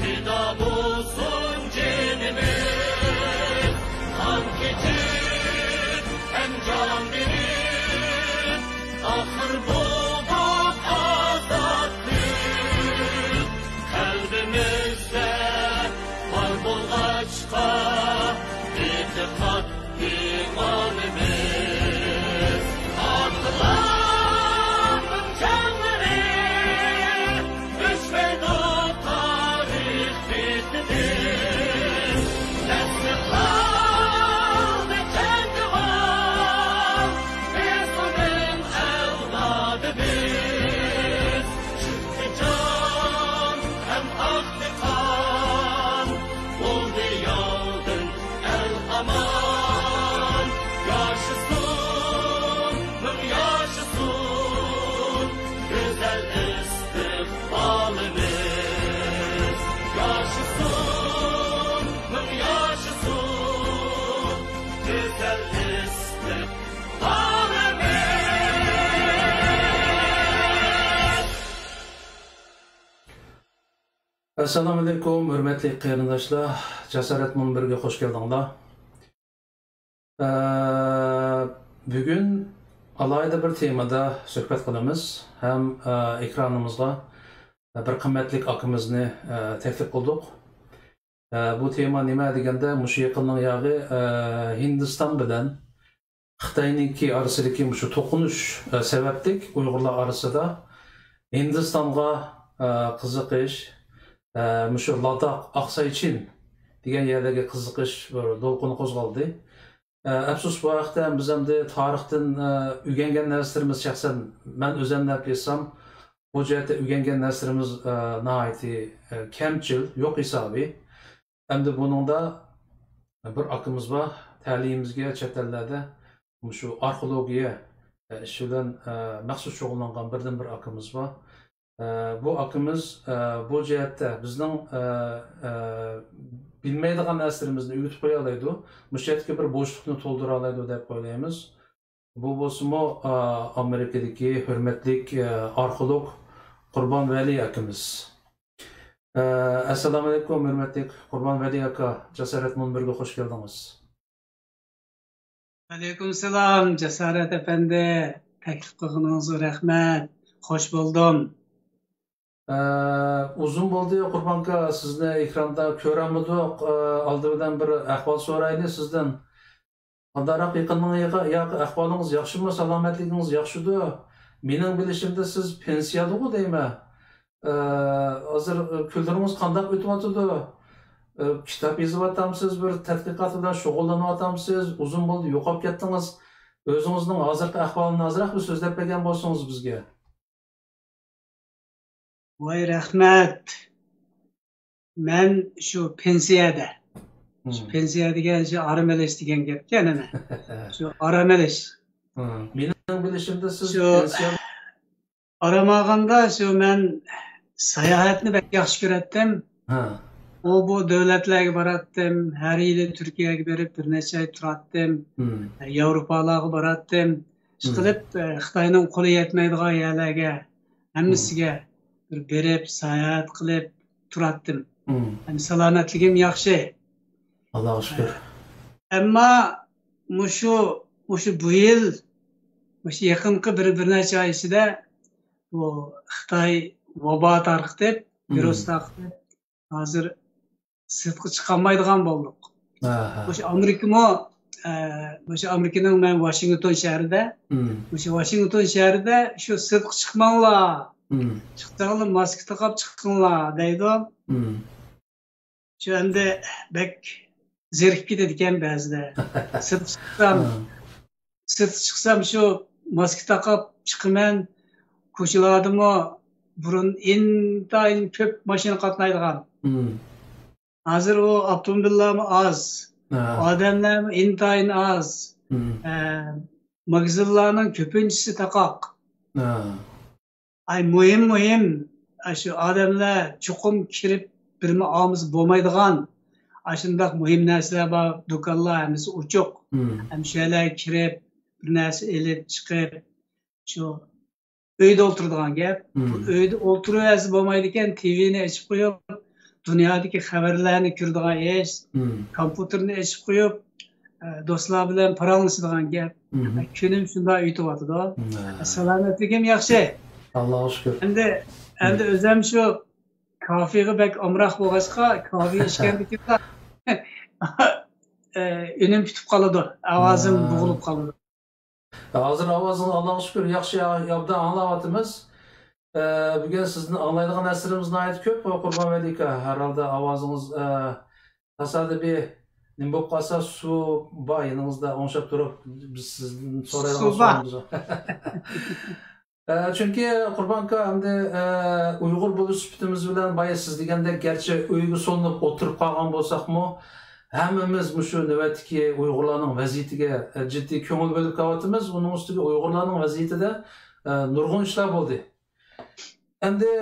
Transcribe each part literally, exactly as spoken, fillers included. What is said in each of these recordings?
پىدا بولسۇن جېنىمىز، قان كېچىپ ھەم جان بېرىپ، ئاخىر بولدۇق ئازادلىق. قەلبىمىزدە بار بولغاچقا، ئېتىقاد ئىمانىمىز، ئاتىلارنىڭ جانلىرى، ئۆچمەيدۇ تارىخ بېتىدىن. تەستىقلاندى جەڭگىۋار، بىز ئۇنىڭ ئەۋلادىمىز. چۈنكى جان ھەم ئاقتى قان، بولدى ياۋدىن ئەل ئامان. ياشىسۇن، مىڭ ياشىسۇن گۈزەل ئىستىقبالىمىز. ياشىسۇن، مىڭ ياشىسۇن گۈزەل ئىستىقبالىمىز. ئەسسالامۇئەلەيكۇم، ھۆرمەتلىك قېرىنداشلار، جاسارەت مۇنبىرىگە خوش كەلدىڭلار. ئە، بۈگۈن ئالاھىدە بىر تېمىدا سۆھبەت قىلىمىز ھەم، ئە، ئېكرانىمىزغا بىر قىممەتلىك ئاكىمىزنى، ئە، تەكلىپ قىلدۇق. ئە، بۇ تېما نېمە دېگەندە، مۇشۇ يېقىننىڭ ياغى، ئە، ھىندىستان بىلەن خىتاينىڭكى ئارىسىدىكى مۇشۇ توقۇنۇش، ئە، سەۋەبلىك ئۇيغۇرلار ئارىسىدا ھىندىستانغا، ئە، قىزىقىش، ئە، مۇشۇ لاداخ، ئاقساي چىن دېگەن يەرلەرگە قىزىقىش بىر دولقۇنى قوزغالدى. ئە، ئەپسۇس، بۇ ھەقتە بىز ئەمدى تارىختىن، ئە، ئۆگەنگەن نەرسىلىرىمىز، شەخسەن مەن ئۆزەمنى ئېلىپ ئېيتسام، بۇ جەھەتتە ئۆگەنگەن نەرسىلىرىمىز، ئە، ناھايىتى، ئە، كەمچىل، يوق ھېسابى. ئەمدى بۇنىڭدا بىر ئاكىمىز بار، تەلىيىمىزگە چەت ئەللەردە مۇشۇ ئارخېئولوگىيە، ئە، ئىشى بىلەن، ئە، مەخسۇس شۇغۇللانغان بىردىنبىر ئاكىمىز بار. ئە، بۇ ئاكىمىز، ئە، بۇ جەھەتتە بىزنىڭ، ئە، ئە، بىلمەيدىغان نەرسىلىرىمىزنى ئۆگىتىپ قويالايدۇ، مۇشۇ جەھەتتىكى بىر بوشلۇقنى تولدۇرالايدۇ دەپ ئويلايمىز. بۇ بولسىمۇ، ئا، ئامېرىكىدىكى ھۆرمەتلىك، ئا، ئارخېئولوگ قۇربان ۋەلى ئاكىمىز. ئا، ئەسسالامۇئەلەيكۇم، ھۆرمەتلىك قۇربان ۋەلى ئاكا، جاسارەت مۇنبىرىگە خوش كەلدىڭىز. ۋەئەلەيكۇم سالام، جاسارەت ئەپەندى. تەكلىپ قىلغىنىڭىزغا رەھمەت. خوش بولدۇم. ئە، ئۇزۇن بولدى، قۇربان ئاكا، سىزنى ئېكراندا كۆرەلمىدۇق. ئە، ئالدى بىلەن بىر ئەھۋال سورايلى سىزدىن. قانداقراق يېقىننىڭ ياقى، ياقى ئەھۋالىڭىز ياخشىمۇ، سالامەتلىكىڭىز ياخشىدۇ؟ مېنىڭ بىلىشىمدە سىز پېنسىيەدىغۇ دەيمەن. ئە، ھازىر، ئە، كۈنلىرىڭىز قانداق ئۆتۈۋاتىدۇ؟ ئە، كىتاب يېزىۋاتامسىز، بىر تەتقىقات بىلەن شۇغۇللىنىۋاتامسىز؟ ئۇزۇن بولدى، يوقاپ كەتتىڭىز. ئۆزىڭىزنىڭ ھازىرقى ئەھۋالىنى ئازراق بىر سۆزلەپ بەرگەن بولسىڭىز بىزگە. ۋاي، رەھمەت. مەن شۇ پېنسىيەدە. شۇ مم. پېنسىيە دېگەن شۇ ئارام ئېلىش دېگەن گەپكەن، ئەنە. شۇ ئارام ئېلىش. مم. مېنىڭ بىلىشىمدە سىز شۇ پېنسىيە ئارام ئالغاندا شۇ مەن ساياھەتنى بەك ياخشى كۆرەتتىم. ھە. ئۇ بۇ دۆلەتلەرگە باراتتىم. ھەر يىلى تۈركىيەگە بېرىپ بىر نەچچە ئاي تۇراتتىم. مم. ياۋروپالارغا باراتتىم. مم. ئىشقىلىپ، ئە، خىتاينىڭ قولى يەتمەيدىغان يەرلەرگە، مم. ھەممىسىگە بىر بېرىپ، ساياھەت قىلىپ تۇراتتىم. مم. ھەم سالامەتلىكىم ياخشى. ئاللاغا شۈكۈر. ئەمما مۇشۇ، مۇشۇ بۇ يىل، مۇشۇ يېقىنقى بىر، بىر نەچچە ئاي ئىچىدە بۇ خىتاي ۋابا تارقىتىپ، مم. ۋىرۇس تارقىتىپ، ھازىر سىرتقا چىقالمايدىغان بولدۇق. ئاھا. مۇشۇ ئامېرىكىمۇ، ئە، مۇشۇ ئامېرىكىنىڭ مەن ۋاشىنگتون شەھىرىدە، مم. مۇشۇ ۋاشىنگتون شەھىرىدە شۇ سىرتقا چىقماڭلار، مم. چىقساڭلار ماسكا تاقاپ چىقىڭلار دەيدۇ. مم. شۇ ئەمدى بەك زېرىكىپ كېتىدىكەن بەزىدە. سىرتقا چىقسام، مم. سىرتقا چىقسام شۇ ماسكا تاقاپ چىقىمەن. كوچىلاردىمۇ بۇرۇن ئىنتايىن كۆپ ماشىنا قاتنايدىغان. مم. ھازىر ئۇ ئاپتوموبىللارمۇ ئاز، ھە. ئادەملەرمۇ ئىنتايىن ئاز. مم. ئە، ماگىزىنلارنىڭ كۆپىنچىسى تاقاق. ھە. ئاي، مۇھىم، مۇھىم، ئاشۇ ئادەملەر چوقۇم كىرىپ بىرمۇ ئالمىسا بولمايدىغان ئاشۇنداق مۇھىم نەرسىلەر بار، دۇكانلار ھەممىسى ئوچۇق. مم. ھەم شۇ يەرلەرگە كىرىپ، بىر نەرسە ئېلىپ چىقىپ، شۇ ئۆيدە ئولتۇرىدىغان گەپ. بۇ ئۆيدە ئولتۇرۇۋەرسە بولمايدىكەن، تىۋىنى ئېچىپ قويۇپ، دۇنيادىكى خەۋەرلەرنى كۆرىدىغان ئىش، كومپيۇتېرنى ئېچىپ قويۇپ، ئە، دوستلار بىلەن پاراڭلىشىدىغان گەپ. كۈنۈم شۇنداق ئۆتۈۋاتىدۇ. سالامەتلىكىم ياخشى. ئاللاغا شۈكۈر. ئەمدى، ئەمدى ئۆزۈم شۇ كافېغا بەك ئامراق بولغاچقا، كافې ئىچكەندىكىن ئۈنۈم پۈتۈپ قالىدۇ، ئاۋازىم بوغۇلۇپ قالىدۇ. ھازىر ئاۋازىڭىز، ئاللاغا شۈكۈر، ياخشى، ئوبدان ئاڭلاۋاتىمىز. ئە، بۈگۈن سىزدىن ئاڭلايدىغان نەرسىلىرىمىز ناھايىتى كۆپ، قۇربان ۋەلىكا. ھەرھالدا ئاۋازىڭىز، ئە، تاسادىپىي نېمە بولۇپ قالسا، سۇ بار يېنىڭىزدا ئوڭشاپ تۇرۇپ، بىز سىزدىن سورايدىغان سۇ بار. سوئالىمىز بار. ئە، چۈنكى قۇربان ئاكا، ئەمدى، ئە، ئۇيغۇر بولۇش سۈپىتىمىز بىلەن، بايا سىز دېگەندەك، گەرچە ئۆيگە سولىنىپ ئولتۇرۇپ قالغان بولساقمۇ، ھەممىمىز مۇشۇ نۆۋەتتىكى ئۇيغۇرلارنىڭ ۋەزىيىتىگە، ئە، جىددىي كۆڭۈل بۆلۈپ كېلىۋاتىمىز. ئۇنىڭ ئۈستىگە ئۇيغۇرلارنىڭ ۋەزىيىتىدە، ئە، نۇرغۇن ئىشلار بولدى. ئەمدى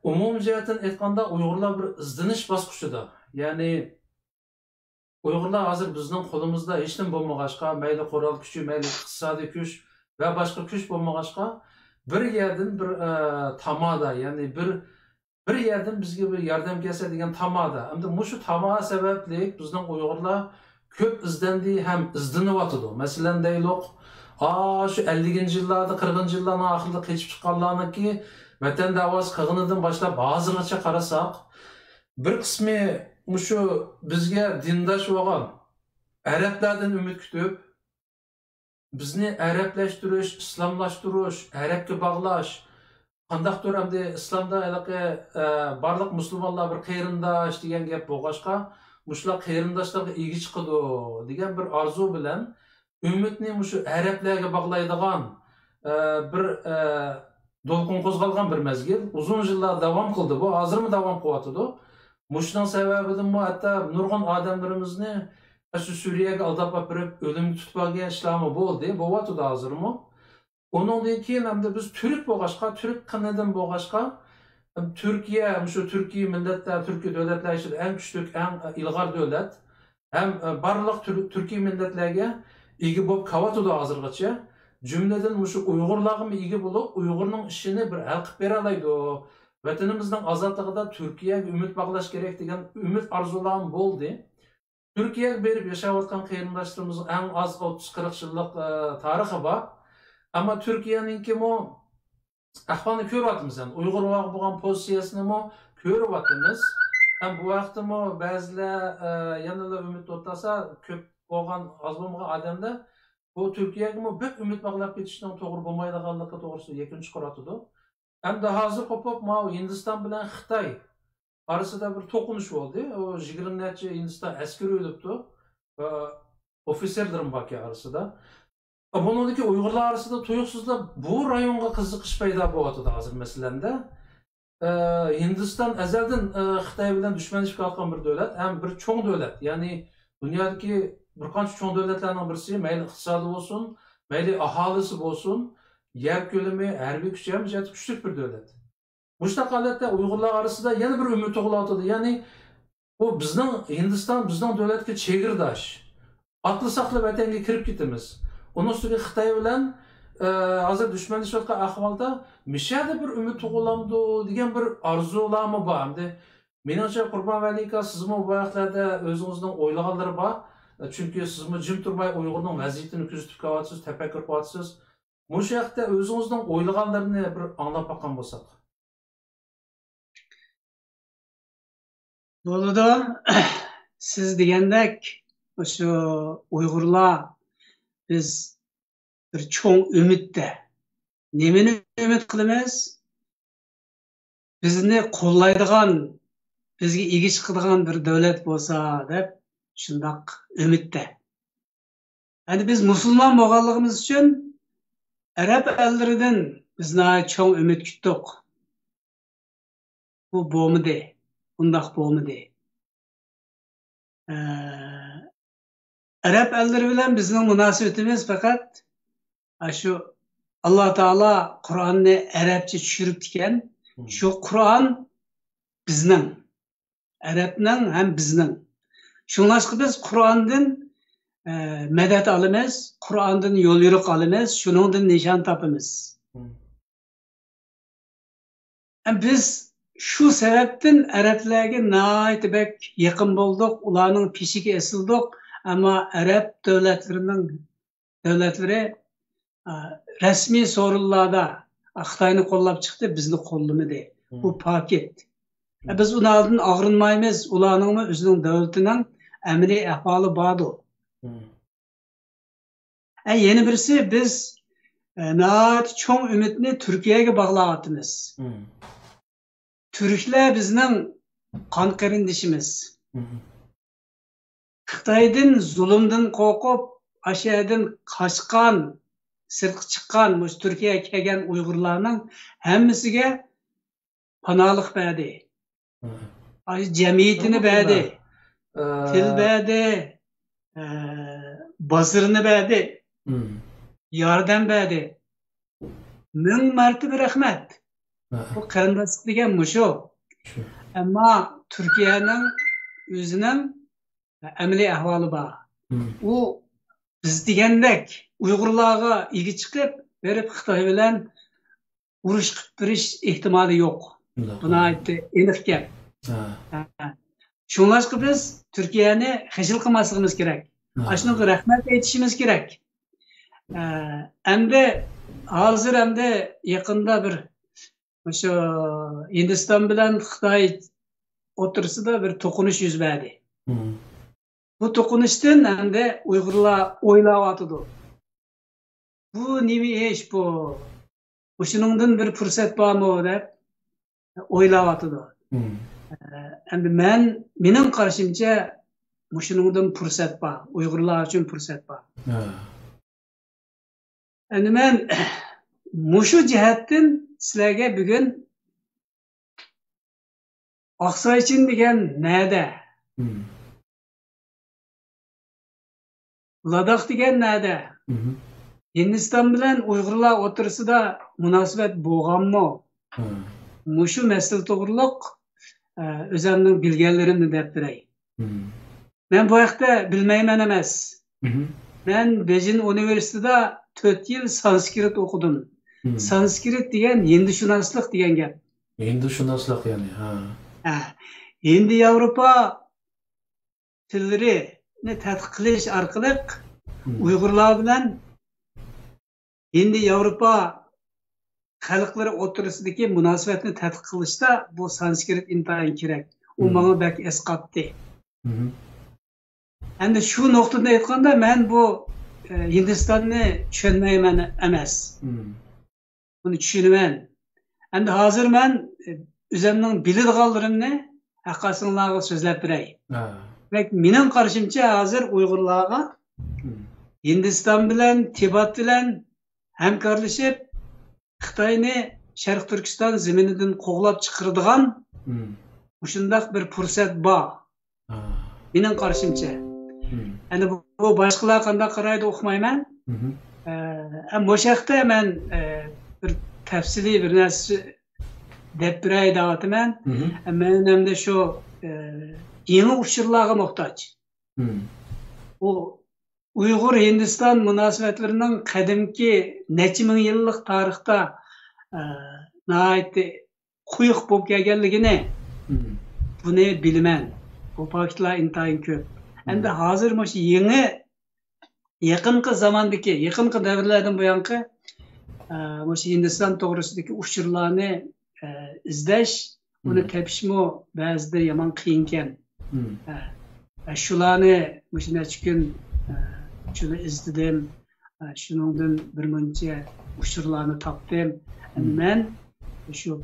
ئومۇمىي جەھەتتىن ئېيتقاندا، ئۇيغۇرلار بىر ئىزدىنىش باسقۇچىدا، يەنى ئۇيغۇرلار ھازىر بىزنىڭ قولىمىزدا ھېچنېمە بولمىغاچقا، مەيلى قورال كۈچى، مەيلى ئىقتىسادىي كۈچ ۋە باشقا كۈچ بولمىغاچقا، بىر يەردىن بىر، ئە، تامادا، يەنى بىر، بىر يەردىن بىزگە بىر ياردەم كەلسە دېگەن تامادا. ئەمدى مۇشۇ تامادا سەۋەبلىك بىزنىڭ ئۇيغۇرلار كۆپ ئىزدەندى ھەم ئىزدىنىۋاتىدۇ. مەسىلەن، دەيلۇق، ئا، شۇ ئەللىكىنچى يىللاردا، قىرىقىنچى يىللارنىڭ ئاخىرىدا قېچىپ چىققانلارنىڭكى ۋەتەن دەۋاسى قىلغىنىدىن باشلاپ ھازىرغىچە قارىساق، بىر قىسمى مۇشۇ بىزگە دىنداش بولغان ئەرەبلەردىن ئۈمىد كۈتۈپ، بىزنى ئەرەبلەشتۈرۈش، ئىسلاملاشتۇرۇش، ئەرەبكە باغلاش، قانداقتۇر ئەمدى ئىسلامدا ھېلىقى، ئە، بارلىق مۇسۇلمانلار بىر قېرىنداش دېگەن گەپ بولغاچقا، مۇشۇلار قېرىنداشلارغا ئىگە چىقىدۇ دېگەن بىر ئارزۇ بىلەن ئۈمىدنى مۇشۇ ئەرەبلەرگە باغلايدىغان، ئە، بىر، ئە، دولقۇن قوزغالغان بىر مەزگىل. ئۇزۇن يىللار داۋام قىلدى بۇ، ھازىرمۇ داۋام قىلىۋاتىدۇ. مۇشۇنىڭ سەۋەبىدىنمۇ ھەتتا نۇرغۇن ئادەملىرىمىزنى ئاشۇ سۈرىيەگە ئالداپ ئاپىرىپ، ئۆلۈمگە تۇتۇپ ئالغان ئىشلارمۇ بولدى، بولۇۋاتىدۇ ھازىرمۇ. ئۇنىڭدىن كېيىن ئەمدى بىز تۈرك بولغاچقا، تۈرك قېنىدىن بولغاچقا، تۈركىيە، مۇشۇ تۈركىي مىللەتلەر، تۈركىي دۆلەتلەر ئىچىدە ئەڭ كۈچلۈك، ئەڭ ئىلغار دۆلەت. ھەم، ئە، بارلىق تۈر-، تۈركىي مىللەتلەرگە ئىگە بولۇپ كېلىۋاتىدۇ ھازىرغىچە. جۈملىدىن مۇشۇ ئۇيغۇرلارغىمۇ ئىگە بولۇپ، ئۇيغۇرنىڭ ئىشىنى بىر ھەل قىلىپ بېرەلەيدۇ. ۋەتىنىمىزنىڭ ئازادلىقىدا تۈركىيەگە ئۈمىد باغلاش كېرەك دېگەن ئۈمىد ئارزۇلارمۇ بولدى. تۈركىيەگە بېرىپ ياشاۋاتقان قېرىنداشلىرىمىزنىڭ ئەڭ ئاز ئوتتۇز قىرىق يىللىق، ئە، تارىخى بار. ئەمما تۈركىيەنىڭكىمۇ ئەھۋالنى كۆرۈۋاتىمىز، يەنى ئۇيغۇرلارغا بولغان پوزىتسىيەسىنىمۇ كۆرۈۋاتىمىز. ھەم بۇ ھەقتىمۇ بەزىلەر، ئە، يەنىلا ئۈمىد ئوتلاسا، كۆپ بولغان، ئاز بولمىغان ئادەملەر بۇ تۈركىيەگىمۇ بەك ئۈمىد باغلاپ كېتىشنىڭ توغرا بولمايدىغانلىقى توغرىسىدا يەكۈن چىقىرىۋاتىدۇ. ئەمدى ھازىر قوپۇپ ماۋۇ ھىندىستان بىلەن خىتاي ئارىسىدا بىر توقۇنۇش بولدى. ئۇ يىگىرمە نەچچە ھىندىستان ئەسكىرى ئۆلۈپتۇ. ئە، ئوفىتسېرلىرىمۇ باركەن ئارىسىدا. بۇنىڭدىكى ئۇيغۇرلار ئارىسىدا تۇيۇقسىزلا بۇ رايونغا قىزىقىش پەيدا بولۇۋاتىدۇ ھازىر مەسىلەندە. ئە، ھىندىستان ئەزەلدىن، ئە، خىتاي بىلەن دۈشمەنلىشىپ كېلىۋاتقان بىر دۆلەت ھەم بىر چوڭ دۆلەت. يەنى دۇنيادىكى بىر قانچە چوڭ دۆلەتلەرنىڭ بىرسى، مەيلى ئىقتىسادى بولسۇن، مەيلى ئاھالىسى بولسۇن، يەر كۆلىمى، ھەربىي كۈچى ھەممە جەھەتتە كۈچلۈك بىر دۆلەت. مۇشۇنداق ھالەتتە ئۇيغۇرلار ئارىسىدا يەنە بىر ئۈمىد تۇغۇلۇۋاتىدۇ. يەنى بۇ بىزنىڭ، ھىندىستان بىزنىڭ دۆلەتكە چېگرىداش. ئاتلىساقلا ۋەتەنگە كىرىپ كېتىمىز. ئۇنىڭ ئۈستىگە خىتاي بىلەن، ئە، ھازىر دۈشمەنلىشىۋاتقان ئەھۋالدا مىشەدە بىر ئۈمىد تۇغۇلامدۇ دېگەن بىر ئارزۇلارمۇ بار. ئەمدى مېنىڭچە، قۇربان ۋەلىكا، سىزمۇ بۇ ھەقلەردە ئۆزىڭىزنىڭ ئويلىغانلىرى بار. چۈنكى سىزمۇ جىم تۇرماي ئۇيغۇرنىڭ ۋەزىيىتىنى كۆزىتىپ كېلىۋاتىسىز، تەپەككۇر قىلىۋاتىسىز. مۇشۇ ھەقتە ئۆزىڭىزنىڭ ئويلىغانلىرىنى بىر ئاڭلاپ باققان بولساق. بولىدۇ. سىز دېگەندەك، مۇشۇ ئۇيغۇرلار، بىز بىر چوڭ ئۈمىدتە. نېمىنى ئۈمىد قىلىمىز؟ بىزنى قوللايدىغان، بىزگە ئىگە چىقىدىغان بىر دۆلەت بولسا دەپ، شۇنداق ئۈمىدتە. يەنى بىز مۇسۇلمان بولغانلىقىمىز ئۈچۈن ئەرەب ئەللىرىدىن بىز ناھايىتى چوڭ ئۈمىد كۈتتۇق. بۇ بولمىدى. بۇنداق بولمىدى. ئە، ئەرەب ئەللىرى بىلەن بىزنىڭ مۇناسىۋىتىمىز پەقەت ئاشۇ ئاللا تائالا قۇرئاننى ئەرەبچە چۈشۈرۈپتىكەن. شۇ قۇرئان بىزنىڭ، ئەرەبنىڭ ھەم بىزنىڭ. شۇڭلاشقا بىز قۇرئاندىن، ئە، مەدەت ئالىمىز، قۇرئاندىن يوليورۇق ئالىمىز، شۇنىڭدىن نىشان تاپىمىز. بىز شۇ سەۋەبتىن ئەرەبلەرگە ناھايىتى بەك يېقىن بولدۇق، ئۇلارنىڭ پېشىگە ئېسىلدۇق. ئەمما ئەرەب دۆلەتلىرىنىڭ، دۆلەتلىرى، ئا، رەسمىي سورۇنلاردا خىتاينى قوللاپ چىقتى، بىزنى قوللىمىدى. بۇ پاكىت. بىز ئۇنىڭدىن ئاغرىنمايمىز، ئۇلارنىڭمۇ ئۆزىنىڭ دۆلىتىنىڭ ئەمەلىي ئەھۋالى باردۇ. ئە، يەنە بىرسى، بىز، ئە، ناھايىتى چوڭ ئۈمىدنى تۈركىيەگە باغلاۋاتىمىز. تۈركلەر بىزنىڭ قان قېرىندىشىمىز. خىتايدىن، زۇلۇمدىن قورقۇپ، ئاشۇ يەردىن قاچقان، سىرتقا چىققان، مۇشۇ تۈركىيەگە كەلگەن ئۇيغۇرلارنىڭ ھەممىسىگە پاناھلىق بەردى. ئاشۇ جەمئىيىتىنى بەردى، تىل بەردى، ئە، بازىرىنى بەردى، ياردەم بەردى. مىڭ مەرتىبە رەھمەت. بۇ قېرىنداشلىق دېگەن مۇشۇ. ئەمما تۈركىيەنىڭ ئۆزىنىڭ ئەمەلىي ئەھۋالى بار. ئۇ بىز دېگەندەك ئۇيغۇرلارغا ئىگە چىقىپ بېرىپ خىتاي بىلەن ئۇرۇش قىلىپ بېرىش ئېھتىمالى يوق. بۇ ناھايىتى ئېنىق گەپ. شۇڭلاشقا بىز تۈركىيەنى خىجىل قىلماسلىقىمىز كېرەك. ئاشۇنىڭغا رەھمەت ئېيتىشىمىز كېرەك. ئە، ئەمدى ھازىر ئەمدى يېقىندا بىر مۇشۇ ھىندىستان بىلەن خىتاي ئوتتۇرىسىدا بىر توقۇنۇش يۈز بەردى. بۇ توقۇنۇشتىن ئەمدى ئۇيغۇرلار ئويلاۋاتىدۇ. بۇ نېمە ئىش بۇ؟ مۇشۇنىڭدىن بىر پۇرسەت بارمۇ دەپ ئويلاۋاتىدۇ. ئە، ئەمدى مەن، مېنىڭ قارىشىمچە مۇشۇنىڭدىن پۇرسەت بار. ئۇيغۇرلار ئۈچۈن پۇرسەت بار. ئەمدى مەن مۇشۇ جەھەتتىن سىلەرگە بۈگۈن ئاقسايچىن دېگەن نەدە؟ لاداخ دېگەن نەدە؟ ھىندىستان بىلەن ئۇيغۇرلار ئوتتۇرىسىدا مۇناسىۋەت بولغانمۇ؟ مۇشۇ مەسىلە توغرۇلۇق، ئە، ئۆزۈمنىڭ بىلگەنلىرىمنى دەپ بېرەي. مەن بۇ ھەقتە بىلمەيمەن ئەمەس. مەن بېيجىڭ ئۇنىۋېرسىتېتىدا تۆت يىل سانسكرىت ئوقۇدۇم. سانسكرىت دېگەن ھىندىشۇناسلىق دېگەن گەپ. ھىندىشۇناسلىق، يەنى، ھە. ھە. ھىندى ياۋروپا تىللىرىنى تەتقىق قىلىش ئارقىلىق ئۇيغۇرلار بىلەن ھىندى ياۋروپا خەلقلىرى ئوتتۇرىسىدىكى مۇناسىۋەتنى تەتقىق قىلىشتا بۇ سانسكرىت ئىنتايىن كېرەك. ئۇ ماڭا بەك ئەسقاتتى. ئەمدى شۇ نۇقتىدىن ئېيتقاندا، مەن بۇ، ئە، ھىندىستاننى چۈشەنمەيمەن ئەمەس. بۇنى چۈشىنىمەن. ئەمدى ھازىر مەن، ئە، ئۆزۈمنىڭ بىلىدىغانلىرىمنى ھەققاسىڭلارغا سۆزلەپ بېرەي. دېمەك، مېنىڭ قارىشىمچە، ھازىر ئۇيغۇرلارغا ھىندىستان بىلەن، تىبەت بىلەن ھەمكارلىشىپ، خىتاينى شەرقىي تۈركىستان زېمىنىدىن قوغلاپ چىقىرىدىغان مۇشۇنداق بىر پۇرسەت بار. مېنىڭ قارىشىمچە. ئەنە بۇ، بۇ باشقىلار قانداق قارايدۇ ئۇقمايمەن. ئە، مۇشۇ ھەقتە مەن، ئە، بىر تەپسىلىي بىر نەرسە دەپ بېرەي دەۋاتىمەن. ئە، مەن ئەمدى شۇ، ئە، يېڭى ئۇچۇرلارغا موھتاج. ئۇ ئۇيغۇر ھىندىستان مۇناسىۋەتلىرىنىڭ قەدىمكى نەچچە مىڭ يىللىق تارىختا، ئە، ناھايىتى قويۇق بولۇپ كەلگەنلىكىنى، بۇنى بىلىمەن. بۇ پاكىتلار ئىنتايىن كۆپ. ئەمدى ھازىر مۇشۇ يېڭى، يېقىنقى زاماندىكى، يېقىنقى دەۋرلەردىن بۇيانقى، ئە، مۇشۇ ھىندىستان توغرىسىدىكى ئۇچۇرلارنى، ئە، ئىزدەش، ئۇنى تېپىشمۇ بەزىدە يامان قىيىنكەن. ئە، ئە، شۇلارنى مۇشۇ نەچچە كۈن، ئە، شۇنى ئىزدىدىم. ئە، شۇنىڭدىن بىر مۇنچە ئۇچۇرلارنى تاپتىم. ئەمدى مەن شۇ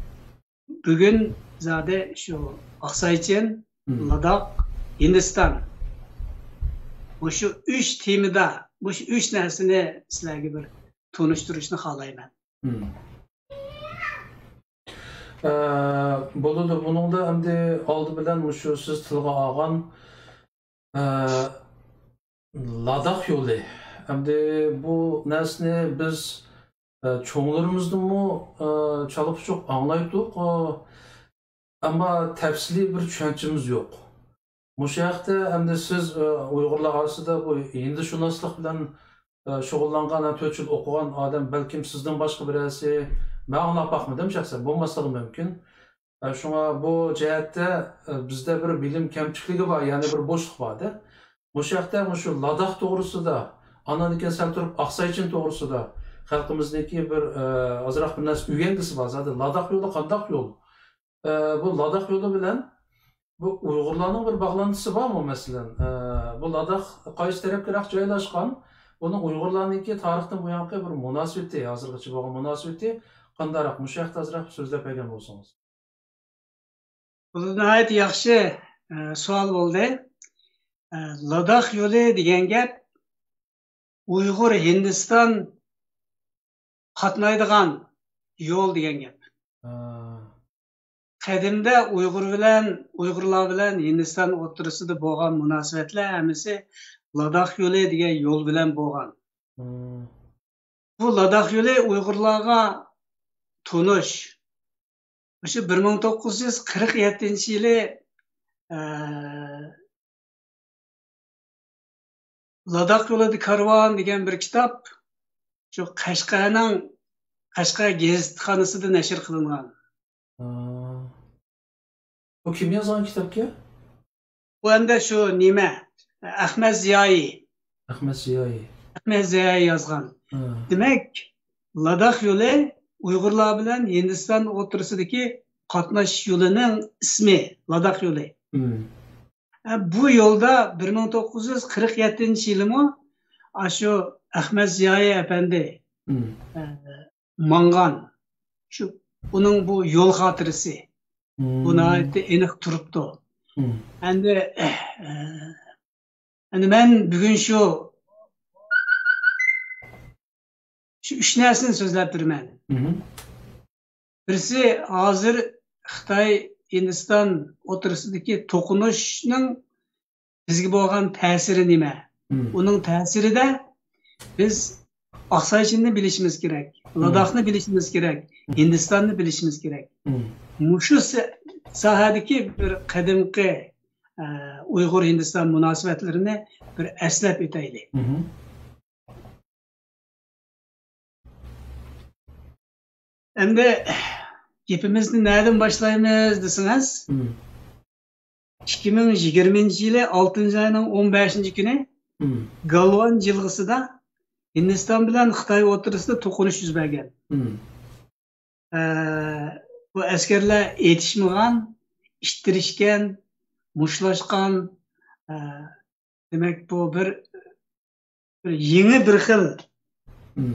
بۈگۈن زادى شۇ ئاقسايچىن، لاداخ، ھىندىستان، مۇشۇ ئۈچ تېمىدا، مۇشۇ ئۈچ نەرسىنى سىلەرگە بىر تونۇشتۇرۇشنى خالايمەن. ئە، بولىدۇ. بۇنىڭدا ئەمدى ئالدى بىلەن مۇشۇ سىز تىلغا ئالغان، ئە، لاداخ يولى. ئەمدى بۇ نەرسىنى بىز، ئە، چوڭلىرىمىزدىنمۇ، ئە، چالا-پۇچۇق ئاڭلايتتۇق. ئە، ئەمما تەپسىلىي بىر چۈشەنچىمىز يوق. مۇشۇ ھەقتە ئەمدى سىز، ئە، ئۇيغۇرلار ئارىسىدا بۇ ھىندىشۇناسلىق بىلەن، ئە، شۇغۇللانغان، تۆت يىل ئوقۇغان ئادەم، بەلكىم سىزدىن باشقا بىرەرسى، مەن ئاڭلاپ باقمىدىم شەخسەن، بولماسلىقى مۇمكىن. ئە، شۇڭا بۇ جەھەتتە، ئە، بىزدە بىر بىلىم كەمچىلىكى بار، يەنى بىر بوشلۇق بار-دە. مۇشۇ ھەقتە مۇشۇ لاداخ توغرىسىدا، ئاندىن كېيىن سەل تۇرۇپ ئاقسايچىن توغرىسىدا خەلقىمىزنىڭكى بىر، ئە، ئازراق بىر نەرسە ئۆگەنگۈسى بار. زادى لاداخ يولى قانداق يول؟ ئە، بۇ لاداخ يولى بىلەن بۇ ئۇيغۇرلارنىڭ بىر باغلانتىسى بارمۇ، مەسىلەن؟ ئە، بۇ لاداخ قايسى تەرەپكىرەك جايلاشقان؟ بۇنىڭ ئۇيغۇرلارنىڭكى تارىختىن بۇيانقى بىر مۇناسىۋىتى، ھازىرغىچە بولغان مۇناسىۋىتى قانداقراق؟ مۇشۇ ھەقتە ئازراق سۆزلەپ بەرگەن بولسىڭىز. بۇ ناھايىتى ياخشى، ئە، سوئال بولدى. ئە، لاداخ يولى دېگەن گەپ ئۇيغۇر ھىندىستان قاتنايدىغان يول دېگەن گەپ. ھا. قەدىمدە ئۇيغۇر بىلەن، ئۇيغۇرلار بىلەن ھىندىستان ئوتتۇرىسىدا بولغان مۇناسىۋەتلەر ھەممىسى لاداخ يولى دېگەن يول بىلەن بولغان. مم. بۇ لاداخ يولى ئۇيغۇرلارغا تونۇش. مۇشۇ بىر مىڭ توققۇز يۈز قىرىق يەتتىنچى يىلى، ئە، لاداخ يولىدا كارۋان دېگەن بىر كىتاب شۇ قەشقەرنىڭ، قەشقەر گېزىتخانىسىدا نەشر قىلىنغان. ھا. بۇ كىم يازغان كىتابكەن؟ بۇ ئەمدى شۇ نېمە، ئەخمەت زىيائىي. ئەخمەت زىيائىي. ئەخمەت زىيائىي يازغان. ھا. دېمەك، لاداخ يولى ئۇيغۇرلار بىلەن ھىندىستان ئوتتۇرىسىدىكى قاتناش يولىنىڭ ئىسمى، لاداخ يولى. مم. ئە، بۇ يولدا بىر مىڭ توققۇز يۈز قىرىق يەتتىنچى يىلىمۇ ئاشۇ ئەخمەت زىيائىي ئەپەندى، مم. ئە، ماڭغان. شۇ ئۇنىڭ بۇ يول خاتىرىسى. مم. بۇ ناھايىتى ئېنىق تۇرۇپتۇ. مم. ئەمدى، ئە، ئەمدى مەن بۈگۈن شۇ، شۇ ئۈچ نەرسىنى سۆزلەپ بېرىمەن. مم. بىرسى، ھازىر خىتاي، ھىندىستان ئوتتۇرىسىدىكى توقۇنۇشنىڭ بىزگە بولغان تەسىرى نېمە؟ مم. ئۇنىڭ تەسىرىدە بىز ئاقسايچىننى بىلىشىمىز كېرەك، مم. لاداخنى بىلىشىمىز كېرەك، مم. ھىندىستاننى بىلىشىمىز كېرەك. مم. مۇشۇ سا-، ساھەدىكى بىر قەدىمكى، ئە، ئۇيغۇر ھىندىستان مۇناسىۋەتلىرىنى بىر ئەسلەپ ئۆتەيلى. مم. ئەمدى گېپىمىزنى نەدىن باشلايمىز دېسىڭىز، مم. ئىككى مىڭ يىگىرمىنچى يىلى ئالتىنچى ئاينىڭ ئون بەشىنچى كۈنى مم. گالۋان جىلغىسىدا ھىندىستان بىلەن خىتاي ئوتتۇرىسىدا توقۇنۇش يۈز بەرگەن. مم. ئە، بۇ ئەسكەرلەر ئېتىشمىغان، ئىتتىرىشكەن، مۇشتلاشقان، ئە، دېمەك، بۇ بىر، بىر يېڭى بىر خىل مم.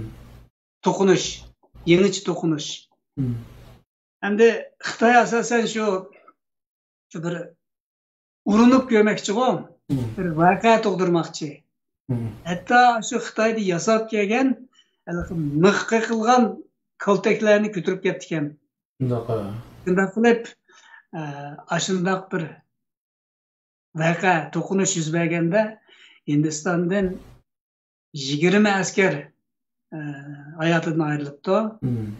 توقۇنۇش، يېڭىچە توقۇنۇش. مم. ئەمدى خىتاي ئاساسەن شۇ، شۇ بىر ئۇرۇنۇپ كۆرمەكچىغۇ، مم. بىر ۋەقە تۇغدۇرماقچى. مم. ھەتتا شۇ خىتايدا ياساپ كەلگەن ھېلىقى مىخ قېقىلغان كالتەكلەرنى كۆتۈرۈپ كەپتىكەن. شۇنداق، ھە. شۇنداق قىلىپ، ئە، ئاشۇنداق بىر ۋەقە، توقۇنۇش يۈز بەرگەندە، ھىندىستاندىن يىگىرمە ئەسكەر، ئە، ھاياتىدىن ئايرىلىپتۇ. مم.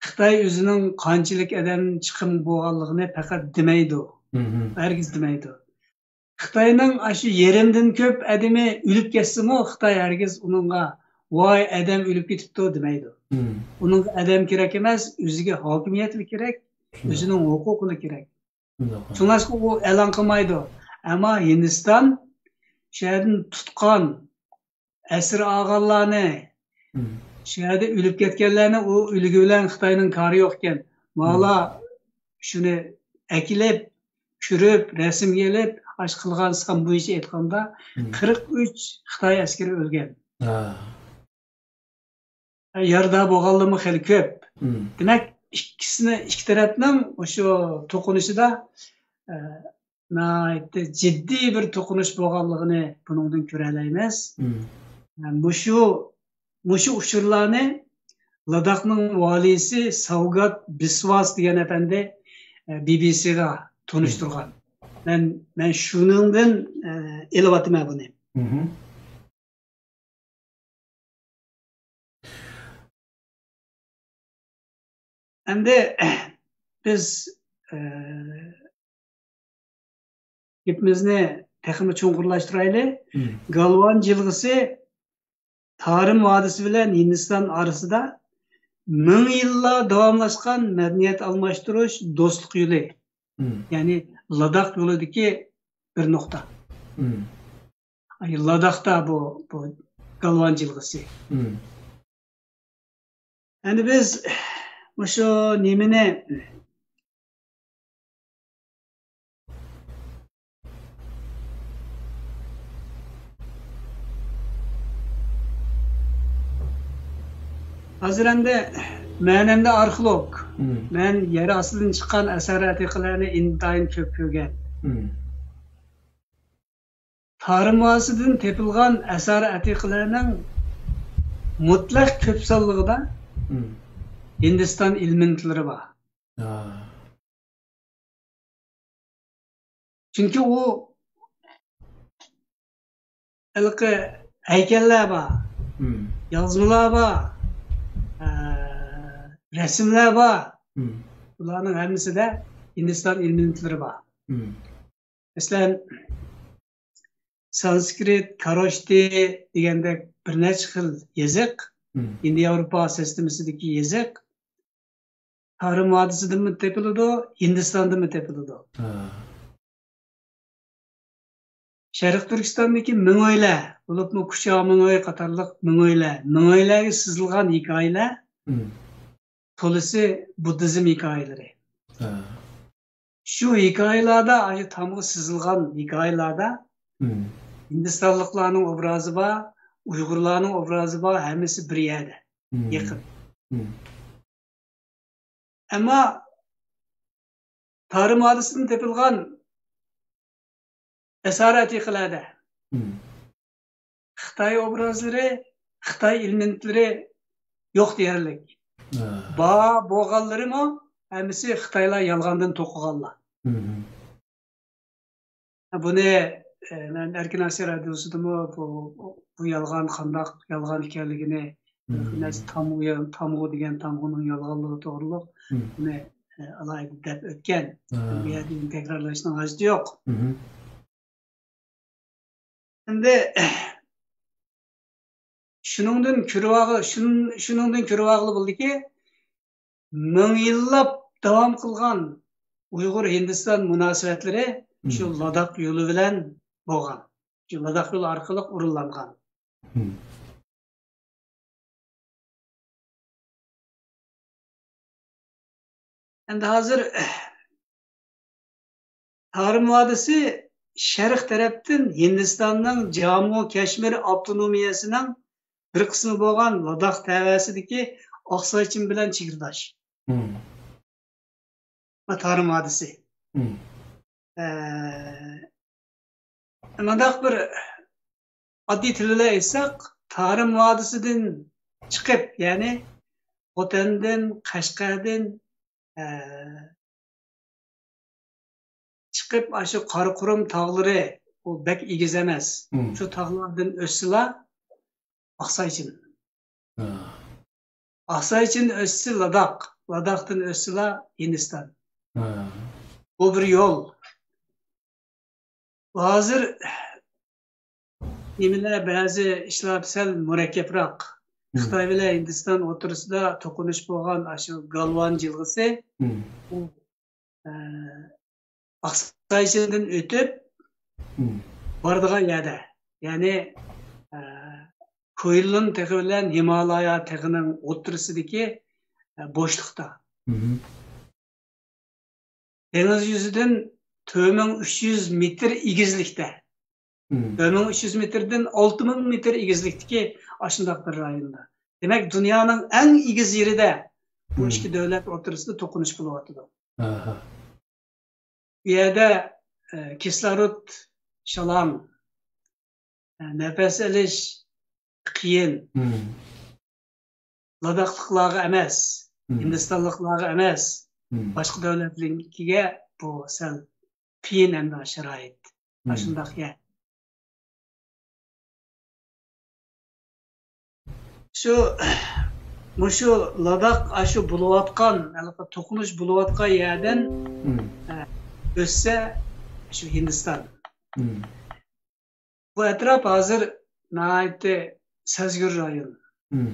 خىتاي ئۆزىنىڭ قانچىلىك ئادەم چىقىمى بولغانلىقىنى پەقەت دېمەيدۇ. مم. ھەرگىز دېمەيدۇ. خىتاينىڭ ئاشۇ يېرىمدىن كۆپ ئادىمى ئۆلۈپ كەتسىمۇ، خىتاي ھەرگىز ئۇنىڭغا، «ۋاي، ئادەم ئۆلۈپ كېتىپتۇ» دېمەيدۇ. مم. ئۇنىڭغا ئادەم كېرەك ئەمەس، ئۆزىگە ھاكىمىيەتلا كېرەك، شۇنداق. ئۆزىنىڭ ھوقۇقىلا كېرەك. شۇنداق. شۇڭلاشقا ئۇ ئېلان قىلمايدۇ. ئەمما ھىندىستان شۇ يەردىن تۇتقان، ئەسىر ئالغانلارنى، مم. شۇ يەردە ئۆلۈپ كەتكەنلەرنى، ئۇ ئۆلگۈ بىلەن خىتاينىڭ كارى يوق ئىكەن. مالا مم. شۇنى ئەكېلىپ، كۆرۈپ، رەسىمگە ئېلىپ، ئاشۇ قىلغان سان بويىچە ئېيتقاندا، مم. قىرىق ئۈچ خىتاي ئەسكىرى ئۆلگەن. ھە. يارىدار بولغانلىرىمۇ خېلى كۆپ. مم. دېمەك، ئىككىسىنى، ئىككى تەرەپنىڭ مۇشۇ توقۇنۇشىدا، ئە، ناھايىتى جىددىي بىر توقۇنۇش بولغانلىقىنى بۇنىڭدىن كۆرەلەيمىز. مم. ئە، مۇشۇ، مۇشۇ ئۇچۇرلارنى لاداخنىڭ ۋالىيسى ساۋگات بىسۋاس دېگەن ئەپەندى، ئە، بى بى سىغا تونۇشتۇرغان. مم. مەن، مەن شۇنىڭدىن، ئە، ئېلىۋاتىمەن بۇنى. مم. ئەمدى بىز، ئە، گېپىمىزنى تېخىمۇ چوڭقۇرلاشتۇرايلى. مم. گالۋان جىلغىسى تارىم ۋادىسى بىلەن ھىندىستان ئارىسىدا مىڭ يىللار داۋاملاشقان مەدەنىيەت ئالماشتۇرۇش دوستلۇق يولى. مم. يەنى لاداخ يولىدىكى بىر نۇقتا. مم. ئاي، لاداختا بۇ، بۇ گالۋان جىلغىسى. مم. ئەمدى بىز مۇشۇ نېمىنى، ھازىر ئەمدى مەن ئەمدى ئارخېئولوگ. مم. مەن يەر ئاستىدىن چىققان ئەسەر ئەتىقىلەرنى ئىنتايىن كۆپ كۆرگەن. مم. تارىم ۋادىسىدىن تېپىلغان ئەسەر ئەتىقىلەرنىڭ مۇتلەق كۆپ سانلىقىدا مم. ھىندىستان ئېلېمېنتلىرى بار. ھا. چۈنكى ئۇ ھېلىقى ھەيكەللەر بار، مم. يازمىلار بار، ئە، رەسىملەر بار. مم. بۇلارنىڭ ھەممىسىدە ھىندىستان ئېلېمېنتلىرى بار. مم. مەسىلەن، سانسكرىت، كاروشتى دېگەندەك بىر نەچچە خىل يېزىق، مم. ھىندى ياۋروپا سىستېمىسىدىكى يېزىق تارىم ۋادىسىدىنمۇ تېپىلىدۇ، ھىندىستاندىنمۇ تېپىلىدۇ. ھا. شەرقىي تۈركىستاندىكى مىڭئۆيلەر، بولۇپمۇ كۇچا مىڭئۆي قاتارلىق مىڭئۆيلەر، مىڭئۆيلەرگە سىزىلغان ھېكايىلەر مم. تولىسى بۇددىزم ھېكايىلىرى. ھا. شۇ ھېكايىلەردە، ئاشۇ تامغا سىزىلغان ھېكايىلەردە مم. ھىندىستانلىقلارنىڭ ئوبرازى بار، ئۇيغۇرلارنىڭ ئوبرازى بار، ھەممىسى بىر يەردە، مم. يېقىن. مم. ئەمما تارىم ۋادىسىدىن تېپىلغان ئەسەر ئەتىقىلەردە مم. خىتاي ئوبرازلىرى، خىتاي ئېلېمېنتلىرى يوق دېيەرلىك. ھا. بار بولغانلىرىمۇ ھەممىسى خىتايلار يالغاندىن توقۇغانلار. مم. بۇنى، ئە، مەن ئەركىن ئاسىيا رادىيوسىدىمۇ بۇ، بۇ يالغان، قانداق يالغان ئىكەنلىكىنى، مم. نەچچە تامغا، تامغا دېگەن تامغىنىڭ يالغانلىقى توغرۇلۇق مم. بۇنى، ئە، ئالاھىدە دەپ ئۆتكەن. ھا. بۇ يەردە يەنە تەكرارلاشنىڭ ھاجىتى يوق. مم. ئەمدى شۇنىڭدىن كۆرۈۋالغىلى، شۇن-، شۇنىڭدىن كۆرۈۋالغىلى بولىدۇكى، مىڭ يىللاپ داۋام قىلغان ئۇيغۇر-ھىندىستان مۇناسىۋەتلىرى شۇ مم. لاداخ يولى بىلەن بولغان. شۇ لاداخ يولى ئارقىلىق ئورۇنلانغان. مم. ئەمدى ھازىر تارىم ۋادىسى شەرق تەرەپتىن ھىندىستاننىڭ جامۇ كەشمىر ئاپتونومىيەسىنىڭ بىر قىسمى بولغان لاداخ تەۋەسىدىكى ئاقساي چىن بىلەن چېگرىداش. مم. تارىم ۋادىسى. مم. ئە، مۇنداق بىر ئاددىي تىل بىلەن ئېيتساق، تارىم ۋادىسىدىن چىقىپ، يەنى خوتەندىن، قەشقەردىن، ئە، چىقىپ، ئاشۇ قاراقۇرۇم تاغلىرى، ئۇ بەك ئېگىز ئەمەس. مم. شۇ تاغلاردىن ئۆتسىلا، ئاقسايچىن. ھا. ئاقسايچىن ئۆتسە لاداخ، لاداختىن ئۆتسىلا ھىندىستان. ھا. بۇ بىر يول. ھازىر نېمىلەر، بەزى ئىشلار سەل مۇرەككەپراق. مم. خىتاي بىلەن ھىندىستان ئوتتۇرىسىدا توقۇنۇش بولغان ئاشۇ گالۋان جىلغىسى، مم. ئۇ، ئە، ئاقسايچىندىن ئۆتۈپ مم. بارىدىغان يەردە، يەنى، ئە، كۇئىنلۇن تېغى بىلەن ھىمالايا تېغىنىڭ ئوتتۇرىسىدىكى، ئە، بوشلۇقتا. مم. دېڭىز يۈزىدىن تۆت مىڭ ئۈچ يۈز مېتىر ئېگىزلىكتە. مم. تۆت مىڭ ئۈچ يۈز مېتىردىن ئالتە مىڭ مېتىر ئېگىزلىكتىكى ئاشۇنداق بىر رايوندا. دېمەك، دۇنيانىڭ ئەڭ ئېگىز يېرىدە بۇ مم. ئىككى دۆلەت ئوتتۇرىسىدا توقۇنۇش بولۇۋاتىدۇ. ئاھا. بۇ يەردە، ئە، كىسلارود شالاڭ، ئە، نەپەس ئېلىش قىيىن. مم. لاداخلىقلارغا ئەمەس، مم. ھىندىستانلىقلارغا ئەمەس، مم. باشقا دۆلەتلىكىگە بۇ سەل قىيىن ئەمدى شارائىت. مم. ئاشۇنداق يەر. شۇ، مۇشۇ لاداخ ئاشۇ بولۇۋاتقان، ھېلىقى توقۇنۇش بولۇۋاتقان يەردىن، مم. ئە، ئۆتسە، شۇ ھىندىستان. مم. بۇ ئەتراپ ھازىر ناھايىتى سەزگۈر رايون. مم.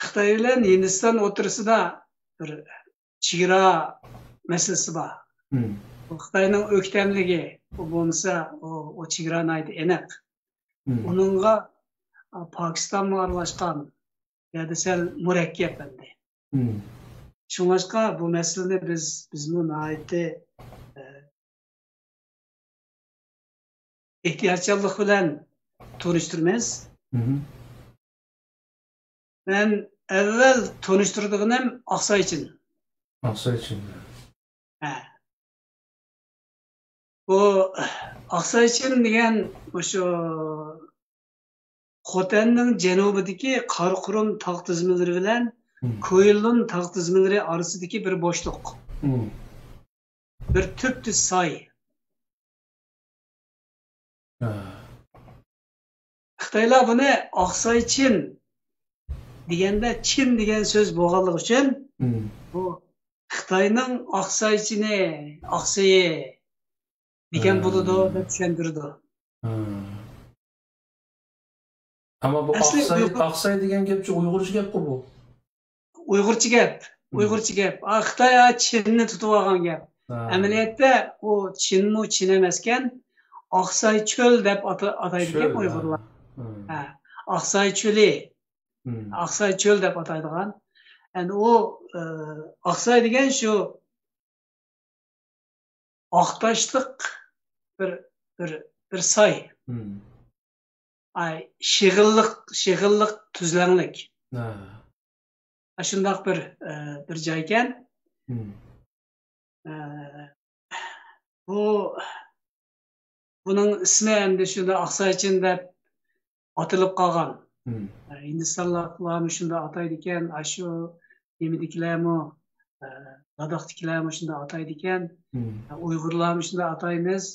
خىتاي بىلەن ھىندىستان ئوتتۇرىسىدا بىر چېگرا مەسىلىسى بار. مم. بۇ خىتاينىڭ ئۆكتەملىكى، بۇ بولمىسا، ئۇ، ئۇ چېگرا ناھايىتى ئېنىق. مم. ئۇنىڭغا، ئا، پاكىستانمۇ ئارىلاشقان، يەنە سەل مۇرەككەپ ئەمدى. مم. شۇڭلاشقا بۇ مەسىلىنى بىز، بىزمۇ ناھايىتى، ئە، ئېھتىياتچانلىق بىلەن تونۇشتۇرىمىز. مم. مەن ئەۋۋەل تونۇشتۇرىدىغىنىم ئاقساي چىن. ئاقساي چىن. ھە. بۇ ئاقساي چىن دېگەن مۇشۇ خوتەننىڭ جەنۇبىدىكى قاراقۇرۇم تاغ تىزمىلىرى بىلەن مم. كۇئىلۇن تاغ تىزمىلىرى ئارىسىدىكى بىر بوشلۇق. مم. بىر تۈپتۈز ساي. ھە. خىتايلار بۇنى ئاقساي چىن دېگەندە، چىن دېگەن سۆز بولغانلىقى ئۈچۈن، مم. بۇ خىتاينىڭ ئاقساي چىنى، ئاقسىيى دېگەن ھە. بولىدۇ دەپ چۈشەندۈرىدۇ. ھە. ئەمما بۇ ئەسلى ئاقساي، ئۇيغۇر ئاقساي دېگەن گەپچۇ ئۇيغۇرچە گەپقۇ بۇ. ئۇيغۇرچە گەپ، مم. ئۇيغۇرچە گەپ. ئا، خىتاي، ئا، چىننى تۇتۇپ ئالغان گەپ. ھە. ئەمەلىيەتتە ئۇ چىنمۇ چىن ئەمەسكەن، ئاقساي چۆل دەپ ئاتا-، ئاتايدىكەن چۆل، ھە. ئۇيغۇرلار. مم. ھە، ئاقساي چۆلى، مم. ئاقساي چۆل دەپ ئاتايدىغان. ئەمدى ئۇ، ئە، ئاقساي دېگەن شۇ ئاق تاشلىق بىر، بىر، بىر ساي. مم. ئاي، شېغىللىق، شېغىللىق تۈزلەڭلىك. ھە. ئاشۇنداق بىر، ئە، بىر جايكەن. مم. ئە، بۇ، بۇنىڭ ئىسمى ئەمدى شۇنداق ئاقسايچىن دەپ ئاتىلىپ قالغان. مم. ئە، ھىندىستانلىقلارمۇ شۇنداق ئاتايدىكەن، ئاشۇ نېمىدىكىلەرمۇ، ئە، لاداختىكىلەرمۇ شۇنداق ئاتايدىكەن. مم. ئە، ئۇيغۇرلارمۇ شۇنداق ئاتايمىز.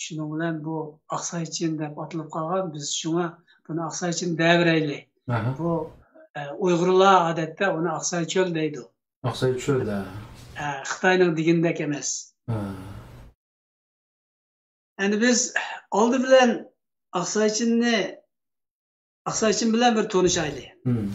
شۇنىڭ بىلەن بۇ ئاقسايچىن دەپ ئاتىلىپ قالغان. بىز شۇڭا بۇنى ئاقسايچىن دەۋېرەيلى. ئاھا. بۇ، ئە، ئۇيغۇرلار ئادەتتە ئۇنى ئاقساي چۆل دەيدۇ. ئاقساي چۆل، ھە. ئە، خىتاينىڭ دېگىنىدەك ئەمەس. ھە. ئەمدى بىز ئالدى بىلەن ئاقسايچىننى، ئاقسايچىن بىلەن بىر تونۇشايلى. مم.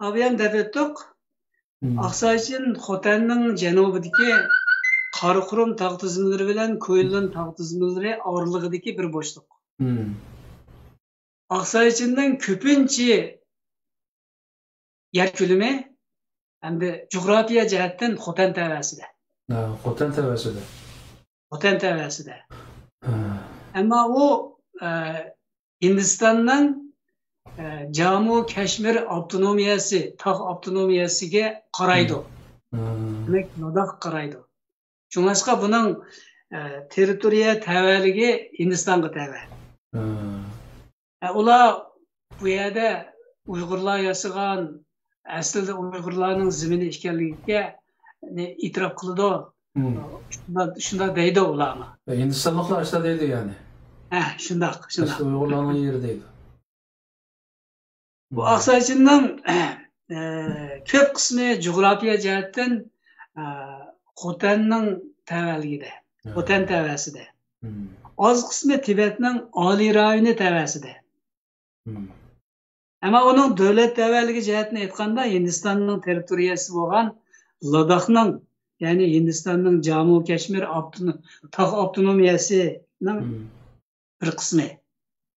ئابىيان دەپ ئۆتتۇق. مم. ئاقسايچىن خوتەننىڭ جەنۇبىدىكى قاراقۇرۇم تاغ تىزمىلىرى بىلەن كۇئىلۇن تاغ تىزمىلىرى ئارىلىقىدىكى بىر بوشلۇق. مم. ئاقسايچىننىڭ كۆپىنچە يەر كۆلىمى ھەمدە جۇغراپىيە جەھەتتىن خوتەن تەۋەسىدە. ھە، خوتەن تەۋەسىدە. خوتەن تەۋەسىدە. ھە. ئەمما ئۇ، ئە، ھىندىستاننىڭ، ئە، جامۇ كەشمىر ئاپتونومىيەسى، تاغ ئاپتونومىيەسىگە قارايدۇ. ھە. دېمەك، لاداخقا قارايدۇ. شۇڭلاشقا بۇنىڭ، ئە، تېررىتورىيە تەۋەلىكى ھىندىستانغا تەۋە. ھە. ئە، ئۇلار بۇ يەردە ئۇيغۇرلار ياشىغان، ئەسلىدە ئۇيغۇرلارنىڭ زېمىنى ئىكەنلىكىگە، نى، ئېتىراپ قىلىدۇ. مم. شۇنداق، شۇنداق دەيدۇ ئۇلارمۇ. ئە، ھىندىستانلىقلار ئاشۇنداق دەيدۇ يەنى. ھە، شۇنداق، شۇنداق. ئەسلى ئۇيغۇرلارنىڭ يېرى دەيدۇ. بۇ مم. ئاقسايچىننىڭ، ئە، كۆپ قىسمى جۇغراپىيە جەھەتتىن، ئە، خوتەننىڭ تەۋەلىكىدە، ھە. خوتەن تەۋەسىدە. مم. ئاز قىسمى تىبەتنىڭ ئالىي رايونى تەۋەسىدە. مم. ئەمما ئۇنىڭ دۆلەت تەۋەلىكى جەھەتتىن ئېيتقاندا، ھىندىستاننىڭ تېررىتورىيەسى بولغان لاداخنىڭ، يەنى ھىندىستاننىڭ جامۇ كەشمىر ئاپتونو-، تاغ ئاپتونومىيەسىنىڭ مم. بىر قىسمى.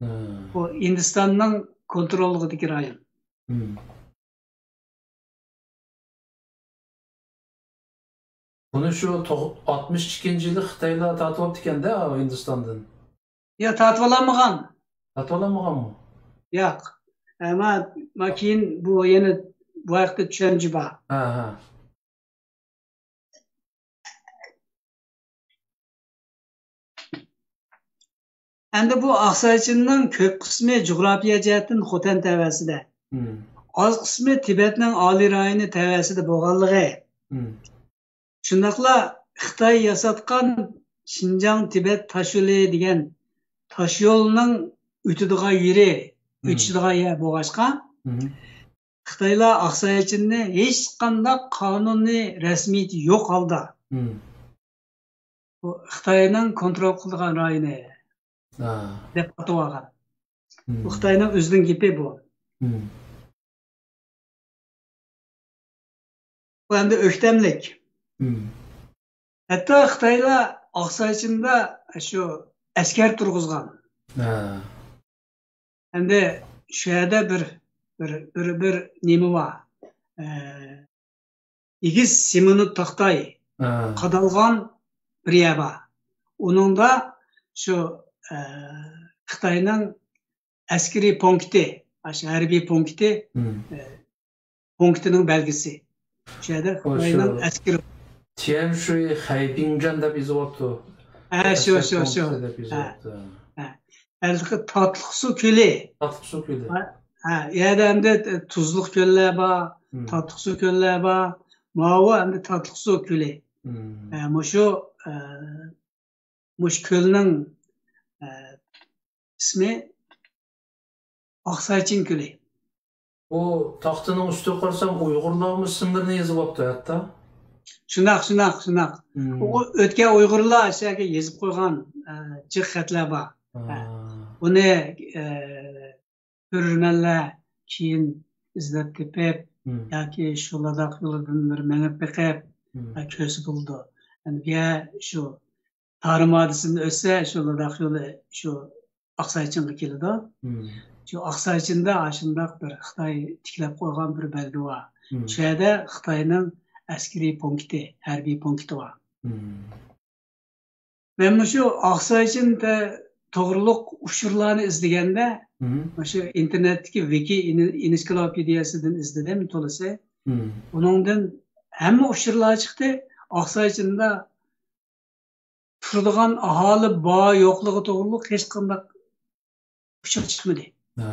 ھە. بۇ ھىندىستاننىڭ كونتروللۇقىدىكى رايون. ھىم. بۇنى شۇ توق-، ئاتمىش ئىككىنچى يىلى خىتايلار تارتىۋاپتىكەن-دە، ھىندىستاندىن. ياق، تارتىۋالالمىغان. تارتىۋالالمىغانمۇ؟ ياق. ئەمما، ما كېيىن بۇ يەنە بۇ ھەقتە چۈشەنچە بار. ھە، ھە. ئەمدى بۇ ئاقسايچىننىڭ كۆپ قىسمى جۇغراپىيە جەھەتتىن خوتەن تەۋەسىدە، مم. ئاز قىسمى تىبەتنىڭ ئالىي رايونى تەۋەسىدە بولغانلىقى، مم. شۇنداقلا خىتاي ياساتقان شىنجاڭ تىبەت تاشيولى دېگەن تاشيولنىڭ ئۆتىدىغان يېرى، مم. ئۆتۈشىدىغان يەر بولغاچقا، مم. خىتايلار ئاقسايچىننى ھېچقانداق قانۇنىي رەسمىيىتى يوق ھالدا، مم. بۇ خىتاينىڭ كونترول قىلىدىغان رايونى ھا. دەپ ئاتىۋالغان. مم. بۇ خىتاينىڭ ئۆزىنىڭ گېپى بۇ. مم. بۇ ئەمدى ئۆكتەملىك. مم. ھەتتا خىتايلار ئاقسايچىندا شۇ ئەسكەر تۇرغۇزغان. ھا. ئەمدى شۇ يەردە بىر، بىر، بىر، بىر نېمە بار. ئە، ئېگىز سېمونت تاختاي ھا. قادالغان بىر يەر بار. ئۇنىڭدا شۇ، ئە، خىتاينىڭ ئەسكىرىي پونكىتى، ئاشۇ ھەربىي پونكىتى، مم. ئە، پونكىتىنىڭ بەلگىسى. شۇ يەردە ئۇ خىتاينىڭ شۇ ئەسكىرى. تيەنشۇي خەيبىڭجان دەپ يېزىۋاپتۇ. ھە، شۇ، ئەسكەر شۇ، شۇ. پونكىتى دەپ ھە. يېزىۋاپتۇ. ھە. ھېلىقى تاتلىق سۇ كۆلى. تاتلىق سۇ كۆلى. ھە، ھە، يەردە ئەمدى تۇزلۇق كۆللەر بار، مم. تاتلىق سۇ كۆللەر بار. ماۋۇ ئەمدى تاتلىق سۇ كۆلى. مم. ھە، مۇشۇ، ئە، مۇشۇ كۆلنىڭ، ئە، ئىسمى ئاقسايچىن كۆلى. ئۇ تاختىنىڭ ئۈستىگە قارىسام، ئۇيغۇرلارمۇ ئىسىملىرىنى يېزىۋاپتۇ ھەتتا. شۇنداق، شۇنداق، شۇنداق. مم. ئۇ ئۆتكەن ئۇيغۇرلار ئاشۇ يەرگە يېزىپ قويغان، ئە، جىق خەتلەر بار. ھا. ئە، ئۇنى، ئە، كۆرۈرمەنلەر كېيىن ئىزدەپ تېپىپ، مم. ياكى شۇ لاداخ يولىدىن بىر مېڭىپ بېقىپ، مم. ئە، كۆرسە بولىدۇ. ئەمدى بۇ يەر شۇ تارىم ۋادىسىدىن ئۆتسە، شۇ لاداخ يولى شۇ ئاقسايچىنغا كېلىدۇ. مم. شۇ ئاقسايچىندا ئاشۇنداق بىر خىتاي تىكلەپ قويغان بىر بەلگە بار. مم. شۇ يەردە خىتاينىڭ ئەسكىرىي پونكىتى، ھەربىي پونكىتى بار. مم. مەن مۇشۇ ئاقسايچىن تە-، توغرۇلۇق ئۇچۇرلارنى ئىزدىگەندە، مم. مۇشۇ ئىنتېرنېتتىكى ۋىكى ئېن-، ئېنسىكلوپېدىيەسىدىن ئىزدىدىم تولىسى. مم. ئۇنىڭدىن ھەممە ئۇچۇرلار چىقتى. ئاقسايچىندا تۇرىدىغان ئاھالە بار يوقلۇقى توغرۇلۇق ھېچقانداق ئۇچۇر چىقمىدى. ھا.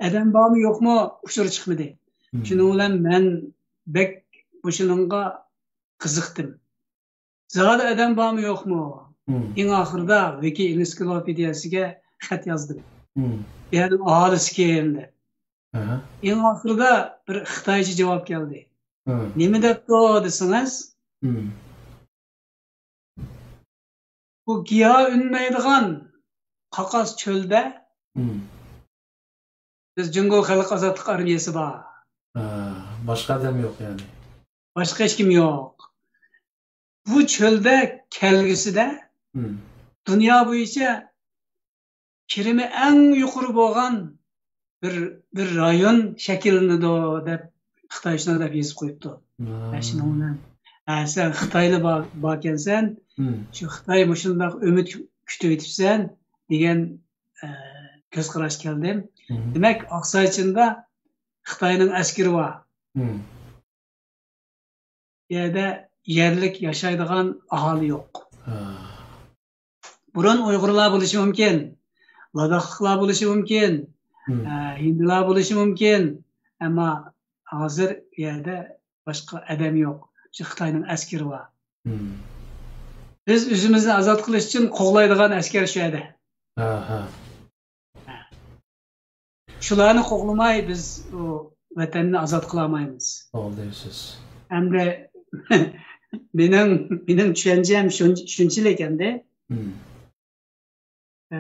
ئادەم بارمۇ يوقمۇ ئۇچۇر چىقمىدى. مم. شۇنىڭ بىلەن مەن بەك مۇشۇنىڭغا قىزىقتىم. زادى ئادەم بارمۇ يوقمۇ؟ مم. ئەڭ ئاخىرىدا ۋىكى ئېنسىكلوپېدىيەسىگە خەت يازدىم. مم. بۇ يەرنىڭ ئاھالىسى كىم دەپ. ئاھا. ئەڭ ئاخىرىدا بىر خىتايچە جاۋاب كەلدى. مم. نېمە دەپتۇ دېسىڭىز، مم. بۇ گىياھ ئۈنمەيدىغان قاقاس چۆلدە مم. بىز جۇڭگو خەلق ئازادلىق ئارمىيەسى بار. ھا، باشقا ئادەم يوق يەنى. باشقا ھېچكىم يوق. بۇ چۆلدە كەلگۈسىدە مم. دۇنيا بويىچە كىرىمى ئەڭ يۇقىرى بولغان بىر، بىر رايون شەكىللىنىدۇ دەپ خىتاي شۇنداق دەپ يېزىپ قويۇپتۇ. ھا. ھە، شۇنىڭ بىلەن، ھە، سەن خىتايلا بار، باركەنسەن، مم. شۇ خىتاي مۇشۇنداق ئۈمىد كۈتۈۋېتىپسەن دېگەن، ئە، كۆز قاراش كەلدى. مم. دېمەك، ئاقسايچىندا خىتاينىڭ ئەسكىرى بار. مم. يەردە يەرلىك ياشايدىغان ئاھالە يوق. ھا. بۇرۇن ئۇيغۇرلار بولۇشى مۇمكىن، لاداخلىقلار بولۇشى مۇمكىن، مم. ئە، ھىندىلار بولۇشى مۇمكىن. ئەمما ھازىر ئۇ يەردە باشقا ئادەم يوق. شۇ خىتاينىڭ ئەسكىرى بار. مم. بىز ئۆزىمىزنى ئازاد قىلىش ئۈچۈن قوغلايدىغان ئەسكەر شۇ يەردە. ھا، ھا. شۇلارنى قوغلىماي بىز ئۇ ۋەتەننى ئازاد قىلالمايمىز. توغرا دەيسىز. ئەمدى مېنىڭ، مېنىڭ چۈشەنچەم شۇن-، شۇنچىلىك ئەمدى. مم. ئە،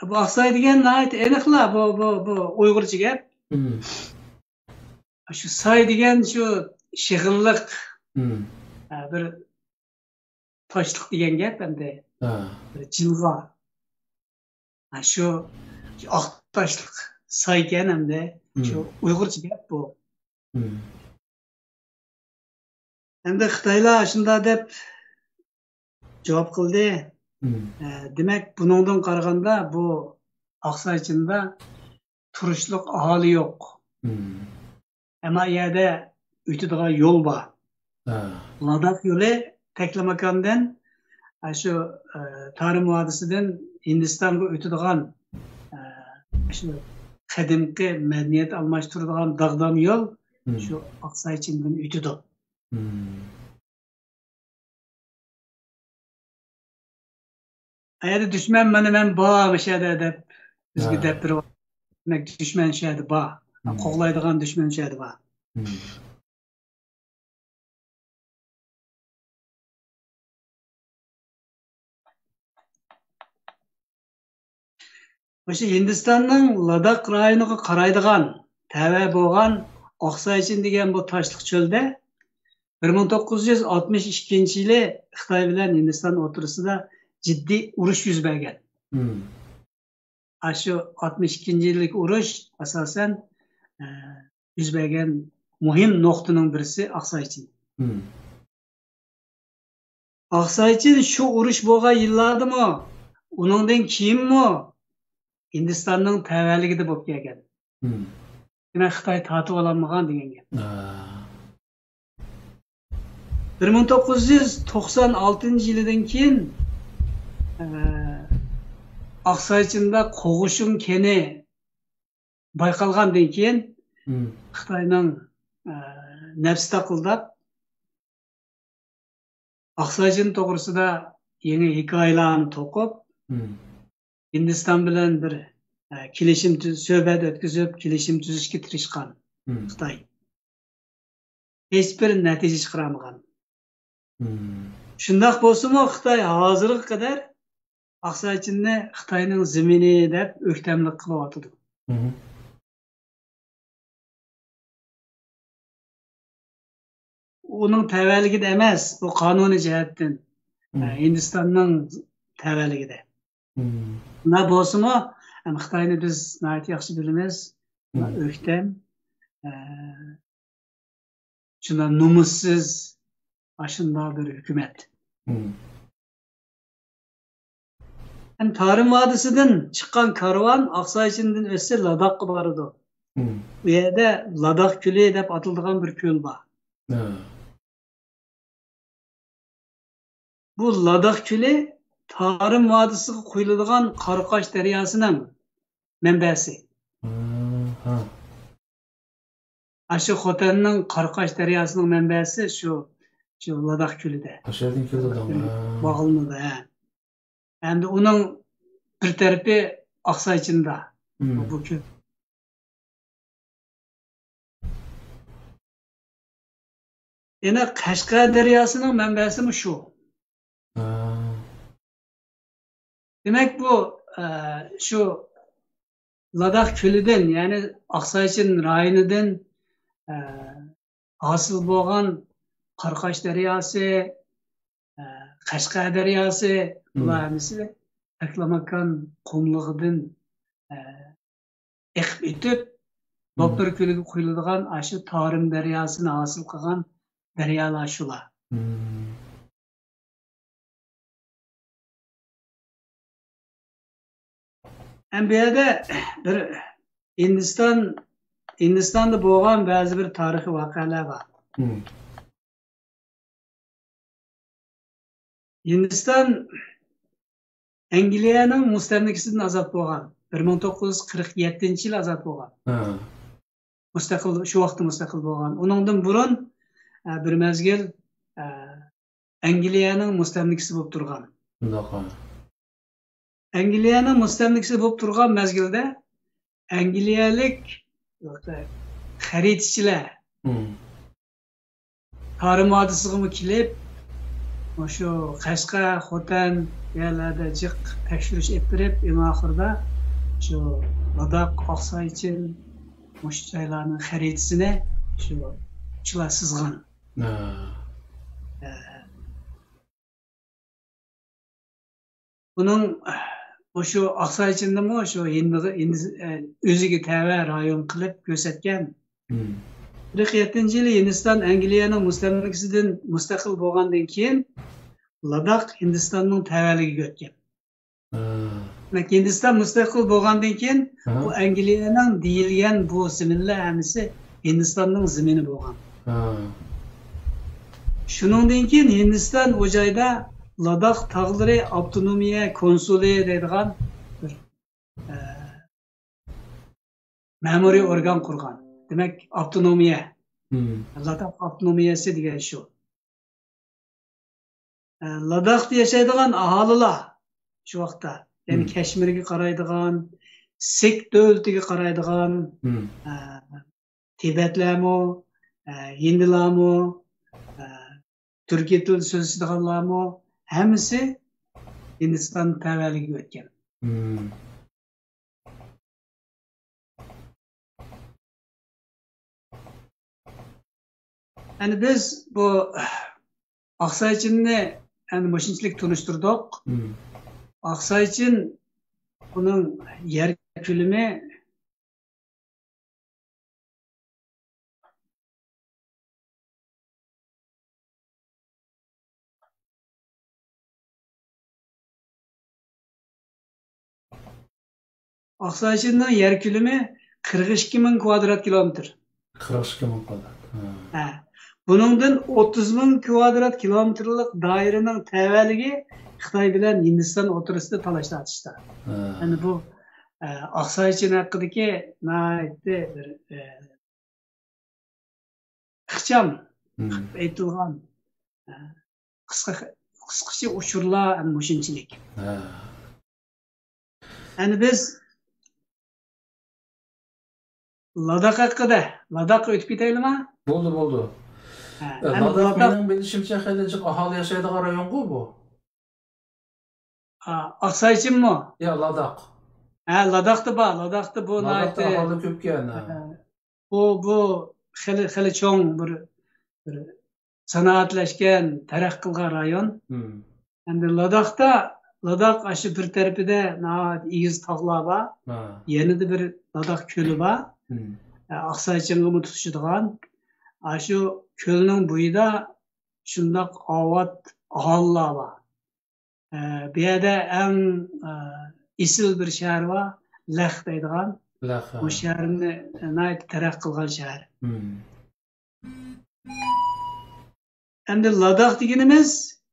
بۇ ئاقساي دېگەن ناھايىتى ئېنىقلا، بۇ، بۇ، بۇ ئۇيغۇرچە گەپ. مم. شۇ ساي دېگەن شۇ شېغىللىق، مم. ئە، بىر تاشلىق دېگەن گەپ ئەمدى. ھا. بىر جىلغا. ھا، شۇ، شۇ ئاق تاشلىق سايكەن ئەمدى. مم. شۇ ئۇيغۇرچە گەپ بۇ. مم. ئەمدى خىتايلار شۇنداق دەپ جاۋاب قىلدى. مم. ئە، دېمەك، بۇنىڭدىن قارىغاندا بۇ ئاقسايچىندا تۇرۇشلۇق ئاھالە يوق. مم. ئەمما ئۇ يەردە ئۆتىدىغان يول بار. ھا. لاداخ يولى تەكلىماكاندىن، ئە، شۇ، ئە، تارىم ۋادىسىدىن ھىندىستانغا ئۆتىدىغان، ئە، شۇ قەدىمكى مەدەنىيەت ئالماشتۇرىدىغان داغدام يول مم. شۇ ئاقسايچىندىن ئۆتىدۇ. مم. ئەگەر دۈشمەن مانا مەن بار مۇشۇ يەردە دەپ بىزگە دەپ بېرىۋاتىدۇ. دېمەك، دۈشمەن شۇ يەردە بار. قوغلايدىغان دۈشمەن شۇ يەردە بار. مۇشۇ ھىندىستاننىڭ لاداخ رايونىغا قارايدىغان، تەۋە بولغان ئاقسايچىن دېگەن بۇ تاشلىق چۆلدە بىر مىڭ توققۇز يۈز ئاتمىش ئىككىنچى يىلى خىتاي بىلەن ھىندىستان ئوتتۇرىسىدا جىددىي ئۇرۇش يۈز بەرگەن. ئاشۇ ئاتمىش ئىككىنچى يىللىق ئۇرۇش، ئاساسەن، ئە، يۈز بەرگەن مۇھىم نۇقتىنىڭ بىرسى ئاقسايچىن. ئاقسايچىن شۇ ئۇرۇش بولغان يىللاردىمۇ، ئۇنىڭدىن كېيىنمۇ ھىندىستاننىڭ تەۋەلىكىدە بولۇپ كەلگەن. دېمەك، خىتاي تارتىۋالالمىغان دېگەن گەپ. بىر مىڭ توققۇز يۈز توقسان ئالتىنچى يىلىدىن كېيىن، ئە، ئاقسايچىندا قوغۇشۇن كېنى بايقالغاندىن كېيىن، خىتاينىڭ، ئە، نەپسى تاقىلداپ، ئاقسايچىن توغرىسىدا يېڭى ھېكايىلەرنى توقۇپ، ھىندىستان بىلەن بىر، ئە، كېلىشىم تۈز-، سۆھبەت ئۆتكۈزۈپ، كېلىشىم تۈزۈشكە تىرىشقان خىتاي. ھېچبىر نەتىجە چىقىرالمىغان. شۇنداق بولسىمۇ، خىتاي ھازىرغا قەدەر ئاقسايچىننى خىتاينىڭ زېمىنى دەپ ئۆكتەملىك قىلىۋاتىدۇ. ئۇنىڭ تەۋەلىكىدە ئەمەس، بۇ قانۇنىي جەھەتتىن، ئە، ھىندىستاننىڭ تەۋەلىكىدە. شۇنداق بولسىمۇ، ئەم، خىتاينى بىز ناھايىتى ياخشى بىلىمىز. ئۇلار ئۆكتەم، ئە، شۇنداق نومۇسسىز، ئاشۇنداق بىر ھۆكۈمەت. ھەم تارىم ۋادىسىدىن چىققان كارۋان ئاقسايچىندىن ئۆتسە لاداخقا بارىدۇ. ئۇ يەردە لاداخ كۆلى دەپ ئاتىلىدىغان بىر كۆل بار. بۇ لاداخ كۆلى تارىم ۋادىسىغا قۇيۇلىدىغان قاراقاش دەرياسىنىڭ مەنبەسى. ئاشۇ خوتەننىڭ قاراقاش دەرياسىنىڭ مەنبەسى شۇ، شۇ لاداخ كۆلىدە. ئاشۇ يەردىن كېلىدۇ. باغلىنىدۇ، ھە. ئەمدى ئۇنىڭ بىر تەرىپى ئاقسايچىندا. بۇ كۆل. يەنە قەشقەر دەرياسىنىڭ مەنبەسىمۇ شۇ. دېمەك، بۇ، ئە، شۇ لاداخ كۆلىدىن، يەنى ئاقسايچىن رايونىدىن، ئە، ھاسىل بولغان قاراقاش دەرياسى، ئە، قەشقەر دەرياسى، بۇلار ھەممىسى تەكلىماكان قۇملۇقىدىن، ئە، ئېقىپ ئۆتۈپ، دوپپىر كۆلىگە قۇيۇلىدىغان ئاشۇ تارىم دەرياسىنى ھاسىل قىلغان دەريالار شۇلار. ھەم بۇ يەردە بىر ھىندىستان، ھىندىستاندا بولغان بەزى بىر تارىخىي ۋەقەلەر بار. ھىندىستان ئەنگلىيەنىڭ مۇستەملىكىسىدىن ئازاد بولغان، بىر مىڭ توققۇز يۈز قىرىق يەتتىنچى يىلى ئازاد بولغان. مۇستەقىل، شۇ ۋاقىتتا مۇستەقىل بولغان. ئۇنىڭدىن بۇرۇن، ئە، بىر مەزگىل، ئە، ئەنگلىيەنىڭ مۇستەملىكىسى بولۇپ تۇرغان. ئەنگلىيەنىڭ مۇستەملىكىسى بولۇپ تۇرغان مەزگىلدە ئەنگلىيەلىك خەرىتىچىلەر تارىم ۋادىسىغىمۇ كېلىپ، مۇشۇ قەشقەر، خوتەن يەرلەردە جىق تەكشۈرۈش ئېلىپ بېرىپ، ئەڭ ئاخىرىدا شۇ لاداخ، ئاقسايچىن، مۇشۇ جايلارنىڭ خەرىتىسىنى شۇ، شۇلار سىزغان. ئۇنىڭ مۇشۇ ئاقسايچىننىمۇ شۇ ھىندىغا، ھىندى-، ئۆزىگە تەۋە رايون قىلىپ كۆرسەتكەن. قىرىق يەتتىنچى يىلى ھىندىستان ئەنگلىيەنىڭ مۇستەملىكىسىدىن مۇستەقىل بولغاندىن كېيىن، لاداخ ھىندىستاننىڭ تەۋەلىكىگە ئۆتكەن. دېمەك، ھىندىستان مۇستەقىل بولغاندىن كېيىن، بۇ ئەنگلىيەنىڭ دېيىلگەن بۇ زېمىنلەر ھەممىسى ھىندىستاننىڭ زېمىنى بولغان. شۇنىڭدىن كېيىن ھىندىستان ئۇ جايدا لاداخ تاغلىرى ئاپتونومىيە كونسۇلى دەيدىغان بىر، ئە، مەمۇرىي ئورگان قۇرغان. دېمەك، ئاپتونومىيە. لاداخ ئاپتونومىيەسى دېگەن شۇ. ئە، لاداختا ياشايدىغان ئاھالىلەر شۇ ۋاقىتتا، يەنى كەشمىرگە قارايدىغان، سىك دۆلىتىگە قارايدىغان، مم. ئە، تىبەتلەرمۇ، ئە، ھىندىلارمۇ، ئە، تۈركىي تىلدا سۆزلىشىدىغانلارمۇ، ھەممىسى ھىندىستان تەۋەلىكىگە ئۆتكەن. مم. ئەنە بىز بۇ ئاقسايچىننى ئەنە مۇشۇنچىلىك تونۇشتۇردۇق. مم. ئاقسايچىن، بۇنىڭ يەر كۆلىمى ئاقسايچىننىڭ يەر كۆلىمى قىرىق ئىككى مىڭ كۋادرات كىلومېتىر. قىرىق ئىككى مىڭ كۋادرات. ھە. ھە. بۇنىڭدىن ئوتتۇز مىڭ كۋادرات كىلومېتىرلىق دائىرىنىڭ تەۋەلىكى خىتاي بىلەن ھىندىستان ئوتتۇرىسىدا تالاش تارتىشتا. ھە. يەنى بۇ، ئە، ئاقسايچىن ھەققىدىكى ناھايىتى بىر، ئە، ئىخچام مم. قىلىپ ئېيتىلغان، ئە، قىسقا، قىسقىچە ئۇچۇرلار مۇشۇنچىلىك. ھە. ئەنە بىز لاداخ ھەققىدە، لاداخقا ئۆتۈپ كېتەيلىما؟ بولدى، بولدى. ھە، ئە، ئەنە لاداخ لاداخ مېنىڭ بىلىشىمچە خېلى جىق ئاھالى ياشايدىغان رايونغۇ بۇ؟ ئا، ئاقسايچىنمۇ؟ يا، لاداخ. ھە، لاداختا بار، لاداختا بۇ لاداختا ناھايىتى، ئاھالى كۆپكەن، ھە. ھە، بۇ، بۇ خېلى، خېلى چوڭ بىر، بىر سانائەتلەشكەن، تەرەققىي قىلغان رايون. مم. ئەمدى لاداختا، لاداخ ئاشۇ بىر تەرىپىدە ناھايىتى ئېگىز تاغلار بار. ھە. يەنىدە بىر لاداخ كۆلى بار. مم. ئە، ئاقسايچىنغىمۇ تۇتىشىدىغان. ئاشۇ كۆلنىڭ بويىدا شۇنداق ئاۋات ئاھالىلەر بار. ئە، بۇ يەردە ئەڭ، ئە، ئېسىل بىر شەھەر بار، لەخ دەيدىغان. لەخ، ھە. بۇ شەھەرنى ناھايىتى تەرەققىي قىلغان شەھەر. مم. ئەمدى لاداخ دېگىنىمىز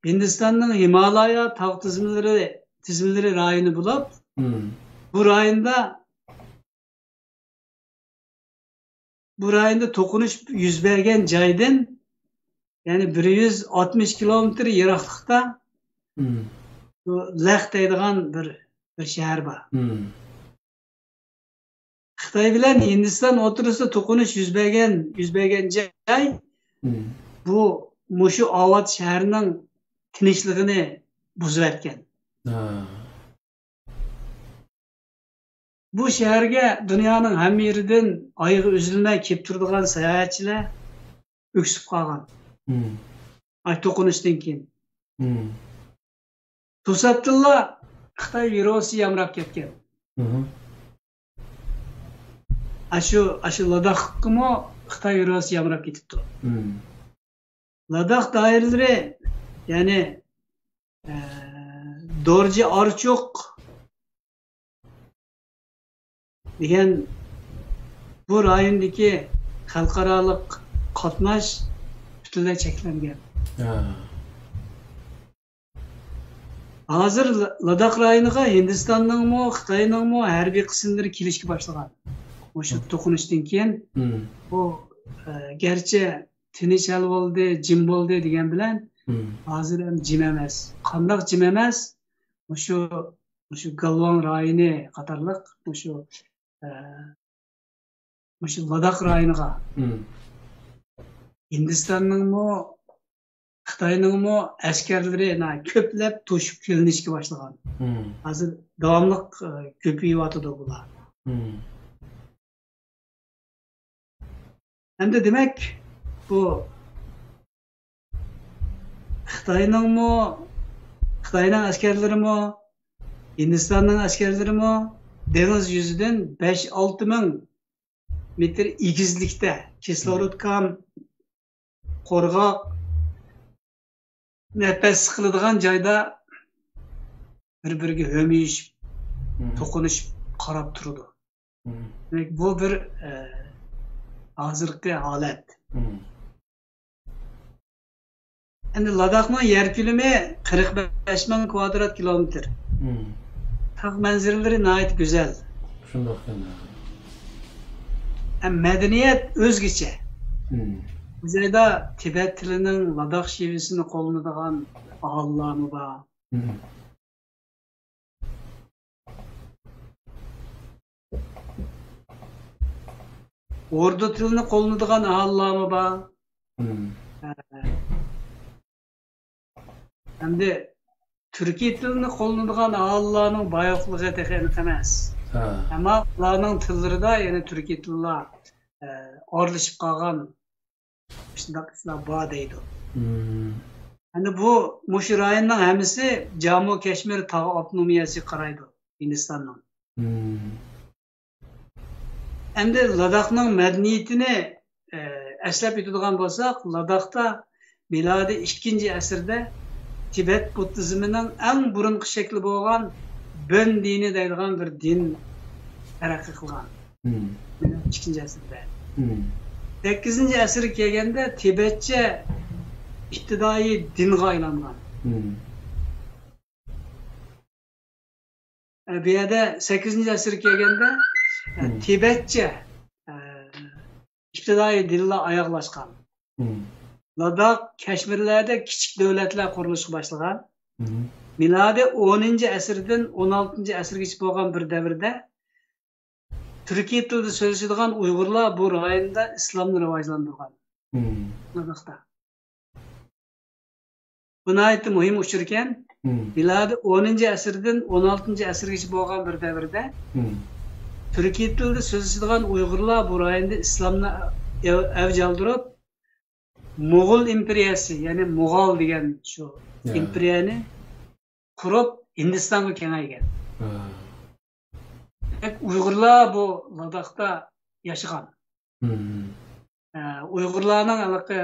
ھىندىستاننىڭ ھىمالايا تاغ تىزمىلىرى، تىزمىلىرى رايونى بولۇپ، مم. بۇ رايوندا بۇ رايوندا توقۇنۇش يۈز بەرگەن جايدىن، يەنى بىر يۈز ئاتمىش كىلومېتىر يىراقلىقتا مم. بۇ لەخ دەيدىغان بىر، بىر شەھەر بار. مم. خىتاي بىلەن ھىندىستان ئوتتۇرىسىدا توقۇنۇش يۈز بەرگەن، يۈز بەرگەن جاي مم. بۇ، مۇشۇ ئاۋات شەھەرنىڭ تىنچلىقىنى بۇزۇۋەتكەن. ھە. بۇ شەھەرگە دۇنيانىڭ ھەممە يېرىدىن ئايىغى ئۈزۈلمەي كېلىپ تۇرىدىغان ساياھەتچىلەر ئۆكسۈپ قالغان. مم. ئاي، توقۇنۇشتىن كېيىن. مم. توساتتىنلا خىتاي ۋىرۇسى يامراپ كەتكەن. مم. ئاشۇ، ئاشۇ لاداخقىمۇ خىتاي ۋىرۇسى يامراپ كېتىپتۇ. مم. لاداخ دائىرىلىرى، يەنى، ئە، دورجى ئارچۇق دېگەن بۇ رايوندىكى خەلقئارالىق قاتناش پۈتۈنلەي چەكلەنگەن. ھە. ھازىر لا-، لاداخ رايونىغا ھىندىستاننىڭمۇ، خىتاينىڭمۇ ھەربىي قىسىملىرى كېلىشكە باشلىغان. مۇشۇ مم. توقۇنۇشتىن كېيىن مم. بۇ، ئە، گەرچە تىنچ ھەل بولدى، جىم بولدى دېگەن بىلەن، مم. ھازىر ھەم جىم ئەمەس. قانداق جىم ئەمەس؟ مۇشۇ، مۇشۇ گالۋاڭ رايونى قاتارلىق مۇشۇ، ئە، مۇشۇ لاداخ رايونىغا مم. ھىندىستاننىڭمۇ، خىتاينىڭمۇ ئەسكەرلىرى ناھايىتى كۆپلەپ توشۇپ كېلىنىشكە باشلىغان. مم. ھازىر داۋاملىق، ئە، كۆپىيىۋاتىدۇ بۇلار. مم. ئەمدى دېمەك، بۇ خىتاينىڭمۇ، خىتاينىڭ ئەسكەرلىرىمۇ، ھىندىستاننىڭ ئەسكەرلىرىمۇ دېڭىز يۈزىدىن بەش ئالتە مىڭ مېتىر ئېگىزلىكتە كىسلورود كام، قورغاق، نەپەس سىقىلىدىغان جايدا بىر-بىرىگە ھۆمۈيۈشۈپ، مم. توقۇنۇشۇپ قاراپ تۇرىدۇ. مم. دېمەك، بۇ بىر، ئە، ھازىرقى ھالەت. مم. ئەمدى لاداخنىڭ يەر كۆلىمى قىرىق بەش مىڭ كۋادرات كىلومېتىر. مم. تاغ مەنزىرىلىرى ناھايىتى گۈزەل. شۇنداق ئىكەن. ھەم مەدەنىيەت ئۆزگىچە. مم. بۇ جايدا تىبەت تىلىنىڭ لاداخ شېۋىسىنى قوللىنىدىغان ئاھالىلەرمۇ بار. مم. ئوردۇ تىلىنى قوللىنىدىغان ئاھالىلەرمۇ بار. مم. ئە، ئەمدى تۈركىي تىلنى قوللىنىدىغان ئاھالىلەرنىڭ بار-يوقلۇقى تېخى ئېنىق ئەمەس. ھە. ئەمما ئۇلارنىڭ تىللىرىدا يەنە تۈركىي تىللار، ئە، ئارىلىشىپ قالغان شۇنداق ئىشلار بار دەيدۇ. مم. ئەمدى بۇ، مۇشۇ رايوننىڭ ھەممىسى جامۇ كەشمىر تاغ ئاپتونومىيەسىگە قارايدۇ، ھىندىستاننىڭ. مم. ئەمدى لاداخنىڭ مەدەنىيىتىنى، ئە، ئەسلەپ ئۆتىدىغان بولساق، لاداختا مىلادىي ئىككىنچى ئەسىردە تىبەت بۇددىزمىنىڭ ئەڭ بۇرۇنقى شەكلى بولغان بۆن دىنى دەيدىغان بىر دىن تەرەققىي قىلغان. مم. ئىككىنچى ئەسىردە. مم. سەككىزىنچى ئەسىرگە كەلگەندە تىبەتچە ئىپتىدائىي دىنغا ئايلانغان. مم. ئە، بۇ يەردە سەككىزىنچى ئەسىرگە كەلگەندە، ئە، مم. تىبەتچە، ئە، ئىپتىدائىي دىنلار ئاياغلاشقان. مم. لاداخ، كەشمىرلەردە كىچىك دۆلەتلەر قۇرۇلۇشقا باشلىغان. مم. مىلادىي ئونىنچى ئەسىردىن ئون ئالتىنچى ئەسىرگىچە بولغان بىر دەۋردە تۈركىي تىلدا سۆزلىشىدىغان ئۇيغۇرلار بۇ رايوندا ئىسلامنى راۋاجلاندۇرغان. مم. لاداختا. بۇ ناھايىتى مۇھىم ئۇچۇر ئىكەن. مم. مىلادىي ئونىنچى ئەسىردىن ئون ئالتىنچى ئەسىرگىچە بولغان بىر دەۋردە مم. تۈركىي تىلدا سۆزلىشىدىغان ئۇيغۇرلار بۇ رايوندا ئىسلامنى ئەۋ-، ئەۋج ئالدۇرۇپ، موغۇل ئىمپېرىيەسى، يەنى موغال دېگەن شۇ يا. ئىمپېرىيەنى قۇرۇپ، ھىندىستانغا كېڭەيگەن. ھە. دېمەك، ئۇيغۇرلار بۇ لاداختا ياشىغان. مم. ئە، ئۇيغۇرلارنىڭ ھېلىقى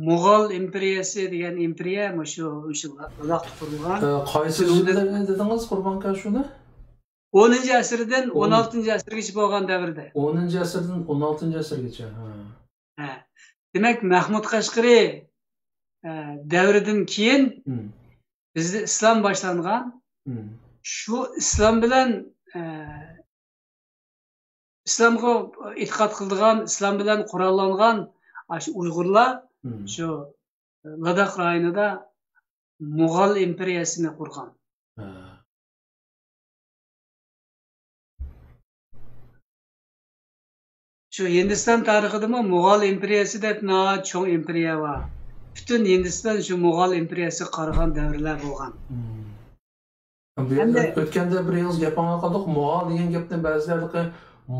موغال ئىمپېرىيەسى دېگەن ئىمپېرىيە مۇشۇ، مۇشۇ لاداختا قۇرۇلغان. ئە، قايسى يىللىرىنى دېدىڭىز، قۇربان ئاكا، شۇنى؟ ئونىنچى ئەسىردىن ئون ئالتىنچى ئەسىرگىچە بولغان دەۋردە. ئونىنچى ئەسىردىن ئون ئالتىنچى ئەسىرگىچە. ھە. ھە. دېمەك، مەھمۇد قەشقىرى، ئە، دەۋرىدىن كېيىن مم. بىزدە ئىسلام باشلانغان. مم. شۇ ئىسلام بىلەن، ئە، ئىسلامغا ئېتىقاد قىلىدىغان، ئىسلام بىلەن قوراللانغان ئاشۇ ئۇيغۇرلار مم. شۇ لاداخ رايونىدا موغال ئىمپېرىيەسىنى قۇرغان. ھە. شۇ ھىندىستان تارىخىدىمۇ موغال ئىمپېرىيەسى دەپ ناھايىتى چوڭ ئىمپېرىيە بار. پۈتۈن ھىندىستان شۇ موغال ئىمپېرىيەسىگە قارىغان دەۋرلەر بولغان. مم. بۇ ئەمدى ئۆتكەندە بىر ئېغىز گەپ ئاڭلاپ قالدۇق. موغال دېگەن گەپنى بەزىلەر ھېلىقى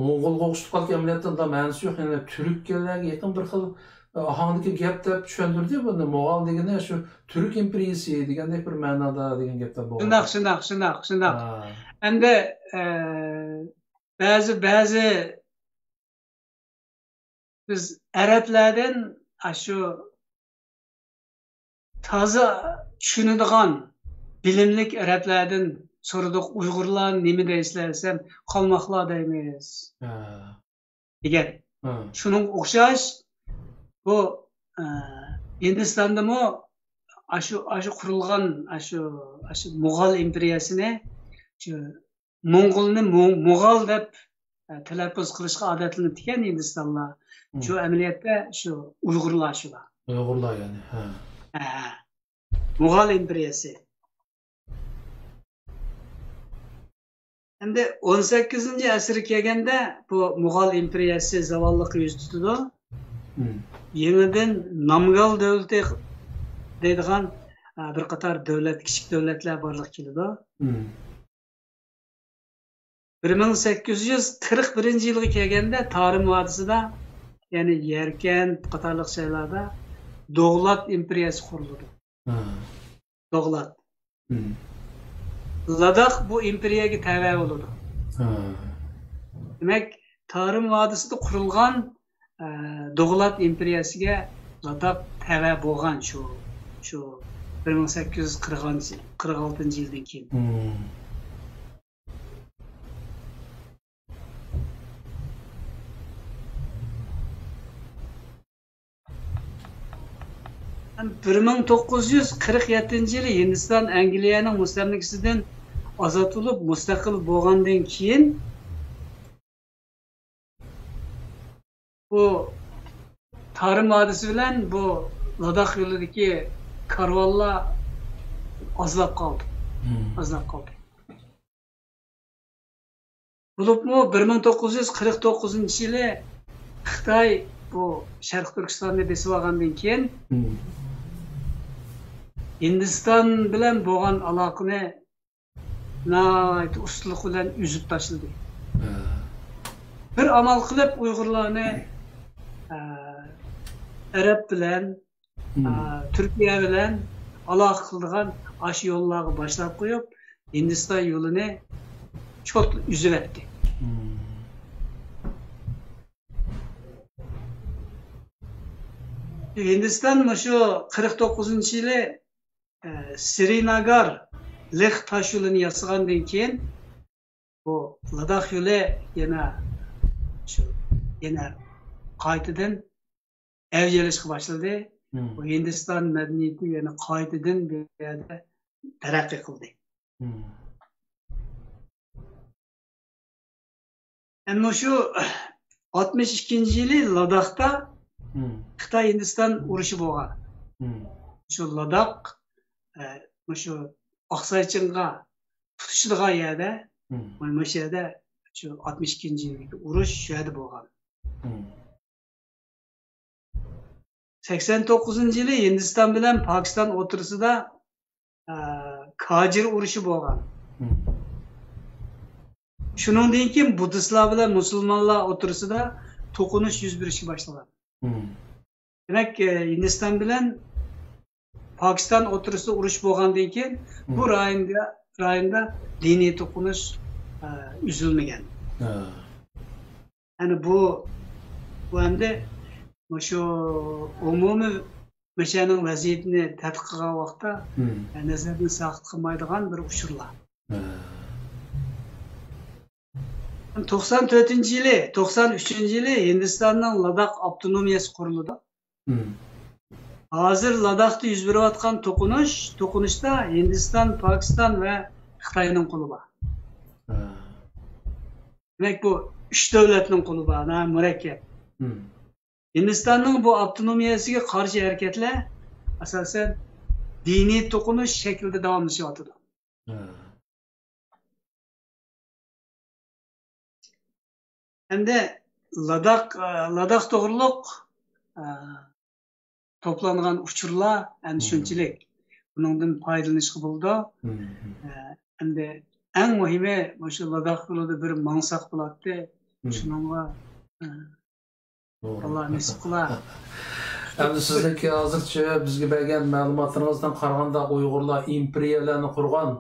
موڭغۇلغا ئوخشىتىپ قالدى، ئەمەلىيەتتە ئۇنداق مەنىسى يوق. يەنى تۈركلەرگە يېقىن بىر خىل ئاھاڭدىكى گەپ دەپ چۈشەندۈردى بۇنى. موغال دېگىنى شۇ تۈرك ئىمپېرىيىسى دېگەندەك بىر مەنادا دېگەن گەپلەر بولغان. شۇنداق، شۇنداق، شۇنداق، شۇنداق. ھا. ئەمدى، ئە، بەزى، بەزى بىز ئەرەبلەردىن ئاشۇ تازا چۈشىنىدىغان، بىلىملىك ئەرەبلەردىن سورىدۇق، ئۇيغۇرلار نېمە دەيسىلەر دېسەم، قالماقلار دەيمىز ھە. دېگەن. ھە. شۇنىڭغا ئوخشاش بۇ، ئە، ھىندىستاندىمۇ ئاشۇ، ئاشۇ قۇرۇلغان ئاشۇ، ئاشۇ موغال ئىمپېرىيەسىنى شۇ موڭغۇلنى مو-، موغال دەپ، ئە، تەلەپپۇز قىلىشقا ئادەتلىنىپتىكەن ھىندىستانلار. مم. شۇ ئەمەلىيەتتە شۇ ئۇيغۇرلار شۇلار. ئۇيغۇرلار يەنى، ھە. ھە، ھە. موغال ئىمپېرىيەسى. ئەمدى ئون سەككىزىنچى ئەسىرگە كەلگەندە بۇ موغال ئىمپېرىيەسى زاۋاللىققا يۈز تۇتىدۇ. مم. يېڭىدىن نامگال دۆلىتى دەيدىغان، ئە، بىر قاتار دۆلەت، كىچىك دۆلەتلەر بارلىققا كېلىدۇ. مم. بىر مىڭ سەككىز يۈز قىرىق بىرىنچى يىلغا كەلگەندە تارىم ۋادىسىدا، يەنى يەركەنت قاتارلىق جايلاردا دوغلات ئىمپېرىيەسى قۇرۇلىدۇ. ھە. دوغلات. مم. لاداخ بۇ ئىمپېرىيەگە تەۋە بولىدۇ. ھە. دېمەك، تارىم ۋادىسىدا قۇرۇلغان ئە، دوغلات ئىمپېرىيەسىگە لاداخ تەۋە بولغان شۇ، شۇ بىر مىڭ سەككىز يۈز قىرىق، قىرىق ئالتىنچى يىلدىن كېيىن. مم. بىر مىڭ توققۇز يۈز قىرىق يەتتىنچى يىلى ھىندىستان ئەنگلىيەنىڭ مۇستەملىكىسىدىن ئازاد بولۇپ مۇستەقىل بولغاندىن كېيىن، بۇ تارىم ۋادىسى بىلەن بۇ لاداخ يولىدىكى كارۋانلار ئازلاپ قالدى. مم. ئازلاپ قالدى. بولۇپمۇ بىر مىڭ توققۇز يۈز قىرىق توققۇزىنچى يىلى خىتاي بۇ شەرقىي تۈركىستاننى بېسىۋالغاندىن كېيىن، ھىندىستان بىلەن بولغان ئالاقىنى ناھايىتى ئۇستىلىق بىلەن ئۈزۈپ تاشلىدى. بىر ئامال قىلىپ ئۇيغۇرلارنى، ئە، ئەرەب بىلەن، ئە، تۈركىيە بىلەن ئالاقە قىلىدىغان ئاشۇ يوللارغا باشلاپ قويۇپ، ھىندىستان يولىنى چوت ئۈزۈۋەتتى. ھىندىستان مۇشۇ قىرىق توققۇزىنچى يىلى، ئە، سرىناگار لېخ تاش يولىنى ياسىغاندىن كېيىن، بۇ لاداخ يولى يەنە شۇ، يەنە قايتىدىن ئەۋج ئېلىشقا باشلىدى. بۇ ھىندىستان مەدەنىيىتى يەنە قايتىدىن بۇ يەردە تەرەققىي قىلدى. ئەمما شۇ ئاتمىش ئىككىنچى يىلى لاداختا خىتاي ھىندىستان ئۇرۇشى بولغان. شۇ لاداخ، ئە، مۇشۇ ئاقساي چىڭغا تۇتىشىدىغان يەردە، مۇشۇ يەردە شۇ ئاتمىش ئىككىنچى يىلدىكى ئۇرۇش شۇ يەردە بولغان. سەكسەن توققۇزىنچى يىلى ھىندىستان بىلەن پاكىستان ئوتتۇرىسىدا، ئە، كاجىر ئۇرۇشى بولغان. شۇنىڭدىن كېيىن بۇددىستلار بىلەن مۇسۇلمانلار ئوتتۇرىسىدا توقۇنۇش يۈز بېرىشكە باشلىغان. دېمەك، ئە، ھىندىستان بىلەن پاكىستان ئوتتۇرىسىدا ئۇرۇش بولغاندىن كېيىن بۇ رايوندا، رايوندا دىنىي توقۇنۇش، ئە، ئۈزۈلمىگەن. يەنى بۇ، بۇ ئەمدى مۇشۇ ئومۇمىي مۇشۇنىڭ ۋەزىيىتىنى تەتقىق قىلغان ۋاقىتتا، ئە، نەزەردىن ساقىت قىلمايدىغان بىر ئۇچۇرلار. توقسان تۆتىنچى يىلى، توقسان ئۈچىنچى يىلى ھىندىستاننىڭ لاداخ ئاپتونومىيەسى قۇرۇلىدۇ. ھازىر لاداختا يۈز بېرىۋاتقان توقۇنۇش، توقۇنۇشتا ھىندىستان، پاكىستان ۋە خىتاينىڭ قولى بار. دېمەك، بۇ ئۈچ دۆلەتنىڭ قولى بار، ناھايىتى مۇرەككەپ. ھىندىستاننىڭ بۇ ئاپتونومىيەسىگە قارشى ھەرىكەتلەر ئاساسەن دىنىي توقۇنۇش شەكلىدە داۋاملىشىۋاتىدۇ. ئەمدى لاداخ، ئە، لاداخ توغرۇلۇق، ئە، توپلانغان ئۇچۇرلار ئەنە شۇنچىلىك. بۇنىڭدىن پايدىلىنىشقا بولىدۇ. ئە، ئەمدى ئەڭ مۇھىمى مۇشۇ لاداخ يولىدا بىر ماڭساق بولاتتى. شۇنىڭغا، ئە، توغرا. ئاللا نېسىپ قىلا. ئەمدى سىزنىڭكى ھازىرچە بىزگە بەرگەن مەلۇماتلىرىڭىزدىن قارىغاندا، ئۇيغۇرلار ئىمپېرىيەلەرنى قۇرغان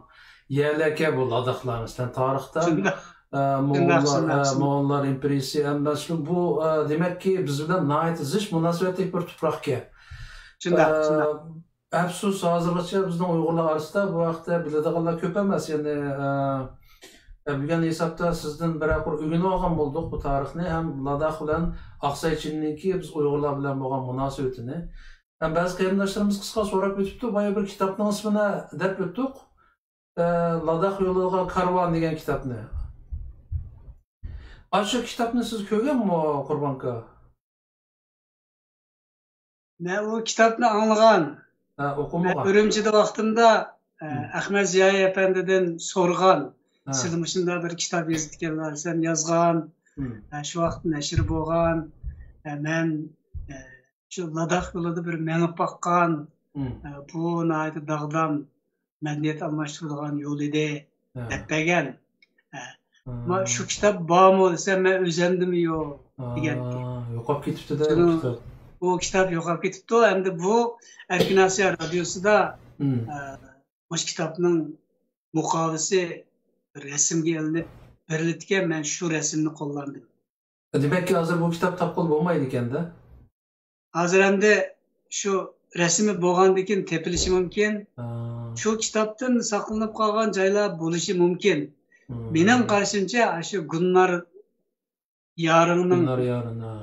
يەرلەركەن بۇ لاداخلار، مەسىلەن، تارىختا، شۇنداق. ئە، شۇنداق، موڭغۇللار، شۇنداق، ئە، شۇنداق. موڭغۇللار ئىمپېرىيىسى، ئەمما شۇ بۇ، ئە، دېمەككى، بىز بىلەن ناھايىتى زىچ مۇناسىۋەتلىك بىر تۇپراقكەن. شۇنداق، ئە، شۇنداق. ئەپسۇس، ھازىرغىچە بىزنىڭ ئۇيغۇرلار ئارىسىدا بۇ ھەقتە بىلىدىغانلار كۆپ ئەمەس. يەنى، ئە، ئە، بۈگۈن ھېسابتا سىزدىن بىرەر قۇر ئۆگىنىۋالغان بولدۇق بۇ تارىخنى ھەم لاداخ بىلەن ئاقساي چىننىڭكى بىز ئۇيغۇرلار بىلەن بولغان مۇناسىۋىتىنى. ھەم بەزى قېرىنداشلىرىمىز قىسقا سوراپ ئۆتۈپتۇ، بايا بىر كىتابنىڭ ئىسمىنى دەپ ئۆتتۇق. ئە، لاداخ يولىغا كارۋان دېگەن كىتابنى. ئاشۇ كىتابنى سىز كۆرگەنمۇ، قۇربان ئاكا؟ مەن ئۇ كىتابنى ئاڭلىغان. ھە، ئۇقۇم مەن بولغان. ئۈرۈمچىدە ۋاقتىمدا، ئە، ھىم. ئەخمەت زىيائىي ئەپەندىدىن سورىغان. ھە. سىلە مۇشۇنداق بىر كىتاب يېزىپتىكەنلەر، سەن يازغان. ھىم. ئە، شۇ ۋاقىت نەشر بولغان. ئە، مەن، ئە، شۇ لاداخ يولىدا بىر مېڭىپ باققان. ھىم. ئە، بۇ ناھايىتى داغدام مەدەنىيەت ئالماشتۇرىدىغان يول ئىدى، ھە. دەپ بەرگەن. ھە. ھە. ما، شۇ كىتاب بارمۇ دېسەم، مەن ئۆزەمدىمۇ يوق، ھە، دېگەنتى. يوقاپ كېتىپتۇ-دە، بۇ شۇنىڭ، كىتاب. بۇ كىتاب يوقاپ كېتىپتۇ. ئەمدى بۇ ئەركىن ئاسىيا رادىيوسىدا، ھىم. ئە، مۇشۇ كىتابنىڭ مۇقاۋىسى رەسىمگە ئېلىنىپ بېرىلىدىكەن، مەن شۇ رەسىمنى قوللاندىم. دېمەككى، ھازىر بۇ كىتاب تاپقىلى بولمايدىكەن-دە؟ ھازىر ئەمدى شۇ رەسىمى بولغاندىكىن تېپىلىشى مۇمكىن. ھا. شۇ كىتابتىن ساقلىنىپ قالغان جايلار بولۇشى مۇمكىن. ھىم. مېنىڭ قارىشىمچە، ئاشۇ گۈلنار يارىڭنىڭ، گۈلنار يارىڭ، ھا.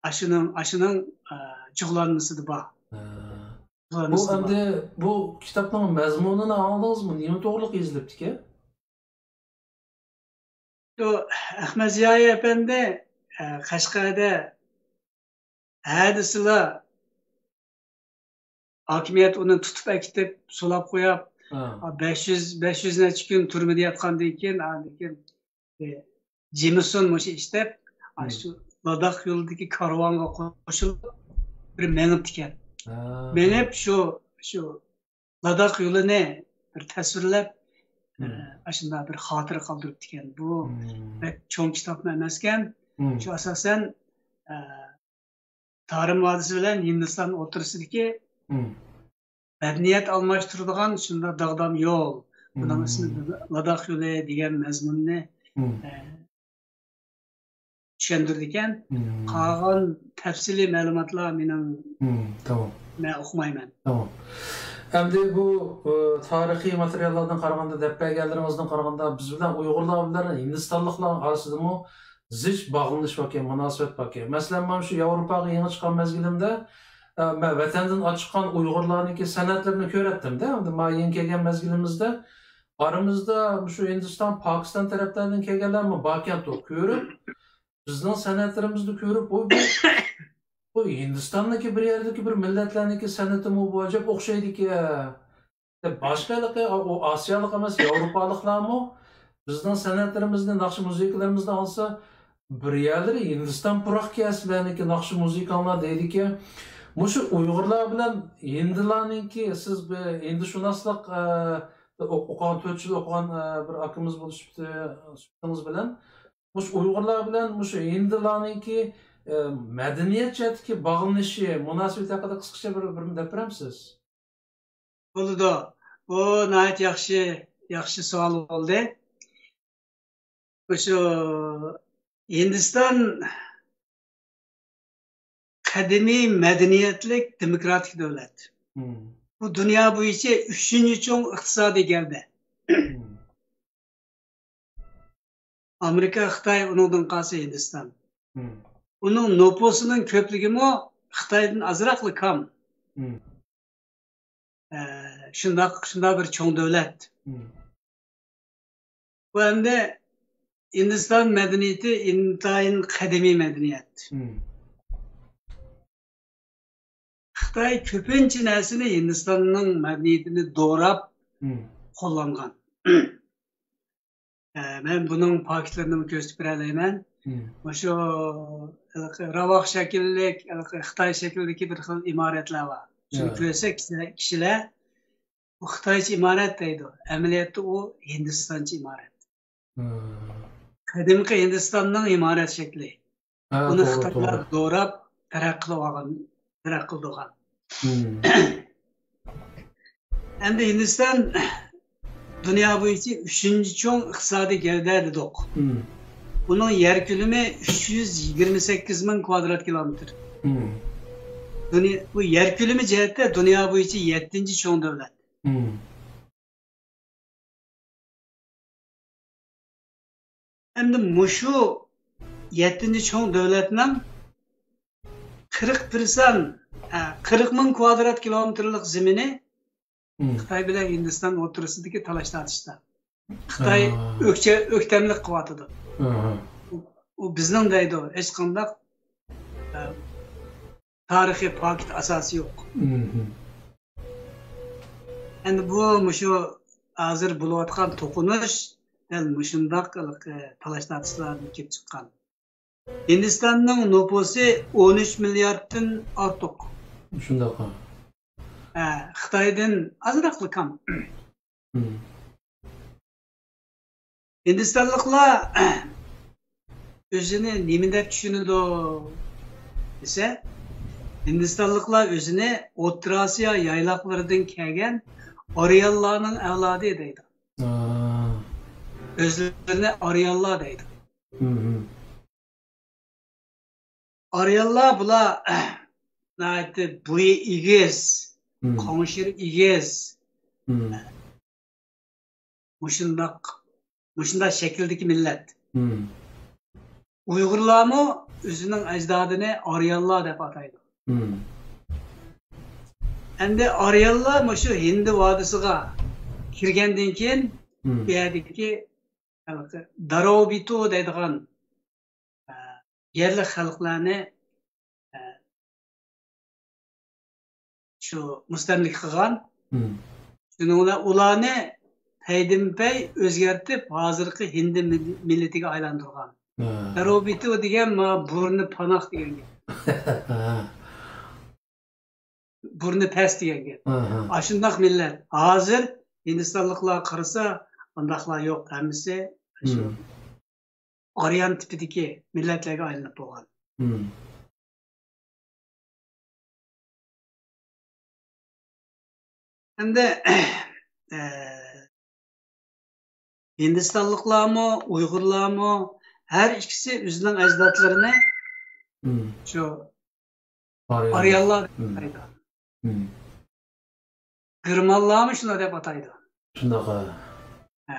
ئاشۇنىڭ، ئاشۇنىڭ، ئە، جۇغلانمىسىدا بار. ھا. بۇ جۇغلانمىسىدا بار. ئەمدى بۇ كىتابنىڭ مەزمۇنىنى ئاڭلىدىڭىزمۇ؟ نېمە توغرىلىق يېزىلىپتىكەن؟ شۇ ئەخمەت زىيائىي ئەپەندى، ئە، قەشقەردە ھە دېسىلا، ھاكىمىيەت ئۇنى تۇتۇپ ئەكېتىپ، سولاپ قويۇپ، ھە. بەش يۈز، بەش يۈز نەچچە كۈن تۈرمىدە ياتقاندىن كېيىن، ئاندىن كېيىن، ئە، جېمىسون مۇشۇ ئىش دەپ، ھىم. شۇ لاداخ يولىدىكى كارۋانغا قوشۇلۇپ، بىر مېڭىپتىكەن. ھە. مېڭىپ شۇ، شۇ لاداخ يولىنى بىر تەسۋىرلەپ، مم. ئە، ئاشۇنداق بىر خاتىرە قالدۇرۇپتىكەن. بۇ مم. بەك چوڭ كىتابمۇ ئەمەسكەن. مم. شۇ ئاساسەن، ئە، تارىم ۋادىسى بىلەن ھىندىستان ئوتتۇرىسىدىكى مم. مەدەنىيەت ئالماشتۇرىدىغان شۇنداق داغدام يول. بۇنىڭ مم. ئىسمى لاداخ يولى دېگەن مەزمۇننى، مم. ئە، چۈشەندۈرىدىكەن. مم. قالغان تەپسىلىي مەلۇماتلار مېنىڭ، مم، تامام. مەن ئۇقمايمەن. تامام. ئەمدى بۇ، ئۇ، تارىخىي ماتېرىياللاردىن قارىغاندا، دەپ بەرگەنلىرىڭىزدىن قارىغاندا، بىز بىلەن ئۇيغۇرلار بىلەن ھىندىستانلىقلار ئارىسىدىمۇ زىچ باغلىنىش باركەن، مۇناسىۋەت باركەن. مەسىلەن، مانا شۇ ياۋروپاغا يېڭى چىققان مەزگىلىمدە، ئە، مەن ۋەتەندىن چىققان ئۇيغۇرلارنىڭكى سەنئەتلىرىنى كۆرەتتىم-دە، ئەمدى مانا يېڭى كەلگەن مەزگىلىمىزدە ئارىمىزدا مۇشۇ ھىندىستان، پاكىستان تەرەپلەردىن كەلگەنلەرمۇ باركەنتۇ. كۆرۈپ، بىزنىڭ سەنئەتلىرىمىزنى كۆرۈپ، ۋوي، بۇ، بۇ ھىندىستاندىكى بىر يەردىكى بىر مىللەتلەرنىڭكى سەنئىتىمۇ بۇ ئەجەب ئوخشايدىكەن، دەپ، باشقا ھېلىقى، ئۇ ئاسىيالىق ئەمەس، ياۋروپالىقلارمۇ بىزنىڭ سەنئەتلىرىمىزنى، ناخشا مۇزىكىلىرىمىزنى ئاڭلىسا، بىر يەرلىرى ھىندىستان پۇراقكەن سىلەرنىڭكى ناخشا مۇزىكاڭلار دەيدىكەن. مۇشۇ ئۇيغۇرلار بىلەن ھىندىلارنىڭكى، سىز بىر ھىندىشۇناسلىق، ئە، ئوق-، ئوقۇغان، تۆت يىل ئوقۇغان، ئە، بىر ئاكىمىز بولۇش سۈپىتى-، سۈپىتىڭىز بىلەن، مۇشۇ ئۇيغۇرلار بىلەن مۇشۇ ھىندىلارنىڭكى، ئە، مەدەنىيەت جەھەتتىكى باغلىنىشى، مۇناسىۋىتى ھەققىدە قىسقىچە بىر، بىر دەپ بېرەمسىز؟ بولىدۇ. بۇ ناھايىتى ياخشى، ياخشى سوئال بولدى. مۇشۇ ھىندىستان قەدىمىي مەدەنىيەتلىك دېموكراتىك دۆلەت. مم. بۇ دۇنيا بويىچە ئۈچىنچى چوڭ ئىقتىسادىي گەۋدە. مم. ئامېرىكا، خىتاي، ئۇنىڭدىن قالسا ھىندىستان. مم. ئۇنىڭ نوپۇسىنىڭ كۆپلۈكىمۇ خىتايدىن ئازراقلا كام. مم. ئە، شۇنداق، شۇنداق بىر چوڭ دۆلەت. مم. بۇ ئەمدى ھىندىستان مەدەنىيىتى ئىنتايىن قەدىمىي مەدەنىيەت. مم. خىتاي كۆپىنچە نەرسىنى ھىندىستاننىڭ مەدەنىيىتىنى دوراپ مم. قوللانغان. ئە، مەن بۇنىڭ پاكىتلىرىنىمۇ كۆرسىتىپ بېرەلەيمەن. مم. مۇشۇ ھېلىقى راۋاق شەكىللىك، ھېلىقى خىتاي شەكلىدىكى بىر خىل ئىمارەتلەر بار. شۇنى يا. كۆرسە كىشىلەر، كىشىلەر، «بۇ خىتايچە ئىمارەت» دەيدۇ. ئەمەلىيەتتە ئۇ ھىندىستانچە ئىمارەت. مم. قەدىمكى ھىندىستاننىڭ ئىمارەت شەكلى. ھە، ئۇنى توغرا، خىتايلار توغرا. دوراپ تەرەققىي قىلىۋالغان، تەرەققىي قىلدۇرغان. مم. ئەمدى ھىندىستان دۇنيا بويىچە ئۈچىنچى چوڭ ئىقتىسادىي گەۋدە دېدۇق. مم. ئۇنىڭ يەر كۆلىمى ئۈچ يۈز يىگىرمە سەككىز مىڭ كۋادرات كىلومېتىر. مم. دۇنيا، بۇ يەر كۆلىمى جەھەتتە دۇنيا بويىچە يەتتىنچى چوڭ دۆلەت. مم. ئەمدى مۇشۇ يەتتىنچى چوڭ دۆلەتنىڭ قىرىق پىرسەنت، ئە، قىرىق مىڭ كۋادرات كىلومېتىرلىق زېمىنى مم. خىتاي بىلەن ھىندىستان ئوتتۇرىسىدىكى تالاش تارتىشتا. خىتاي ئا. ئۆكچە-، ئۆكتەملىك قىلىۋاتىدۇ. ئاھا. ئۇ، ئۇ بىزنىڭ دەيدۇ، ھېچقانداق، ئە، تارىخىي پاكىت ئاساسى يوق. مم. ئەمدى بۇ مۇشۇ ھازىر بولۇۋاتقان توقۇنۇش دەل مۇشۇنداق، ئە، تالاش تارتىشلاردىن كېلىپ چىققان. ھىندىستاننىڭ نوپۇسى ئون ئۈچ مىلياردتىن ئارتۇق. شۇنداق. ھە، خىتايدىن ئازراقلا كام. مم. ھىندىستانلىقلار ئۆزىنى نېمە دەپ چۈشىنىدۇ دېسە، ھىندىستانلىقلار ئۆزىنى ئوتتۇرا ئاسىيا يايلاقلىرىدىن كەلگەن ئارىيانلارنىڭ ئەۋلادى دەيدۇ. ئا. ئۆزلىرىنى ئارىيانلار دەيدۇ. مم. ئارىيانلار بۇلار ناھايىتى بويى ئېگىز، مم. قوڭشىرى ئېگىز. مم. مۇشۇنداق، مۇشۇنداق شەكىلدىكى مىللەت. مم. ئۇيغۇرلارمۇ ئۆزىنىڭ ئەجدادىنى ئارىيانلار دەپ ئاتايدۇ. مم. ئەمدى ئارىيانلار مۇشۇ ھىندى ۋادىسىغا كىرگەندىن كېيىن، مم. بۇ يەردىكى ھېلىقى داراۋبىتو دەيدىغان، ئە، يەرلىك خەلقلەرنى، ئە، شۇ مۇستەملىكە قىلغان. مم. شۇنىڭ بىلەن ئۇلارنى پەيدىنپەي ئۆزگەرتىپ، ھازىرقى ھىندى مىل-، مىللىتىگە ئايلاندۇرغان. ھە. داروبىتو دېگەن ما بۇرنى پاناق دېگەن گەپ. ھە. بۇرنى پەس دېگەن گەپ. ھە، ھە. ئاشۇنداق مىللەت. ھازىر ھىندىستانلىقلار قارىسا، ئانداقلار يوق. ھەممىسى شۇ مم. ئاريان تىپىدىكى مىللەتلەرگە ئايلىنىپ بولغان. مم. ئەمدى، ئە، ھىندىستانلىقلارمۇ، ئۇيغۇرلارمۇ ھەر ئىككىسى ئۆزىنىڭ ئەجدادلىرىنى مم. شۇ ئاريانلار. ئاريانلار دەپ مم. ئاتايدۇ. مم. گېرمانلارمۇ شۇنداق دەپ ئاتايدۇ. شۇنداق، ھە. ھە.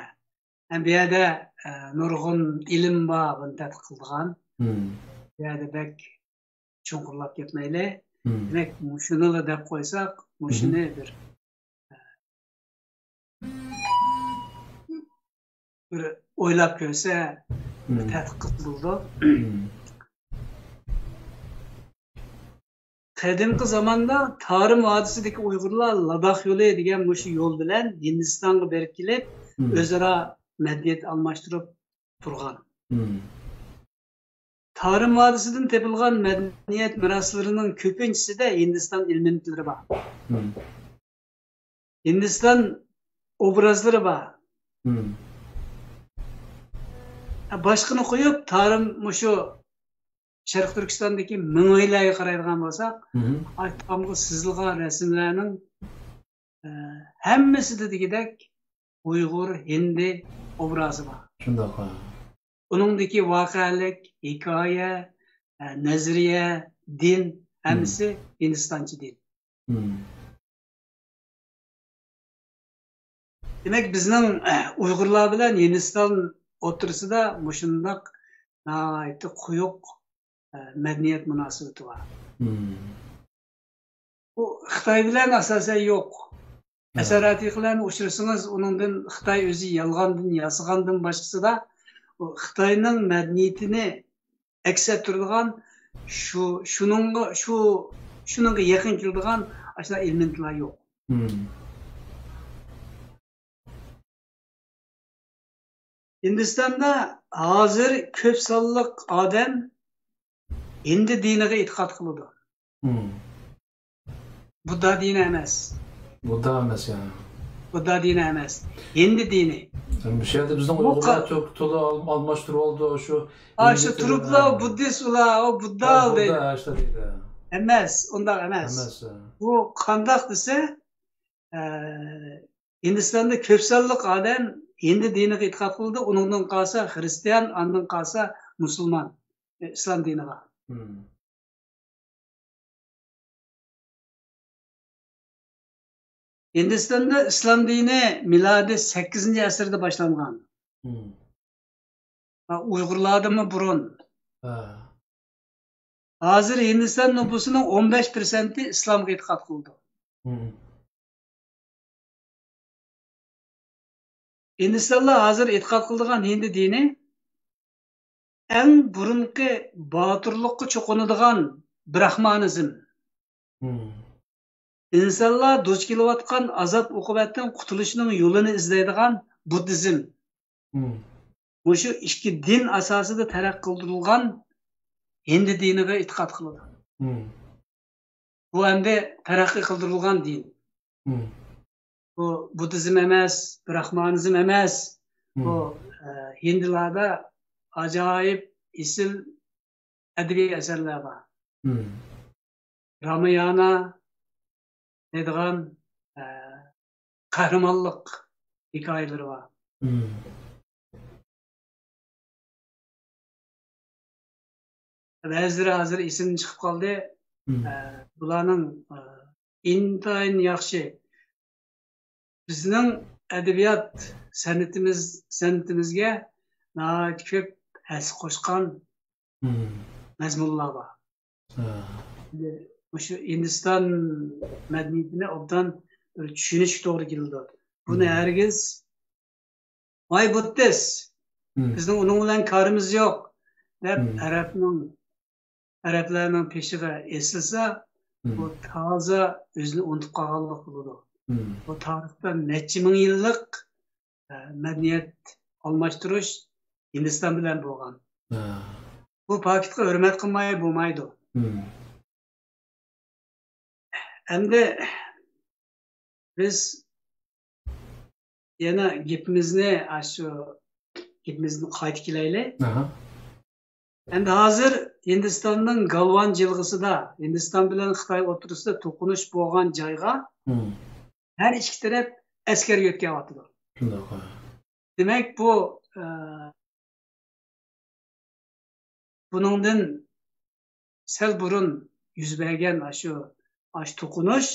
ھەم بۇ يەردە، ئە، نۇرغۇن ئىلىم بار بۇنى تەتقىق قىلىدىغان. مم. بۇ يەردە بەك چوڭقۇرلاپ كەتمەيلى. مم. دېمەك، مۇشۇنىلا دەپ قويساق، مۇشۇنى مم. بىر، بىر ئويلاپ كۆرسە، بىر مم. تەتقىق قىلسا بولىدۇ. مم. قەدىمكى زاماندا تارىم ۋادىسىدىكى ئۇيغۇرلار لاداخ يولى دېگەن مۇشۇ يول بىلەن ھىندىستانغا بېرىپ كېلىپ، مم. ئۆزئارا مەدەنىيەت ئالماشتۇرۇپ تۇرغان. مم. تارىم ۋادىسىدىن تېپىلغان مەدەنىيەت مىراسلىرىنىڭ كۆپىنچىسىدە ھىندىستان ئېلېمېنتلىرى بار. مم. ھىندىستان ئوبرازلىرى بار. مم. باشقىنى قويۇپ، تارىم مۇشۇ شەرقىي تۈركىستاندىكى مىڭئۆيلەرگە قارايدىغان بولساق، مم. ئاي تامغا سىزىلغان رەسىملەرنىڭ، ئە، ھەممىسىدە دېگۈدەك ئۇيغۇر، ھىندى ئوبرازى بار. شۇنداق، ھە. ئۇنىڭدىكى ۋەقەلىك، ھېكايە، ئە، نەزەرىيە، دىن، مم. ھەممىسى ھىندىستانچە دىن. مم. دېمەك، بىزنىڭ، ئە، ئۇيغۇرلار بىلەن ھىندىستان ئوتتۇرىسىدا مۇشۇنداق ناھايىتى قويۇق، ئە، مەدەنىيەت مۇناسىۋىتى بار. مم. بۇ خىتاي بىلەن ئاساسەن يوق. ھە. ئەسەر ئەتىقىلەرنى ئۇچرىسىڭىز، ئۇنىڭدىن خىتاي ئۆزى يالغاندىن ياسىغاندىن باشقىسىدا، ئۇ خىتاينىڭ مەدەنىيىتىنى ئەكس ئەتتۈرىدىغان شۇ، شۇنىڭغا، شۇ، شۇنىڭغا يېقىن كېلىدىغان ئاشۇنداق ئېلېمېنتلار يوق. مم. ھىندىستاندا ھازىر كۆپ سانلىق ئادەم ھىندى دىنىغا ئېتىقاد قىلىدۇ. مم. بۇددا دىنى ئەمەس. بۇددا ئەمەس، يا. بۇددا دىنى ئەمەس. ھىندى دىنى. يەنى مۇشۇ يەردە بىزنىڭ بۇ ئۇيغۇرلار قا- تۆ-، تولا ئال-، ئالماشتۇرۇۋالدى شۇ ئاشۇ ھىندى تۇرۇپلا دىنى. بۇددىست ئۇلار، ئۇ بۇددا ھە، ئالدى. بۇددا، ھە، شۇنداق دەيدۇ. ئەمەس، ئۇنداق ئەمەس. ئەمەس، ھە. بۇ قانداق دېسە، ئە، ھىندىستاندا كۆپ سانلىق ئادەم ھىندى دىنىغا ئېتىقاد قىلىدۇ، ئۇنىڭدىن قالسا خىرىستىيان، ئاندىن قالسا مۇسۇلمان، ئە، ئىسلام دىنىغا. مم. ھىندىستاندا ئىسلام دىنى مىلادىي سەككىزىنچى ئەسىردە باشلانغان. مم. ھا، ئۇيغۇرلاردىنمۇ بۇرۇن. ھە. ھازىر ھىندىستان نوپۇسىنىڭ ئون بەش پىرسەنتى ئىسلامغا ئېتىقاد قىلىدۇ. مم. ھىندىستانلار ھازىر ئېتىقاد قىلىدىغان ھىندى دىنى ئەڭ بۇرۇنقى باتۇرلۇققا چوقۇنىدىغان براخمانىزم. مم. ئىنسانلار دۇچ كېلىۋاتقان ئازاب-ئوقۇبەتتىن قۇتۇلۇشنىڭ يولىنى ئىزدەيدىغان بۇددىزم. مم. مۇشۇ ئىككى دىن ئاساسىدا تەرەققىي قىلدۇرۇلغان ھىندى دىنىغا ئېتىقاد قىلىدۇ. مم. بۇ ئەمدى تەرەققىي قىلدۇرۇلغان دىن. مم. بۇ بۇددىزم ئەمەس، براخمانىزم ئەمەس. مم. بۇ، ئە، ھىندىلاردا ئاجايىپ ئېسىل ئەدەبىي ئەسەرلەر بار. مم. رامايانا دەيدىغان، ئە، قەھرىمانلىق ھېكايىلىرى بار. مم. بەزىلىرى ھازىر ئېسىمدىن چىقىپ قالدى. مم. ئە، بۇلارنىڭ، ئە، ئىنتايىن ياخشى. بىزنىڭ ئەدەبىيات سەنئىتىمىز، سەنئىتىمىزگە ناھايىتى كۆپ ھەسسە قوشقان مم. مەزمۇنلار بار. ھە. مۇشۇ ھىندىستان مەدەنىيىتىنى ئوبدان بىر چۈشىنىشكە توغرا كېلىدۇ. بۇنى مم. ھەرگىز، «ۋاي بۇددىست، مم. بىزنىڭ ئۇنىڭ بىلەن كارىمىز يوق» دەپ مم. ئەرەبنىڭ، ئەرەبلەرنىڭ پېشىغا ئېسىلسا، مم. بۇ تازا ئۆزىنى ئۇنتۇپ قالغانلىق بولىدۇ. مم. بۇ تارىختا نەچچە مىڭ يىللىق، ئە، مەدەنىيەت ئالماشتۇرۇش ھىندىستان بىلەن بولغان. ھە. بۇ پاكىتقا ھۆرمەت قىلماي بولمايدۇ. مم. ئەمدى بىز يەنە گېپىمىزنى، ئاشۇ گېپىمىزنى قايتا كېلەيلى. ئەمدى ھازىر ھىندىستاننىڭ گالۋان جىلغىسىدا ھىندىستان بىلەن خىتاي ئوتتۇرىسىدا توقۇنۇش بولغان جايغا مم. ھەر ئىككى تەرەپ ئەسكەر يۆتكەۋاتىدۇ. شۇنداق، ھە. دېمەك، بۇ، ئە، بۇنىڭدىن سەل بۇرۇن يۈز بەرگەن ئاشۇ، ئاشۇ توقۇنۇش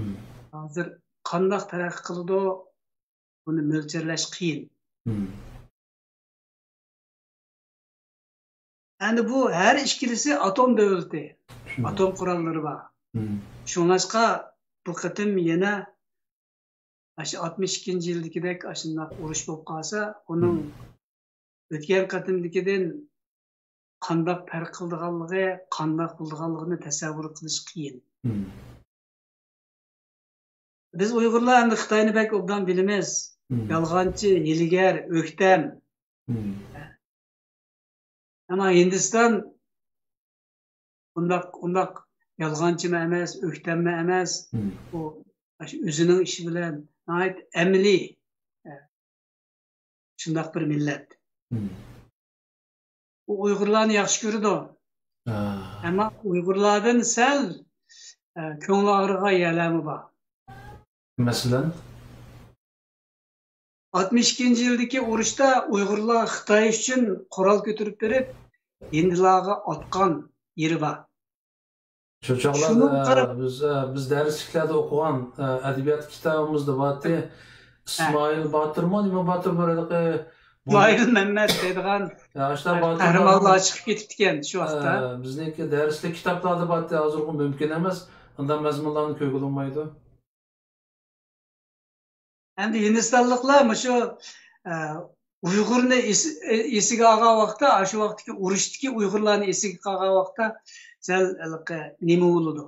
مم. ھازىر قانداق تەرەققىي قىلىدۇ، بۇنى مۆلچەرلەش قىيىن. مم. ئەمدى بۇ ھەر ئىككىلىسى ئاتوم دۆلىتى، شۇنداق. ئاتوم قوراللىرى بار. مم. شۇڭلاشقا بۇ قېتىم يەنە ئاشۇ ئاتمىش ئىككىنچى يىلدىكىدەك ئاشۇنداق ئۇرۇش بولۇپ قالسا، ئۇنىڭ مم. ئۆتكەن قېتىمدىكىدىن قانداق پەرق قىلىدىغانلىقى، قانداق بولىدىغانلىقىنى تەسەۋۋۇر قىلىش قىيىن. مم. بىز ئۇيغۇرلار ئەمدى خىتاينى بەك ئوبدان بىلىمىز. مم. يالغانچى، ھىيلىگەر، ئۆكتەم. مم. ئەمما ھىندىستان ئۇنداق، ئۇنداق يالغانچىمۇ ئەمەس، ئۆكتەممۇ ئەمەس. مم. ئۇ ئاشۇ ئۆزىنىڭ ئىشى بىلەن ناھايىتى ئەمەلىي، ئە، شۇنداق بىر مىللەت. مم. ئۇ ئۇيغۇرلارنى ياخشى كۆرىدۇ. ھە. ئەمما ئۇيغۇرلاردىن سەل، ئە، كۆڭلى ئاغرىغان يەرلەرمۇ بار. مەسىلەن؟ ئاتمىش ئىككىنچى يىلدىكى ئۇرۇشتا ئۇيغۇرلار خىتاي ئۈچۈن قورال كۆتۈرۈپ بېرىپ، ھىندىلارغا ئاتقان يېرى بار. شۇ چاغلاردا، شۇنىڭ قارا- بىز، بىز دەرسلىكلەردە ئوقۇغان، ئەدەبىيات كىتابىمىزدا بارتى. ھە. ئىسمائىل باتۇرمۇ، نېمە باتۇر بىر ھېلىقى بۇ- ئىسمائىل مەمەت دەيدىغان، ھە، ئاشۇنداق باتۇرلار قەھرىمانلار چىقىپ كېتىپتىكەن شۇ ۋاقىتتا. ھە، بىزنىڭكى دەرسلىك كىتابلاردا بارتى، ھازىرغۇ مۇمكىن ئەمەس. ئۇنداق مەزمۇنلارنى كۆرگىلى بولمايدۇ. ئەمدى ھىندىستانلىقلار مۇشۇ، ئە، ئۇيغۇرنى ئېس-، ئېسىگە ئالغان ۋاقىتتا، ئاشۇ ۋاقىتتىكى ئۇرۇشتىكى ئۇيغۇرلارنى ئېسىگە ئالغان ۋاقىتتا سەل ھېلىقى نېمە بولىدۇ؟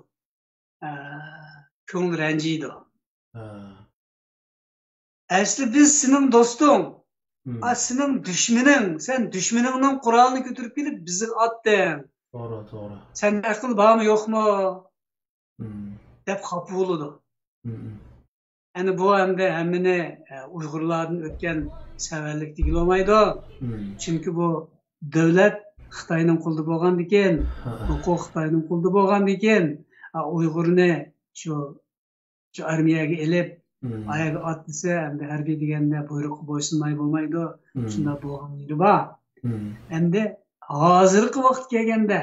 ئە، كۆڭلى رەنجىيدۇ. ھە. ئەسلى بىز سېنىڭ دوستۇڭ، مم. ئا، سېنىڭ دۈشمىنىڭ، سەن دۈشمىنىڭنىڭ قورالىنى كۆتۈرۈپ كېلىپ بىزگە ئاتتىڭ. توغرا، توغرا. سەندە ئەقىل بارمۇ يوقمۇ؟ مم. دەپ خاپا بولىدۇ. مم. ئەنە بۇ ئەمدى ھەممىنى، ئە، ئۇيغۇرلاردىن ئۆتكەن سەۋەنلىك دېگىلى بولمايدۇ. مم. چۈنكى بۇ دۆلەت خىتاينىڭ قولىدا بولغاندىكىن، ھە. ھوقۇق خىتاينىڭ قولىدا بولغاندىكىن، ئا، ئۇيغۇرنى شۇ، شۇ ئارمىيەگە ئېلىپ، مم. ئاياغ ئاتلىسا، ئەمدى ھەربىي دېگەندە بۇيرۇققا بويسۇنماي بولمايدۇ. مم. شۇنداق بولغان يېرى بار. مم. ئەمدى ھازىرقى ۋاقىت كەلگەندە،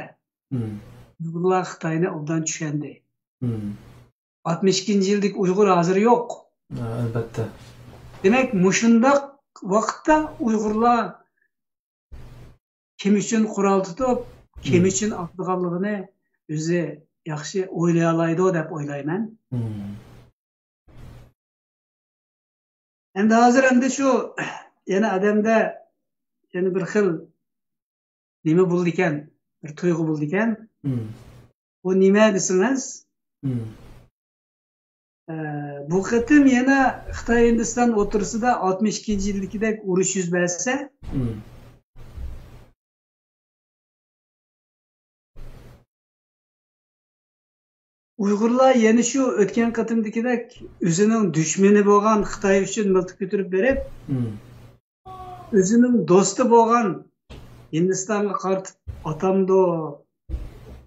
مم. ئۇيغۇرلار خىتاينى ئوبدان چۈشەندى. مم. ئاتمىش ئىككىنچى يىلدىكى ئۇيغۇر ھازىر يوق. ھە، ئەلۋەتتە. دېمەك، مۇشۇنداق ۋاقىتتا ئۇيغۇرلار كىم ئۈچۈن قورال تۇتۇپ، كىم مم. ئۈچۈن ئاتىدىغانلىقىنى ئۆزى ياخشى ئويلىيالايدۇ دەپ ئويلايمەن. مم. ئەمدى ھازىر ئەمدى شۇ يەنە ئادەمدە يەنە بىر خىل نېمە بولىدىكەن، بىر تۇيغۇ بولىدىكەن. مم. بۇ نېمە دېسىڭىز، مم. ئە، بۇ قېتىم يەنە خىتاي ھىندىستان ئوتتۇرىسىدا ئاتمىش ئىككىنچى يىلدىكىدەك ئۇرۇش يۈز بەرسە، مم. ئۇيغۇرلار يەنە شۇ ئۆتكەن قېتىمدىكىدەك ئۆزىنىڭ دۈشمىنى بولغان خىتاي ئۈچۈن مىلتىق كۆتۈرۈپ بېرىپ، مم. ئۆزىنىڭ دوستى بولغان ھىندىستانغا قارىتىپ ئاتامدۇ،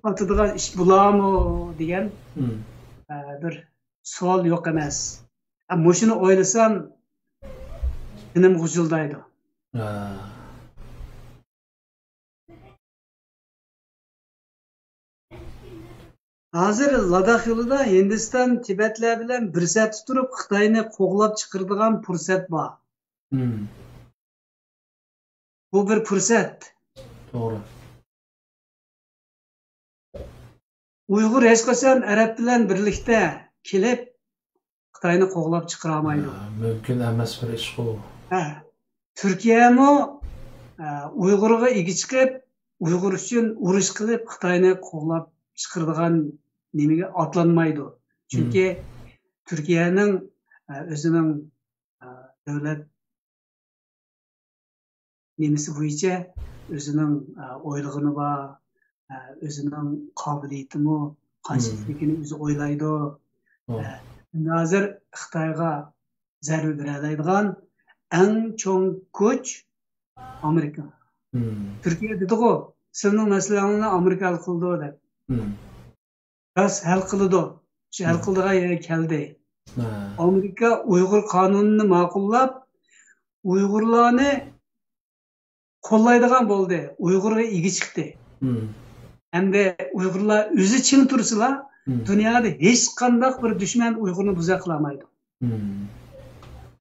ئاتىدىغان ئىش بولامۇ دېگەن، مم. ئە، بىر سوئال يوق ئەمەس. ئە، مۇشۇنى ئويلىسام، جېنىم غۇژۇلدايدۇ. ھە. ھازىر لاداخ يولىدا ھىندىستان تىبەتلەر بىلەن بىر سەپتە تۇرۇپ خىتاينى قوغلاپ چىقىرىدىغان پۇرسەت بار. مم. بۇ بىر پۇرسەت. توغرا. ئۇيغۇر ھېچقاچان ئەرەب بىلەن بىرلىكتە كېلىپ خىتاينى قوغلاپ چىقىرالمايدۇ. ھە، مۇمكىن ئەمەس بىر ئىشقۇ. ھە. تۈركىيەمۇ، ئە، ئۇيغۇرغا ئىگە چىقىپ، ئۇيغۇر ئۈچۈن ئۇرۇش قىلىپ، خىتاينى قوغلاپ چىقىرىدىغان نېمىگە ئاتلانمايدۇ. چۈنكى مم. تۈركىيەنىڭ، ئە، ئۆزىنىڭ، ئە، دۆلەت نېمىسى بويىچە ئۆزىنىڭ، ئە، ئويلىغىنى بار، ئە، ئۆزىنىڭ قابىلىيىتىمۇ قانچىلىكىنى ئۆزى ئويلايدۇ. ئە، ئەمدى ھازىر خىتايغا زەربە بېرەلەيدىغان ئەڭ چوڭ كۈچ ئامېرىكا. تۈركىيە دېدىغۇ، سىلىنىڭ مەسىلىڭىزنى ئامېرىكا ھەل قىلىدۇ دەپ. راست ھەل قىلىدۇ. شۇ ھەل قىلىدىغان يەرگە كەلدى. ئامېرىكا ئۇيغۇر قانۇنىنى ماقۇللاپ، ئۇيغۇرلارنى قوللايدىغان بولدى. ئۇيغۇرغا ئىگە چىقتى. ئەمدى ئۇيغۇرلار ئۆزى چىڭ تۇرسىلا، دۇنيادا ھېچقانداق بىر دۈشمەن ئۇيغۇرنى بۇزا قىلالمايدۇ.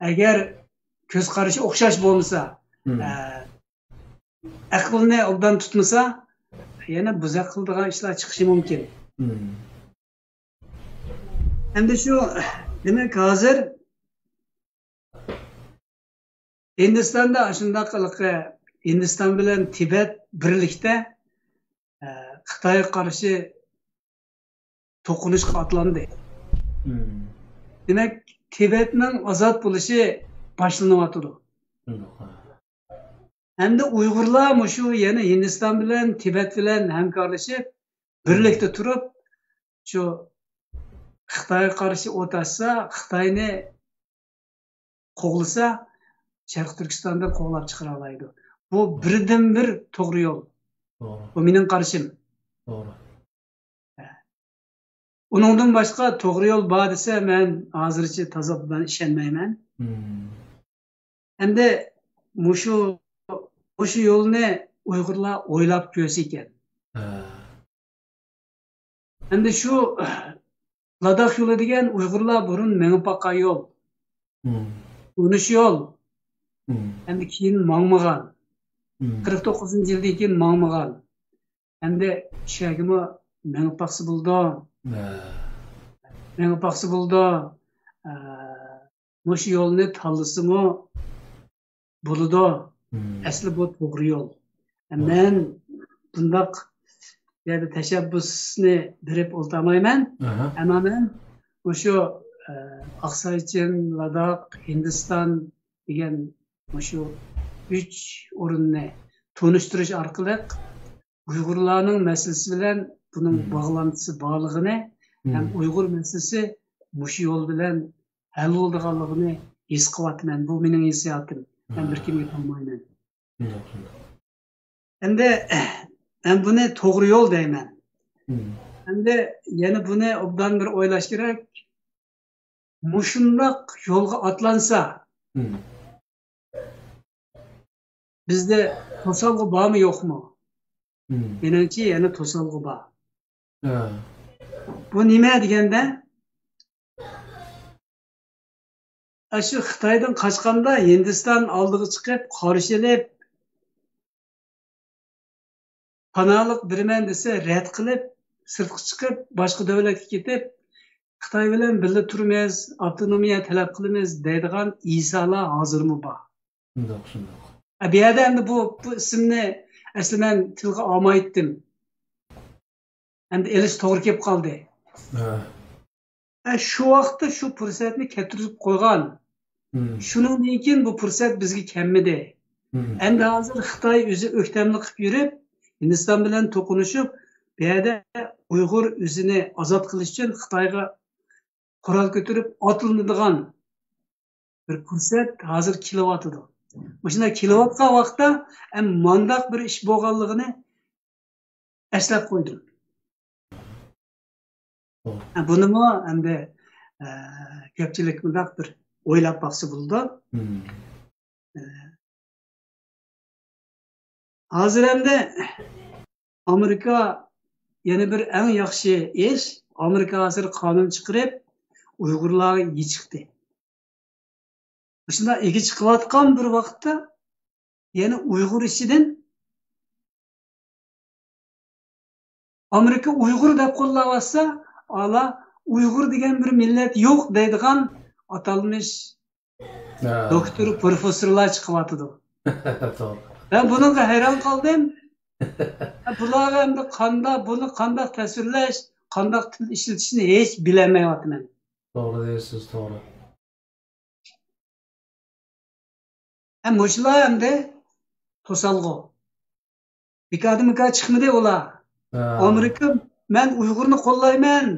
ئەگەر كۆز قارىشى ئوخشاش بولمىسا، ئە، ئەقلىنى ئوبدان تۇتمىسا، يەنە بۇزا قىلىدىغان ئىشلار چىقىشى مۇمكىن. ئەمدى شۇ، دېمەك، ھازىر ھىندىستاندا ئاشۇنداق ھېلىقى ھىندىستان بىلەن تىبەت بىرلىكتە، ئە، خىتايغا قارشى توقۇنۇشقا ئاتلاندى. دېمەك، تىبەتنىڭ ئازاد بولۇشى باشلىنىۋاتىدۇ. ھەمدە ئۇيغۇرلار مۇشۇ يەنە ھىندىستان بىلەن، تىبەت بىلەن ھەمكارلىشىپ، بىرلىكتە تۇرۇپ، شۇ خىتايغا قارشى ئوت ئاچسا، خىتاينى قوغلىسا، شەرقىي تۈركىستاندىن قوغلاپ چىقىرالايدۇ. بۇ بىردىنبىر توغرا يول. بۇ مېنىڭ قارىشىم. ئۇنىڭدىن باشقا توغرا يول بار دېسە، مەن ھازىرچە تازا بۇنى ئىشەنمەيمەن. ئەمدى مۇشۇ، مۇشۇ يولنى ئۇيغۇرلار ئويلاپ كۆرسە ئىكەن. ئەمدى شۇ لاداخ يولى دېگەن ئۇيغۇرلار بۇرۇن مېڭىپ باققان يول. تونۇش يول. ئەمدى كېيىن ماڭمىغان. قىرىق توققۇزىنچى يىلدىن كېيىن ماڭمىغان. ئەمدى شۇ يەرگىمۇ مېڭىپ باقسا بولىدۇ. مېڭىپ باقسا بولىدۇ. ئە، مۇشۇ يولنى تاللىسىمۇ بولىدۇ. ئەسلى بۇ توغرا يول. مەن بۇنداق يەردە تەشەببۇسنى بېرىپ ئولتۇرمايمەن. ئەمما مەن مۇشۇ، ئە، ئاقسايچىن، لاداخ، ھىندىستان دېگەن مۇشۇ ئۈچ ئورۇننى تونۇشتۇرۇش ئارقىلىق ئۇيغۇرلارنىڭ مەسىلىسى بىلەن بۇنىڭ باغلانتىسى بارلىقىنى ھەم ئۇيغۇر مەسىلىسى مۇشۇ يول بىلەن ھەل بولىدىغانلىقىنى ھېس قىلىۋاتىمەن. بۇ مېنىڭ ھېسسىياتىم. مەن بىر كىمگە تاڭمايمەن. ئەمدى مەن بۇنى توغرا يول دەيمەن. ئەمدى يەنە بۇنى ئوبدان بىر ئويلاش كېرەك. مۇشۇنداق يولغا ئاتلانسا، بىزدە توسالغۇ بارمۇ، يوقمۇ؟ مېنىڭچە، يەنە توسالغۇ بار. بۇ نېمە دېگەندە، ئاشۇ خىتايدىن قاچقاندا ھىندىستان ئالدىغا چىقىپ، قارشى ئېلىپ، پاناھلىق بېرىمەن دېسە، رەت قىلىپ، سىرتقا چىقىپ، باشقا دۆلەتكە كېتىپ، خىتاي بىلەن بىللە تۇرىمىز، ئاپتونومىيە تەلەپ قىلىمىز دەيدىغان ئىسالار ھازىرمۇ بار. شۇنداق، شۇنداق. ئە، بۇ يەردە ئەمدى بۇ، بۇ ئىسىمنى ئەسلى مەن تىلغا ئالمايتتىم. ئەمدى ئېلىش توغرا كېلىپ قالدى. ھە. ئە، شۇ ۋاقىتتا شۇ پۇرسەتنى كەتكۈزۈپ قويغان. شۇنىڭدىن كېيىن بۇ پۇرسەت بىزگە كەلمىدى. ئەمدى ھازىر خىتاي ئۆزى ئۆكتەملىك قىلىپ يۈرۈپ، ھىندىستان بىلەن توقۇنۇشۇپ، بۇ يەردە ئۇيغۇر ئۆزىنى ئازاد قىلىش ئۈچۈن خىتايغا قورال كۆتۈرۈپ ئاتلىنىدىغان بىر پۇرسەت ھازىر كېلىۋاتىدۇ. مۇشۇنداق كېلىۋاتقان ۋاقىتتا ھەم مانداق بىر ئىش بولغانلىقىنى ئەسلەپ قويدۇم. ھە، بۇنىمۇ ئەمدى، ئە، كۆپچىلىك مۇنداق بىر ئويلاپ باقسا بولىدۇ. ئە، ھازىر ئەمدى ئامېرىكا يەنە بىر ئەڭ ياخشى ئىش، ئامېرىكا ھازىر قانۇن چىقىرىپ، ئۇيغۇرلارغا ئىگە چىقتى. مۇشۇنداق ئىگە چىقىۋاتقان بىر ۋاقىتتا يەنە ئۇيغۇر ئىچىدىن ئامېرىكا ئۇيغۇر دەپ قوللاۋاتسا، ئالا ئۇيغۇر دېگەن بىر مىللەت يوق دەيدىغان ئاتالمىش ھە. دوكتور، پروفېسسورلار چىقىۋاتىدۇ. توغرا. مەن بۇنىڭغا ھەيران قالدىم. بۇلارغا ئەمدى قانداق، بۇنى قانداق تەسۋىرلەش، قانداق تىل ئىشلىتىشنى ھېچ بىلەلمەيۋاتىمەن. توغرا دەيسىز، توغرا. ھە، مۇشۇلار ئەمدى توسالغۇ. بىكاردىن بىكار چىقمىدى ئۇلار. ئامېرىكا، مەن ئۇيغۇرنى قوللايمەن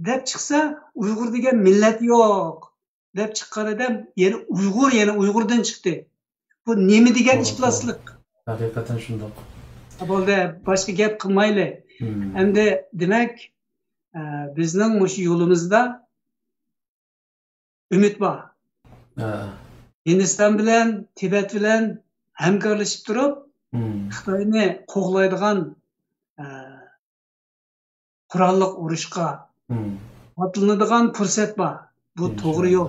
دەپ چىقسا، ئۇيغۇر دېگەن مىللەت يوق دەپ چىققان ئادەم يەنە ئۇيغۇر، يەنە ئۇيغۇردىن چىقتى. بۇ نېمە دېگەن ئىپلاسلىق؟ ھەقىقەتەن شۇنداق. بولدى، باشقا گەپ قىلمايلى. ئەمدى دېمەك، ئە، بىزنىڭ مۇشۇ يولىمىزدا ئۈمىد بار. ھىندىستان بىلەن، تىبەت بىلەن ھەمكارلىشىپ تۇرۇپ، خىتاينى قوغلايدىغان، ئە، قوراللىق ئۇرۇشقا ئاتلىنىدىغان پۇرسەت بار. بۇ توغرا يول.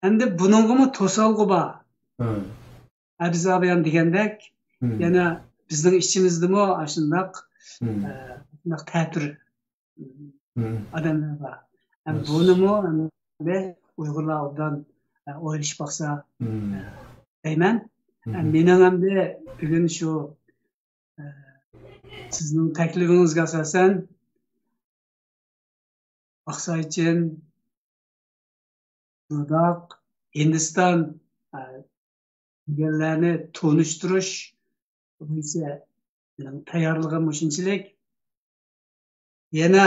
ئەمدى بۇنىڭغىمۇ توسالغۇ بار. ئەبزابىيان دېگەندەك، يەنە بىزنىڭ ئىچىمىزدىمۇ ئاشۇنداق، ئە، شۇنداق تەتۈر ئادەملەر بار. ھەم بۇنىمۇ ئەمدى ئۇيغۇرلار ئوبدان، ئە، ئويلىشىپ باقسا، ئە، دەيمەن. ھەم مېنىڭ ئەمدى بۈگۈن شۇ، ئە، سىزنىڭ تەكلىپىڭىزگە ئاساسەن، ئاقساي چىن، دۇداق، ھىندىستان، ئە، دېگەنلەرنى تونۇشتۇرۇش بويىچە مېنىڭ تەييارلىقىم مۇشۇنچىلىك. يەنە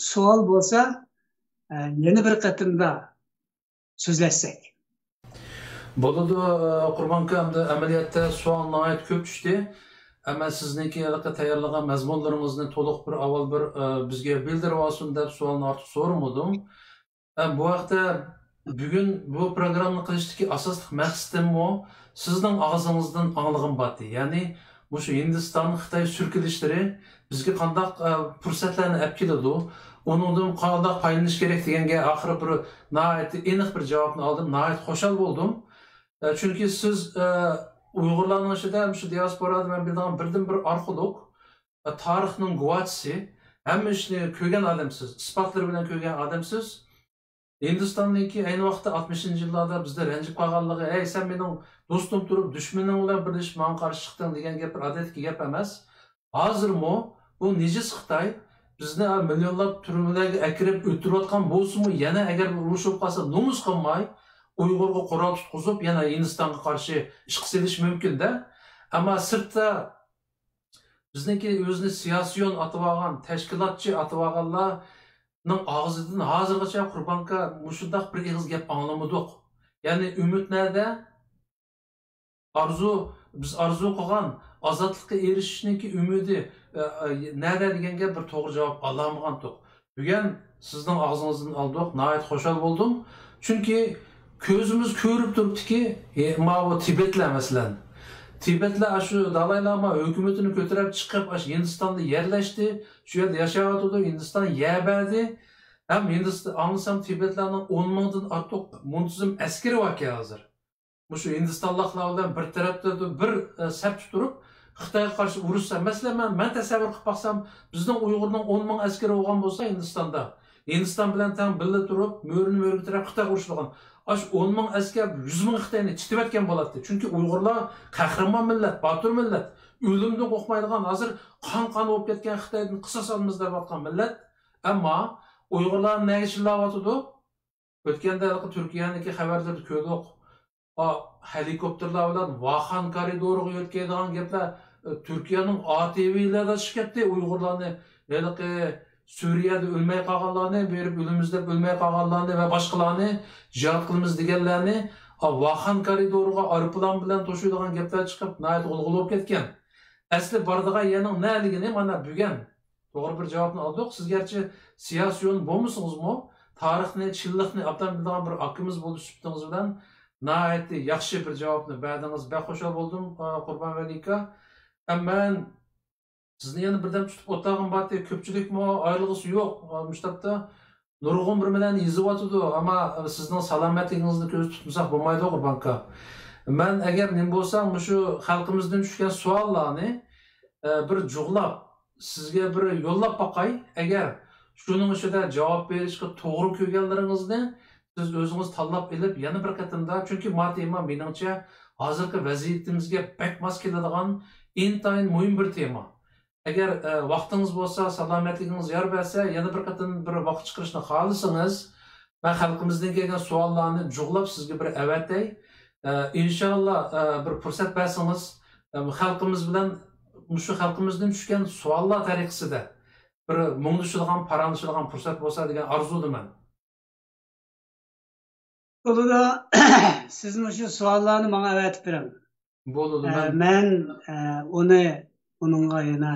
سوئال بولسا، ئە، يەنە بىر قېتىمدا سۆزلەشسەك. بولىدۇ، قۇربان ئاكا، ئەمدى ئەمەلىيەتتە سوئال ناھايىتى كۆپ چۈشتى. ئەمما سىزنىڭكى ھېلىقى تەييارلىغان مەزمۇنلىرىڭىزنى تولۇق بىر ئاۋۋال بىر، ئە، بىزگە بىلدۈرۈۋالسۇن دەپ سوئالنى ئارتۇق سورىمىدىم. ئە، بۇ ھەقتە بۈگۈن بۇ پروگراممىنى قىلىشتىكى ئاساسلىق مەقسىتىممۇ سىزنىڭ ئاغزىڭىزدىن ئاڭلىغىم بارتى. يەنى مۇشۇ ھىندىستان، خىتاي سۈركىلىشلىرى بىزگە قانداق، ئە، پۇرسەتلەرنى ئەپ كېلىدۇ، ئۇنىڭدىن قانداق پايدىلىنىش كېرەك دېگەنگە ئاخىرى بىر ناھايىتى ئېنىق بىر جاۋابنى ئالدىم، ناھايىتى خۇشال بولدۇم. ئە، چۈنكى سىز، ئە، ئۇيغۇرلارنىڭ ئىچىدە، مۇشۇ دىياسپورادا مەن بىلىدىغان بىردىنبىر ئارخېئولوگ، ئە، تارىخنىڭ گۇۋاچىسى، ھەممە ئىشنى كۆرگەن ئادەمسىز، ئىسپاتلىرى بىلەن كۆرگەن ئادەمسىز. ھىندىستاننىڭكى ئەينى ۋاقىتتا ئاتمىشىنچى يىللاردا بىزدە رەنجىپ قالغانلىقى، «ھەي، سەن مېنىڭ دوستۇم تۇرۇپ، دۈشمىنىڭ بىلەن بىرلىشىپ ماڭا قارشى چىقتىڭ» دېگەن گەپ بىر ئادەتتىكى گەپ ئەمەس. ھازىرمۇ بۇ نىجىس خىتاي بىزنى، ھە، مىليونلاپ تۈرمىلەرگە ئەكىرىپ ئۆلتۈرۈۋاتقان بولسىمۇ، يەنە ئەگەر بىر ئۇرۇش بولۇپ قالسا، نومۇس قىلماي ئۇيغۇرغا قورال تۇتقۇزۇپ، يەنە ھىندىستانغا قارشى ئىشقا سېلىش مۇمكىن-دە. ئەمما سىرتتا بىزنىڭكى ئۆزىنى سىياسىيون ئاتىۋالغان، تەشكىلاتچى ئاتىۋالغانلارنىڭ ئاغزىدىن ھازىرغىچە، قۇربان ئاكا، مۇشۇنداق بىر ئېغىز گەپ ئاڭلىمىدۇق. يەنى ئۈمىد نەدە؟ ئارزۇ، بىز ئارزۇ قىلغان ئازادلىققا ئېرىشىشنىڭكى ئۈمىدى، ئە، ئە، نەدە دېگەن گەپ بىر توغرا جاۋاب ئالالمىغانتۇق. بۈگۈن سىزنىڭ ئاغزىڭىزدىن ئالدۇق، ناھايىتى خۇشال بولدۇم. چۈنكى كۆزىمىز كۆرۈپ تۇرۇپتۇكى، ھە، ماۋۇ تىبەتلەر مەسىلەن. تىبەتلەر ئاشۇ دالاي لاما ھۆكۈمىتىنى كۆتۈرۈپ چىقىپ، ئاشۇ ھىندىستاندا يەرلەشتى، شۇ يەردە ياشاۋاتىدۇ، ھىندىستان يەر بەردى. ھەم ھىندىست-، ئاڭلىسام، تىبەتلەرنىڭ ئون مىڭدىن ئارتۇق مۇنتىزىم ئەسكىرى باركەن ھازىر. مۇشۇ ھىندىستانلىقلار بىلەن بىر تەرەپتە بىر، ئە، سەپتە تۇرۇپ، خىتايغا قارشى ئۇرۇشسا، مەسىلەن، مەن، مەن تەسەۋۋۇر قىلىپ باقسام، بىزنىڭ ئۇيغۇرنىڭ ئون مىڭ ئەسكىرى بولغان بولسا ھىندىستاندا، ھىندىستان بىلەن تەڭ بىللە تۇرۇپ، مۈرىنى مۈرىگە تىرەپ خىتايغا ئۇرۇشىدىغان، ئاشۇ ئون مىڭ ئەسكەر يۈز مىڭ خىتاينى چىتىۋەتكەن بولاتتى. چۈنكى ئۇيغۇرلار قەھرىمان مىللەت، باتۇر مىللەت، ئۆلۈمدىن قورقمايدىغان، ھازىر قان-قان بولۇپ كەتكەن خىتايدىن قىساس ئالىمىز دەۋاتقان مىللەت. ئەمما ئۇيغۇرلار نەگە چىللاۋاتىدۇ؟ ئۆتكەندە ھېلىقى تۈركىيەنىڭكى خەۋەرلىرىدە كۆردۇق. ئا، ھېلىكوپتېرلار بىلەن ۋاخان كارىدورىغا يۆتكەيدىغان گەپلەر، ئە، تۈركىيەنىڭ ئا تى ۋىلىرىدا چىقىپ كەتتى. ئۇيغۇرلارنى ھېلىقى سۈرىيەدە ئۆلمەي قالغانلارنى، بېرىپ ئۆلىمىز دەپ ئۆلمەي قالغانلارنى ۋە باشقىلارنى جىھاد قىلىمىز دېگەنلەرنى، ئا، ۋاخان كارىدورىغا ئايروپىلان بىلەن توشۇيدىغان گەپلەر چىقىپ، ناھايىتى غۇلغۇلا بولۇپ كەتكەن. ئەسلى بارىدىغان يەرنىڭ نەلىكىنى مانا بۈگۈن توغرا بىر جاۋابنى ئالدۇق. سىز گەرچە سىياسىيون بولمىسىڭىزمۇ، تارىخنى، چىنلىقنى ئوبدان بىلىدىغان بىر ئاكىمىز بولۇش سۈپىتىڭىز بىلەن ناھايىتى ياخشى بىر جاۋابنى بەردىڭىز. بەك خۇشال بولدۇم، ئا، قۇربان ۋەلى ئاكا. ئەمما مەن سىزنى يەنە بىردەم تۇتۇپ ئولتۇرغىنىم بارتى، كۆپچىلىكمۇ ئايرىلغۇسى يوق، ئا، مۇشۇ تاپتا نۇرغۇن بىر مىللەتنى يېزىۋاتىدۇ، ئەمما سىزنىڭ سالامەتلىكىڭىزنى كۆزدە تۇتمىساق بولمايدۇ، قۇربان ئاكا. مەن ئەگەر نېمە بولسا، مۇشۇ خەلقىمىزدىن چۈشكەن سوئاللارنى، ئە، بىر جۇغلاپ، سىزگە بىر يوللاپ باقاي. ئەگەر شۇنىڭ ئىچىدە جاۋاب بېرىشكە توغرا كۆرگەنلىرىڭىزنى سىز ئۆزىڭىز تاللاپ ئېلىپ، يەنە بىر قېتىمدا، چۈنكى ما تېما، مېنىڭچە، ھازىرقى ۋەزىيىتىمىزگە بەك ماس كېلىدىغان ئىنتايىن مۇھىم بىر تېما. ئەگەر، ئە، ۋاقتىڭىز بولسا، سالامەتلىكىڭىز يار بەرسە، يەنە بىر قېتىم بىر ۋاقىت چىقىرىشنى خالىسىڭىز، مەن خەلقىمىزدىن كەلگەن سوئاللارنى جۇغلاپ سىزگە بىر ئەۋەتەي. ئە، ئىنشاللا، ئە، بىر پۇرسەت بەرسىڭىز، ئەم، خەلقىمىز بىلەن، مۇشۇ خەلقىمىزدىن چۈشكەن سوئاللار تەرىقىسىدە بىر مۇڭدىشىدىغان، پاراڭلىشىدىغان پۇرسەت بولسا دېگەن ئارزۇدىمەن. بولىدۇ. سىز مۇشۇ سوئاللارنى ماڭا ئەۋەتىپ بېرىڭ. بولىدۇ، ئە، مەن مەن، ئە، ئۇنى، ئۇنىڭغا يەنە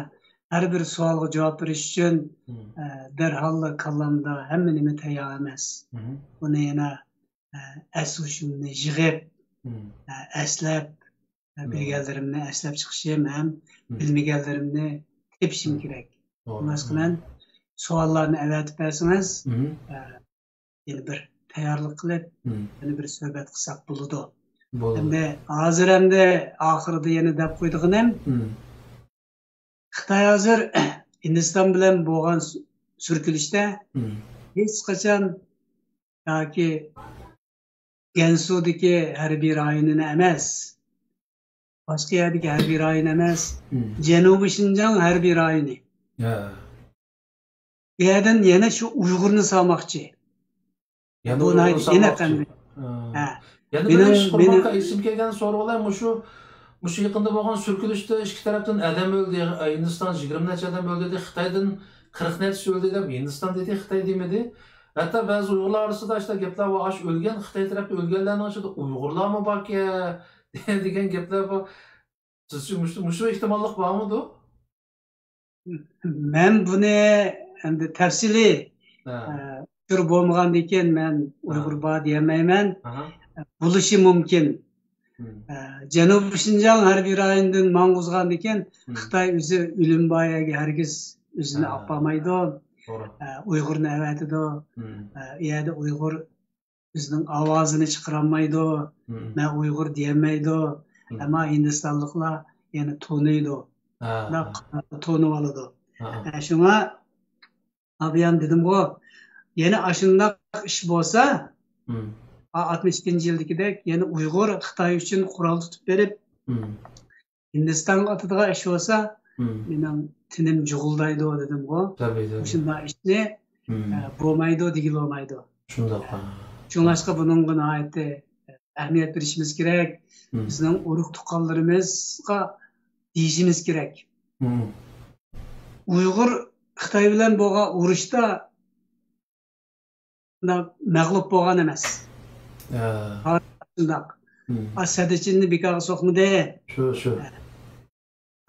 ھەر بىر سوئالغا جاۋاب بېرىش ئۈچۈن، مم. ئە، دەرھاللا كاللامدا ھەممە نېمە تەييار ئەمەس. مم. ئۇنى يەنە، ئە، ئەس ھوشۇمنى يىغىپ، مم. ئە، ئەسلەپ، ئە، مم. بىلگەنلىرىمنى ئەسلەپ چىقىشىم ھەم مم. بىلمىگەنلىرىمنى تېپىشىم مم. كېرەك. توغرا. شۇڭلاشقا مم. مەن سوئاللارنى ئەۋەتىپ بەرسىڭىز، مم. ئە، يەنە بىر تەييارلىق قىلىپ، مم. يەنە بىر سۆھبەت قىلساق بولىدۇ. بولىدۇ. ئەمدى ھازىر ئەمدى ئاخىرىدا يەنە دەپ قويىدىغىنىم، مم. خىتاي ھازىر ھىندىستان بىلەن بولغان سۈ-، سۈركىلىشتە مم. ھېچقاچان ياكى گەنسۇدىكى ھەربىي رايونىنى ئەمەس، باشقا يەردىكى ھەربىي رايون ئەمەس، مم. جەنۇبىي شىنجاڭ ھەربىي رايونى. ھە. بۇ يەردىن يەنە شۇ ئۇيغۇرنى سالماقچى. يەنە بۇ ئۇيغۇرنى ناھايىتى ئېنىق سالماقچى. ئەمدى. ھە. ھە. يەنە بىر مېنىڭ، ئىش، مېنىڭ قۇربانقا ئېسىمگە كەلگەن سورۇپ ئالاي، مۇشۇ، مۇشۇ يېقىندا بولغان سۈركىلىشتە ئىككى تەرەپتىن ئادەم ئۆلدى. ھىندىستان يىگىرمە نەچچە ئادەم ئۆلدۈردى. خىتايدىن قىرىق نەچچىسى ئۆلدى دەپ ھىندىستان دېدى، خىتاي دېمىدى. ھەتتا بەزى ئۇيغۇرلار ئارىسىدا ئاشۇنداق گەپلەر بار، ئاشۇ ئۆلگەن خىتاي تەرەپتە ئۆلگەنلەرنىڭ ئىچىدە ئۇيغۇرلارمۇ باركەن دېگەن گەپلەر بار. سىزچە مۇشۇ، مۇشۇ ئېھتىماللىق بارمىدۇ؟ مەن بۇنى ئەمدى تەپسىلىي، ھە. ئە، ئۇچۇر بولمىغاندىن كېيىن مەن ھە. ئۇيغۇر بار دېيەلمەيمەن. ئاھا. بولۇشى مۇمكىن. مم. ئە، جەنۇبىي شىنجاڭ ھەربىي رايونىدىن ماڭغۇزغاندىن كېيىن مم. خىتاي ئۆزى ئۆلۈم بار يەرگە ھەرگىز ئۆزىنى ھە. ئاپارمايدۇ. توغرا. ئە، ئۇيغۇرنى ئەۋەتىدۇ. مم. ئە، ئۇ يەردە ئۇيغۇر ئۆزىنىڭ ئاۋازىنى چىقىرالمايدۇ، مم. مەن ئۇيغۇر دېيەلمەيدۇ. مم. ئەمما ھىندىستانلىقلار يەنە تونۇيدۇ. ھە، شۇنداق ھە. تونۇۋالىدۇ. ھە. ئە، شۇڭا ئابىيان دېدىمغۇ، يەنە ئاشۇنداق ئىش بولسا، مم. ئا-، ئاتمىش ئىككىنچى يىلدىكىدەك يەنە ئۇيغۇر خىتاي ئۈچۈن قورال تۇتۇپ بېرىپ، مم. ھىندىستانغا ئاتىدىغان ئىش بولسا، مم. مېنىڭ تېنىم جۇغۇلدايدۇ دېدىمغۇ. تەبىئىي، تەبىئىي. مۇشۇنداق ئىشنى، مم. ئە، بولمايدۇ دېگىلى بولمايدۇ. شۇنداق، ھە. شۇڭلاشقا بۇنىڭغا ناھايىتى ئەھمىيەت بېرىشىمىز كېرەك. مم. بىزنىڭ ئۇرۇق-تۇغقانلىرىمىزغا دېيىشىمىز كېرەك. مم. ئۇيغۇر خىتاي بىلەن بولغان ئۇرۇشتا مەغلۇپ بولغان ئەمەس. ھە. شۇنداق. مم. ئا، سەددىچىننى بىكارغا سوقمىدى. شۇ، شۇ.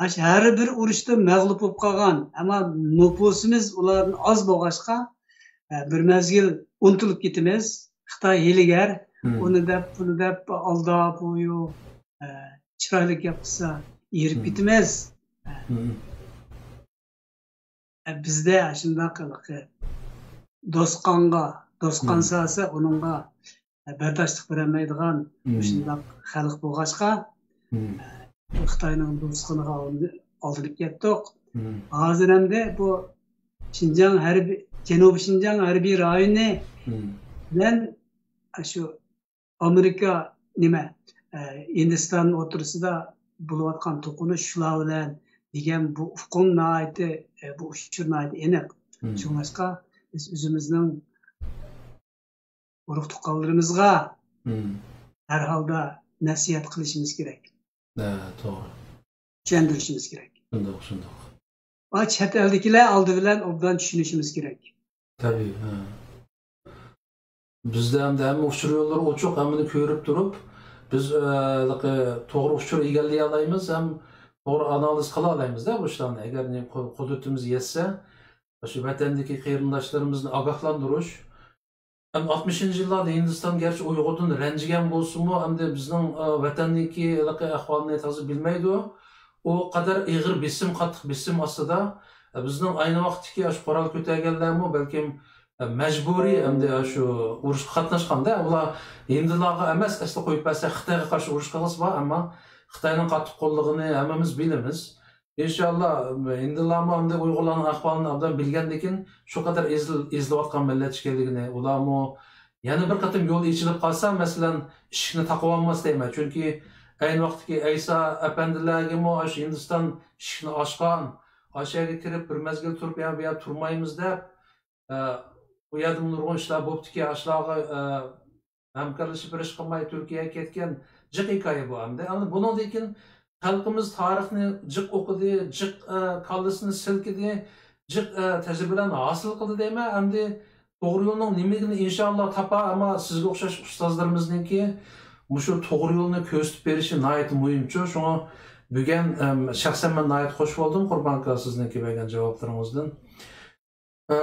ئاشۇ ھەر بىر ئۇرۇشتا مەغلۇپ بولۇپ قالغان، ئەمما نوپۇسىمىز ئۇلاردىن ئاز بولغاچقا، ئە، بىر مەزگىل ئۇنتۇلۇپ كېتىمىز. خىتاي ھىيلىگەر، مم. ئۇنى دەپ، بۇنى دەپ ئالداپ، ئۇيۇ، ئە، چىرايلىق گەپ قىلسا، ئېرىپ مم. كېتىمىز. مم. ئە، بىزدە شۇنداق ھېلىقى دوستقانغا، دوستقان مم. سالسا، ئۇنىڭغا بەرداشلىق بېرەلمەيدىغان مم. مۇشۇنداق خەلق بولغاچقا، مم. خىتاينىڭ دوستخانىغا ئالدىنىپ كەتتۇق. مم. ھازىر ئەمدى بۇ شىنجاڭ ھەربىي، جەنۇبىي شىنجاڭ ھەربىي رايونى مم. بىلەن شۇ ئامېرىكا نېمە، ئە، ھىندىستان ئوتتۇرىسىدا بولۇۋاتقان توقۇنۇش شۇلار بىلەن دېگەن بۇ ئۇقۇم ناھايىتى، ئە، بۇ ئۇچۇر ناھايىتى ئېنىق. مم. شۇڭلاشقا بىز ئۆزىمىزنىڭ ئۇرۇق-تۇغقانلىرىمىزغا مم. ھەر ھالدا نەسىھەت قىلىشىمىز كېرەك. ھە، توغرا. چۈشەندۈرۈشىمىز كېرەك. شۇنداق، شۇنداق. ۋە چەت ئەلدىكىلەر ئالدى بىلەن ئوبدان چۈشىنىشىمىز كېرەك. تەبىئىي، ھە. بىزدە ئەمدى ھەممە ئۇچۇر يوللىرى ئوچۇق، ھەممىنى كۆرۈپ تۇرۇپ، بىز، ئە، ھېلىقى توغرا ئۇچۇر ئىگىلىيەلەيمىز ھەم توغرا ئانالىز قىلالايمىز-دە بۇ ئىشلارنى. ئەگەر نېمە قۇ-، قۇدرىتىمىز يەتسە، شۇ ۋەتەندىكى قېرىنداشلىرىمىزنى ئاگاھلاندۇرۇش، ھەم ئاتمىشىنچى يىللاردا ھىندىستان گەرچە ئۇيغۇردىن رەنجىگەن بولسىمۇ، ئەمدى بىزنىڭ، ئە، ۋەتەندىكى ھېلىقى ئەھۋالنى تازا بىلمەيدۇ. ئۇ قەدەر ئېغىر بېسىم، قاتتىق بېسىم ئاستىدا، ئە، بىزنىڭ ئەينى ۋاقىتتىكى ئاشۇ قورال كۆتەرگەنلەرمۇ بەلكىم، ئە، مەجبۇرىي ئەمدى ئاشۇ ئۇرۇشقا قاتناشقاندا، ئۇلار ھىندىلارغا ئەمەس، ئەسلى قويۇپ بەرسە خىتايغا قارشى ئۇرۇش قىلغۇسى بار، ئەمما خىتاينىڭ قاتتىق قوللىغىنى ھەممىمىز بىلىمىز. ئىنشاللا، ھىندىلارمۇ ئەمدى ئۇيغۇرلارنىڭ ئەھۋالىنى ئوبدان بىلگەندىكىن، شۇ قەدەر ئېزىل-، ئېزىلىۋاتقان مىللەت ئىكەنلىكىنى، ئۇلارمۇ يەنە بىر قېتىم يول ئېچىلىپ قالسا، مەسىلەن، ئىشىكنى تاقىۋالماس دەيمەن. چۈنكى ئەينى ۋاقىتتىكى ئەيسا ئەپەندىلەرگىمۇ ئاشۇ ھىندىستان ئىشىكنى ئاچقان، ئاشۇ يەرگە كىرىپ بىر مەزگىل تۇرۇپ، يا بۇ يەردە تۇرمايمىز دەپ، ئە، بۇ يەردىمۇ نۇرغۇن ئىشلار بوپتىكەن، ئاشۇلارغا، ئە، ھەمكارلىشىپ بېرىش قىلماي تۈركىيەگە كەتكەن جىق ھېكايە بۇ ئەمدى. ئەمدى بۇنىڭدىن كېيىن خەلقىمىز تارىخنى جىق ئوقۇدى، جىق، ئە، كاللىسىنى سىلكىدى، جىق، ئە، تەجرىبىلەرنى ھاسىل قىلدى دەيمەن. ئەمدى توغرا يولنىڭ نېمىلىكىنى ئىنشاللا تاپار، ئەمما سىزگە ئوخشاش ئۇستازلىرىمىزنىڭكى مۇشۇ توغرا يولنى كۆرسىتىپ بېرىشى ناھايىتى مۇھىمچۇ. شۇڭا بۈگۈن، ئەم، شەخسەن مەن ناھايىتى خوش بولدۇم، قۇربان ئاكا، سىزنىڭكى بەرگەن جاۋابلىرىڭىزدىن. ئە،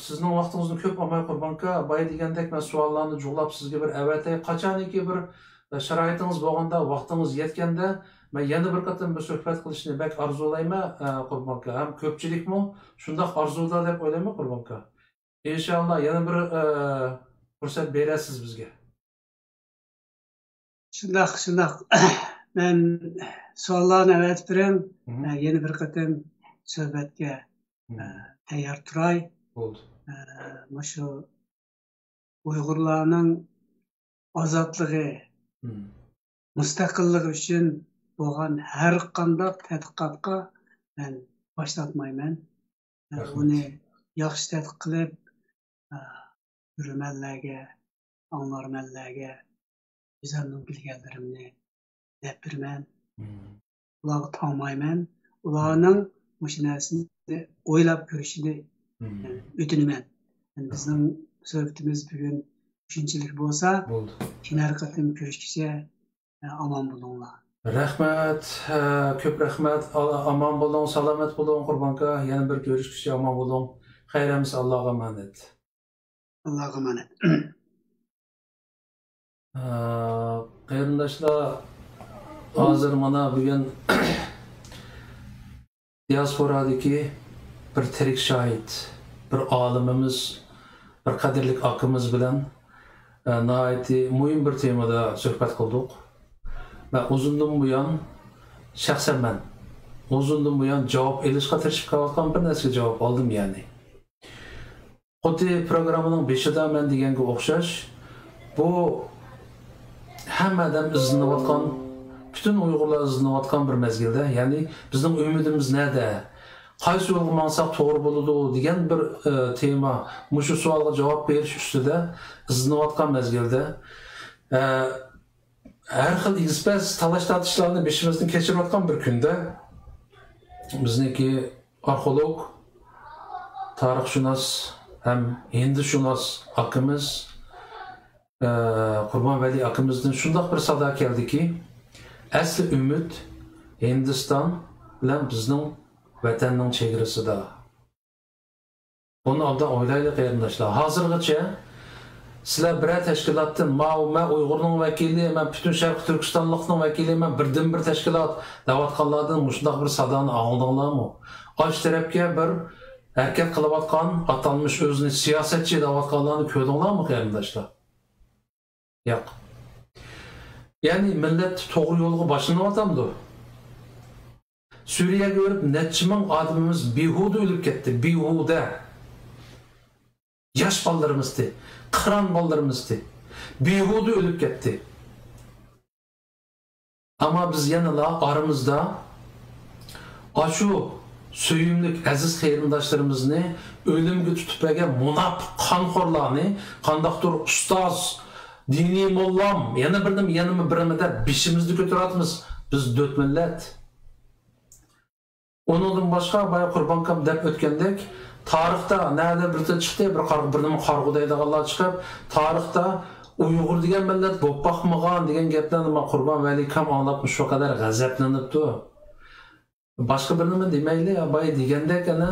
سىزنىڭ ۋاقتىڭىزنى كۆپ ئالماي، قۇربان ئاكا، بايا دېگەندەك مەن سوئاللارنى جۇغلاپ سىزگە بىر ئەۋەتەي. قاچانكى بىر، ئە، شارائىتىڭىز بولغاندا، ۋاقتىڭىز يەتكەندە، مەن يەنە بىر قېتىم بىر سۆھبەت قىلىشنى بەك ئارزۇلايمەن، ئە، قۇربان ئاكا. ھەم كۆپچىلىكمۇ شۇنداق ئارزۇدا دەپ ئويلايمەن، قۇربان ئاكا. ئىنشاللا يەنە بىر، ئە، پۇرسەت بېرەرسىز بىزگە. شۇنداق، شۇنداق. مەن سوئاللارنى ئەۋەتىپ بېرىڭ. مم. مەن يەنە بىر قېتىم سۆھبەتكە، مم. ئە، تەييار تۇراي. بولدى. ئە، مۇشۇ ئۇيغۇرلارنىڭ ئازادلىقى، مم. مۇستەقىللىقى ئۈچۈن بولغان ھەر قانداق تەتقىقاتقا مەن باش تارتمايمەن. رەھمەت. ئۇنى ياخشى تەتقىق قىلىپ، ئە، كۆرۈرمەنلەرگە، ئاڭلارمەنلەرگە ئۆزۈمنىڭ بىلگەنلىرىمنى دەپ بېرىمەن. مم. ئۇلارغا تاڭمايمەن. ئۇلارنىڭ مۇشۇ نەرسىنى ئويلاپ كۆرۈشىنى، مم. ئە، ئۆتۈنىمەن. بىزنىڭ سۆھبىتىمىز بۈگۈن شۇنچىلىك بولسا، بولدى. كېيىنەر قېتىم كۆرۈشكىچە، ئامان بولۇڭلار. رەھمەت، ھە، كۆپ رەھمەت. ئا-، ئامان بولۇڭ، سالامەت بولۇڭ، قۇربان ئاكا. يەنە بىر كۆرۈشكۈچە ئامان بولۇڭ. خەير ھەممىسى ئاللاغا ئامانەت. ئاللاغا ئامانەت. ھە، قېرىنداشلار، ھازىر مانا بۈگۈن دىياسپورادىكى بىر تىرىك شاھىت، بىر ئالىمىمىز، بىر قەدىرلىك ئاكىمىز بىلەن، ئە، ناھايىتى مۇھىم بىر تېمىدا سۆھبەت قىلدۇق. مەن ئۇزۇندىن بۇيان، شەخسەن مەن ئۇزۇندىن بۇيان جاۋاب ئېلىشقا تىرىشىپ كېلىۋاتقان بىر نەرسىگە جاۋاب ئالدىم، يەنى. خۇددى پروگراممىنىڭ بېشىدا مەن دېگەنگە ئوخشاش، بۇ ھەممە ئادەم ئىزدىنىۋاتقان، پۈتۈن ئۇيغۇرلار ئىزدىنىۋاتقان بىر مەزگىلدە، يەنى بىزنىڭ ئۈمىدىمىز نەدە؟ قايسى يولغا ماڭساق توغرا بولىدۇ دېگەن بىر، ئە، تېما، مۇشۇ سوئالغا جاۋاب بېرىش ئۈستىدە ئىزدىنىۋاتقان مەزگىلدە، ئە، ھەر خىل ئېگىز-پەس، تالاش-تارتىشلارنى بېشىمىزدىن كەچۈرۈۋاتقان بىر كۈندە، بىزنىڭكى ئارخېئولوگ، تارىخشۇناس ھەم ھىندىشۇناس ئاكىمىز، ئە، قۇربان ۋەلى ئاكىمىزدىن شۇنداق بىر سادا كەلدىكى، ئەسلى ئۈمىد ھىندىستان بىلەن بىزنىڭ ۋەتەننىڭ چېگرىسىدا. بۇنى ئوبدان ئويلايلى، قېرىنداشلار. ھازىرغىچە سىلەر بىرەر تەشكىلاتتىن، ماۋۇ، مەن ئۇيغۇرنىڭ ۋەكىلى، مەن پۈتۈن شەرقىي تۈركىستانلىقنىڭ ۋەكىلى، مەن بىردىنبىر تەشكىلات دەۋاتقانلاردىن مۇشۇنداق بىر سادانى ئاڭلىدىڭلارمۇ؟ ئاشۇ تەرەپكە بىر ھەرىكەت قىلىۋاتقان، ئاتالمىش ئۆزىنى سىياسەتچى دەۋاتقانلارنى كۆردۈڭلارمۇ، قېرىنداشلار؟ ياق. يەنى مىللەت توغرا يولغا باشلىنىۋاتامدۇ؟ سۈرىيەگە بېرىپ نەچچە مىڭ ئادىمىمىز بىھۇدە ئۆلۈپ كەتتى، بىھۇدە. ياش بالىلىرىمىزدى، قىران بالىلىرىمىزدى. بىھۇدە ئۆلۈپ كەتتى. ئەمما بىز يەنىلا ئارىمىزدا ئاشۇ سۆيۈملۈك ئەزىز قېرىنداشلىرىمىزنى ئۆلۈمگە تۇتۇپ بەرگەن مۇناپىق قانخورلارنى، قانداقتۇر ئۇستاز، دىنىي موللام، يەنە بىر نېمە، يەنە بىر نېمە دەپ بېشىمىزنى كۆتۈرۈۋاتىمىز. بىز دۆت مىللەت. ئۇنىڭدىن باشقا، بايا قۇربان ئاكام دەپ ئۆتكەندەك، تارىختا نەدە بىر تىل چىقتى، بىر قارغا، بىر نېمە قارغۇ دەيدىغانلار چىقىپ، تارىختا ئۇيغۇر دېگەن مىللەت بولۇپ باقمىغان دېگەن گەپلەرنى مانا قۇربان ۋەلى ئاكام ئاڭلاپ شۇ قەدەر غەزەپلىنىپتۇ. باشقا بىر نېمە دېمەيلى، بايا دېگەندەك، ئەنە،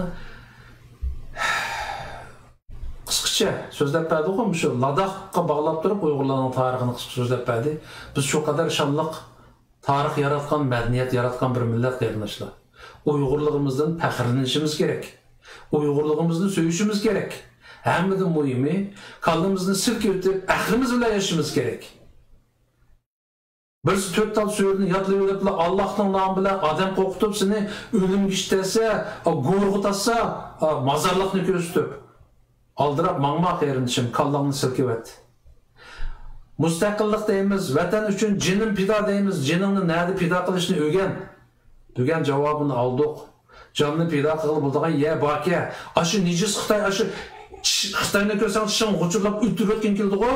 قىسقىچە سۆزلەپ بەردىغۇ، مۇشۇ لاداخقا باغلاپ تۇرۇپ ئۇيغۇرلارنىڭ تارىخىنى قىسقىچە سۆزلەپ بەردى. بىز شۇ قەدەر شانلىق تارىخ ياراتقان، مەدەنىيەت ياراتقان بىر مىللەت، قېرىنداشلار. ئۇيغۇرلۇقىمىزدىن پەخىرلىنىشىمىز كېرەك. ئۇيغۇرلۇقىمىزنى سۆيۈشىمىز كېرەك. ھەممىدىن مۇھىمى، كاللىمىزنى سىلكىۋېتىپ، ئەقلىمىز بىلەن ياشىشىمىز كېرەك. بىرسى تۆت تال سۈرىنى ياتلىۋېلىپلا، ئاللاھنىڭ نامى بىلەن ئادەم قورقۇتۇپ، سېنى ئۆلۈمگە ئىتتەرسە، گورغا تاتسا، مازارلىقنى كۆرسىتىپ. ئالدىراپ ماڭما، قېرىندىشىم، كاللاڭنى سىلكىۋەت. مۇستەقىللىق دەيمىز، ۋەتەن ئۈچۈن جېنىم پىدا دەيمىز، جېنىڭنى نەدە پىدا قىلىشنى ئۆگەن. بۈگۈن جاۋابىنى ئالدۇق. جاننى پىدا قىلغىلى بولىدىغان يەر باركەن. ئاشۇ نىجىس خىتاي، ئاشۇ چىش-، خىتاينى كۆرسەڭ چىشىڭ غۇچۇرلاپ ئۆلتۈرۈۋەتكۈڭ كېلىدىغۇ.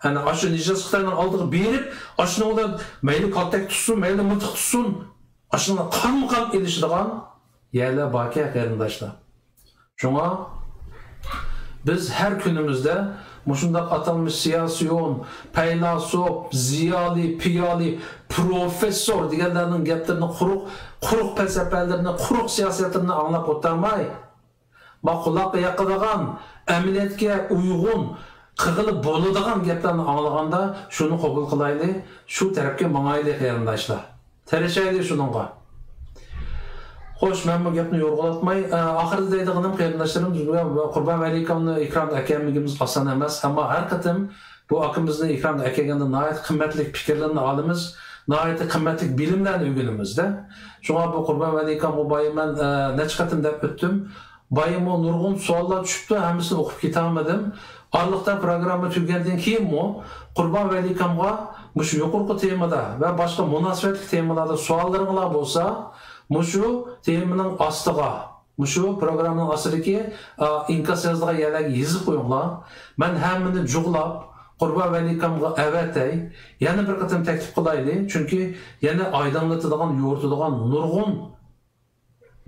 ئەنە ئاشۇ نىجىس خىتاينىڭ ئالدىغا بېرىپ، ئاشۇنىڭ بىلەن مەيلى كالتەك تۇتسۇن، مەيلى مىلتىق تۇتسۇن. ئاشۇنداق قانمۇقان ئېلىشىدىغان يەرلەر باركەن، قېرىنداشلار. شۇڭا بىز ھەر كۈنىمىزدە مۇشۇنداق ئاتالمىش سىياسىيون، پەيلاسوپ، زىيالىي، پىيالىي، پروفېسسور دېگەنلەرنىڭ گەپلىرىنى، قۇرۇق، قۇرۇق پەلسەپىلىرىنى، قۇرۇق سىياسەتلىرىنى ئاڭلاپ ئولتۇرماي، ما قۇلاققا ياقىدىغان، ئەمەلىيەتكە ئۇيغۇن، قىلغىلى بولىدىغان گەپلەرنى ئاڭلىغاندا، شۇنى قوبۇل قىلايلى، شۇ تەرەپكە ماڭايلى، قېرىنداشلار. تىرىشايلى شۇنىڭغا. خوش، مەن بۇ گەپنى يورغىلاتماي، ئە، ئاخىرىدا دەيدىغىنىم، قېرىنداشلىرىم، بىز بۇ قۇربان ۋەلى ئاكامنى ئېكرانغا ئەكەلمىگىنىمىز ئاسان ئەمەس، ئەمما ھەر قېتىم بۇ ئاكىمىزنى ئېكرانغا ئەكەلگەندە ناھايىتى قىممەتلىك پىكىرلەرنى ئالىمىز، ناھايىتى قىممەتلىك بىلىملەرنى ئۆگىنىمىز-دە. شۇڭا بۇ قۇربان ۋەلى ئاكامغا بايا مەن، ئە، نەچچە قېتىم دەپ ئۆتتۈم. بايىمۇ نۇرغۇن سوئاللار چۈشۈپتۇ، ھەممىسىنى ئوقۇپ كېتەلمىدىم. ئارىلىقتا پروگرامما تۈگىگەندىن كېيىنمۇ قۇربان ۋەلى ئاكامغا مۇشۇ يۇقىرىقى تېمىدا ۋە باشقا مۇناسىۋەتلىك تېمىلاردا سوئاللىرىڭلار بولسا، مۇشۇ تېمىنىڭ ئاستىغا، مۇشۇ پروگراممىنىڭ ئاستىدىكى، ئا، ئىنكاس يازىدىغان يەرلەرگە يېزىپ قويۇڭلار. مەن ھەممىنى جۇغلاپ، قۇربان ۋەلى ئاكامغا ئەۋەتەي. يەنە بىر قېتىم تەكلىپ قىلايلى، چۈنكى يەنە ئايدىڭلىتىدىغان، يورۇتىدىغان نۇرغۇن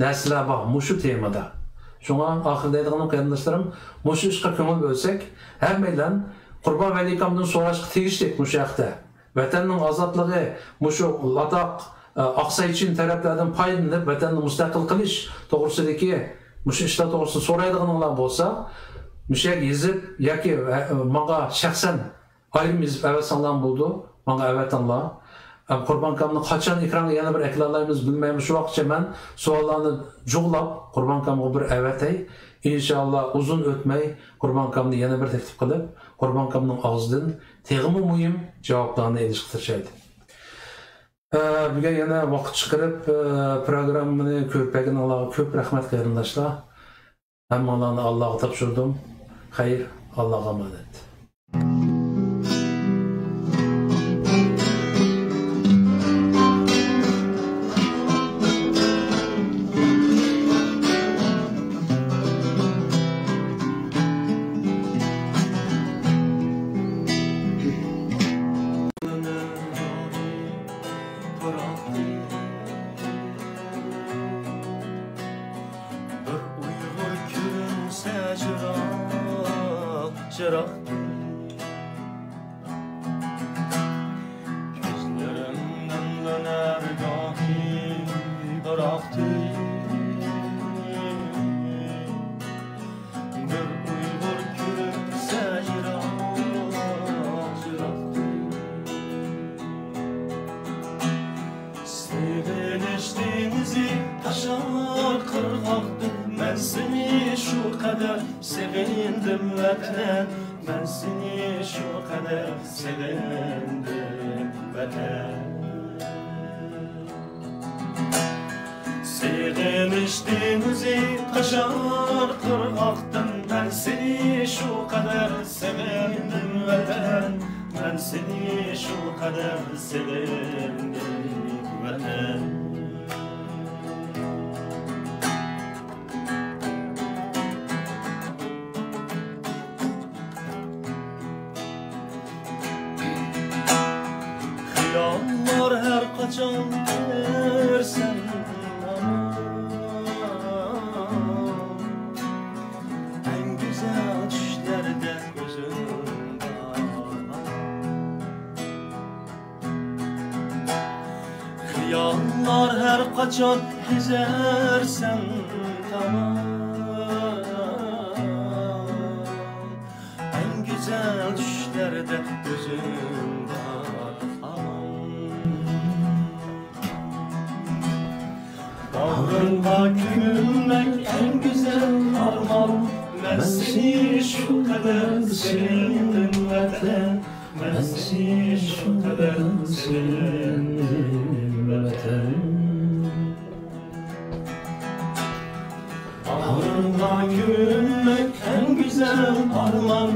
نەرسىلەر بار مۇشۇ تېمىدا. شۇڭا ئاخىرىدا دەيدىغىنىم، قېرىنداشلىرىم، مۇشۇ ئىشقا كۆڭۈل بۆلسەك، ھەممەيلەن قۇربان ۋەلى ئاكامدىن سوراشقا تېگىشلىك مۇشۇ ھەقتە. ۋەتەننىڭ ئازادلىقى، مۇشۇ لاتاق، ئە، ئاقساي چىن تەرەپلەردىن پايدىلىنىپ، ۋەتەننى مۇستەقىل قىلىش توغرىسىدىكى مۇشۇ ئىشلار توغرىسىدا سورايدىغىنىڭلار بولسا، مۇشۇ يەرگە يېزىپ ياكى، ئە، ماڭا شەخسەن ئايرىم يېزىپ ئەۋەتسەڭلارمۇ بولىدۇ، ماڭا ئەۋەتىڭلار. ئە، قۇربان ئاكامنى قاچان ئېكرانغا يەنە بىر ئەكېلەلەيمىز بىلمەيمىز. شۇ ۋاقىتقىچە مەن سوئاللارنى جۇغلاپ، قۇربان ئاكامغا بىر ئەۋەتەي. ئىنشاللا ئۇزۇن ئۆتمەي قۇربان ئاكامنى يەنە بىر تەكلىپ قىلىپ، قۇربان ئاكامنىڭ ئاغزىدىن تېخىمۇ مۇھىم جاۋابلارنى ئېلىشقا تىرىشايلى. ئە، بۈگۈن يەنە ۋاقىت چىقىرىپ، ئە، پروگراممىنى كۆرۈپ بەرگىنىڭلارغا كۆپ رەھمەت، قېرىنداشلار. ھەممىڭلارنى ئاللاغا تاپشۇردۇم. خەير، ئاللاغا ئامانەت. بىر ئۇيغۇر كۈلۈمسە جىراق، جىراق. كۆزلىرىمدىن لۆنەر گاھى بىراقتىن. بىر ئۇيغۇر كۈلۈمسە جىراق، جىراقتىن. سېغىنىش دېڭىزى تاشار قىرغاقتىن، مەن سېنى شۇ قەدەر سېغىندىم ۋەتەن، مەن سېنى شۇ قەدەر سېغىندىم ۋەتەن. سېغىنىش دېڭىزى تاشار قىرغاقتىن، مەن سېنى شۇ قەدەر سېغىندىم ۋەتەن، مەن سېنى شۇ قەدەر سېغىندىم ۋەتەن. خىياللار ھەر قاچان كۆرسەم ھامان، ئەڭ گۈزەل چۈشلەردە كۆزۈم بار. خىياللار ھەر قاچان كېزەرسەن تامان، ئەڭ گۈزەل چۈشلەردە كۆزۈم بار ئامان. باغرىڭغا كۆمۈلمەك ئەڭ گۈزەل ئارمان، مەن سېنى شۇ قەدەر سېغىندىم ۋەتەن. مەن سېنى شۇ قەدەر سېغىندىم ۋەتەن. باغرىڭغا كۆمۈلمەك ئەڭ گۈزەل ئارمان.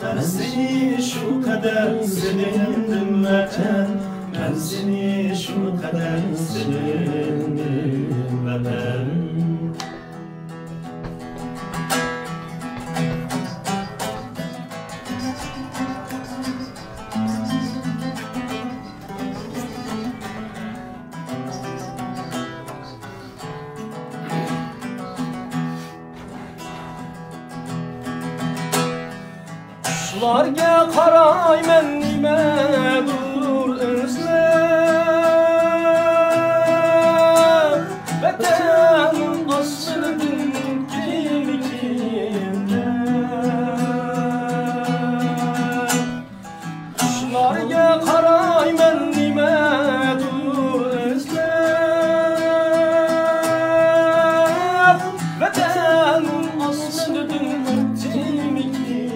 مەن سېنى شۇ قەدەر سېغىندىم ۋەتەن. مەن سېنى شۇ قەدەر سېغىندىم ۋەتەن. ئارگە قارايمەن نېمەدۇر ئىزدەپ، ۋەتەننىڭ ئاسمىنىدىن كىمكىندەپ. قۇشلارغا قارايمەن نېمەدۇر ئىزدەپ، ۋەتەننىڭ ئاسمىنىدىن ئۆتكىنىدەپ.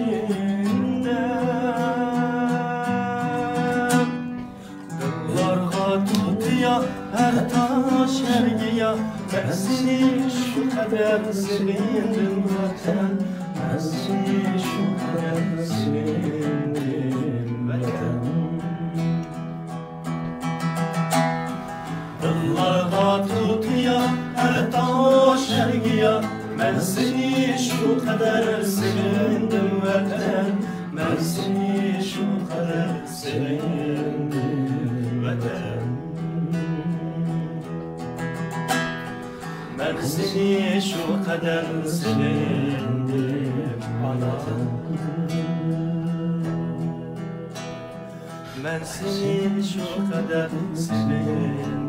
دىللارغا تۇتىيا ھەر تاش، ھەر گىيا، مەن سېنى شۇ قەدەر سېغىندىم ۋەتەن، مەن سېنى شۇ قەدەر سېغىندىم ۋەتەن. دىللارغا تۇتىيا ھەر تاش، ھەر گىيا، مەن سېنى شۇ قەدەر سېغىندىم ۋەتەن، مەن سېنى شۇ قەدەر سېغىندىم ۋەتەن. مەن سېنى شۇ قەدەر سېغىندىم ئانا. مەن سېنى شۇ قەدەر سېغىندىم.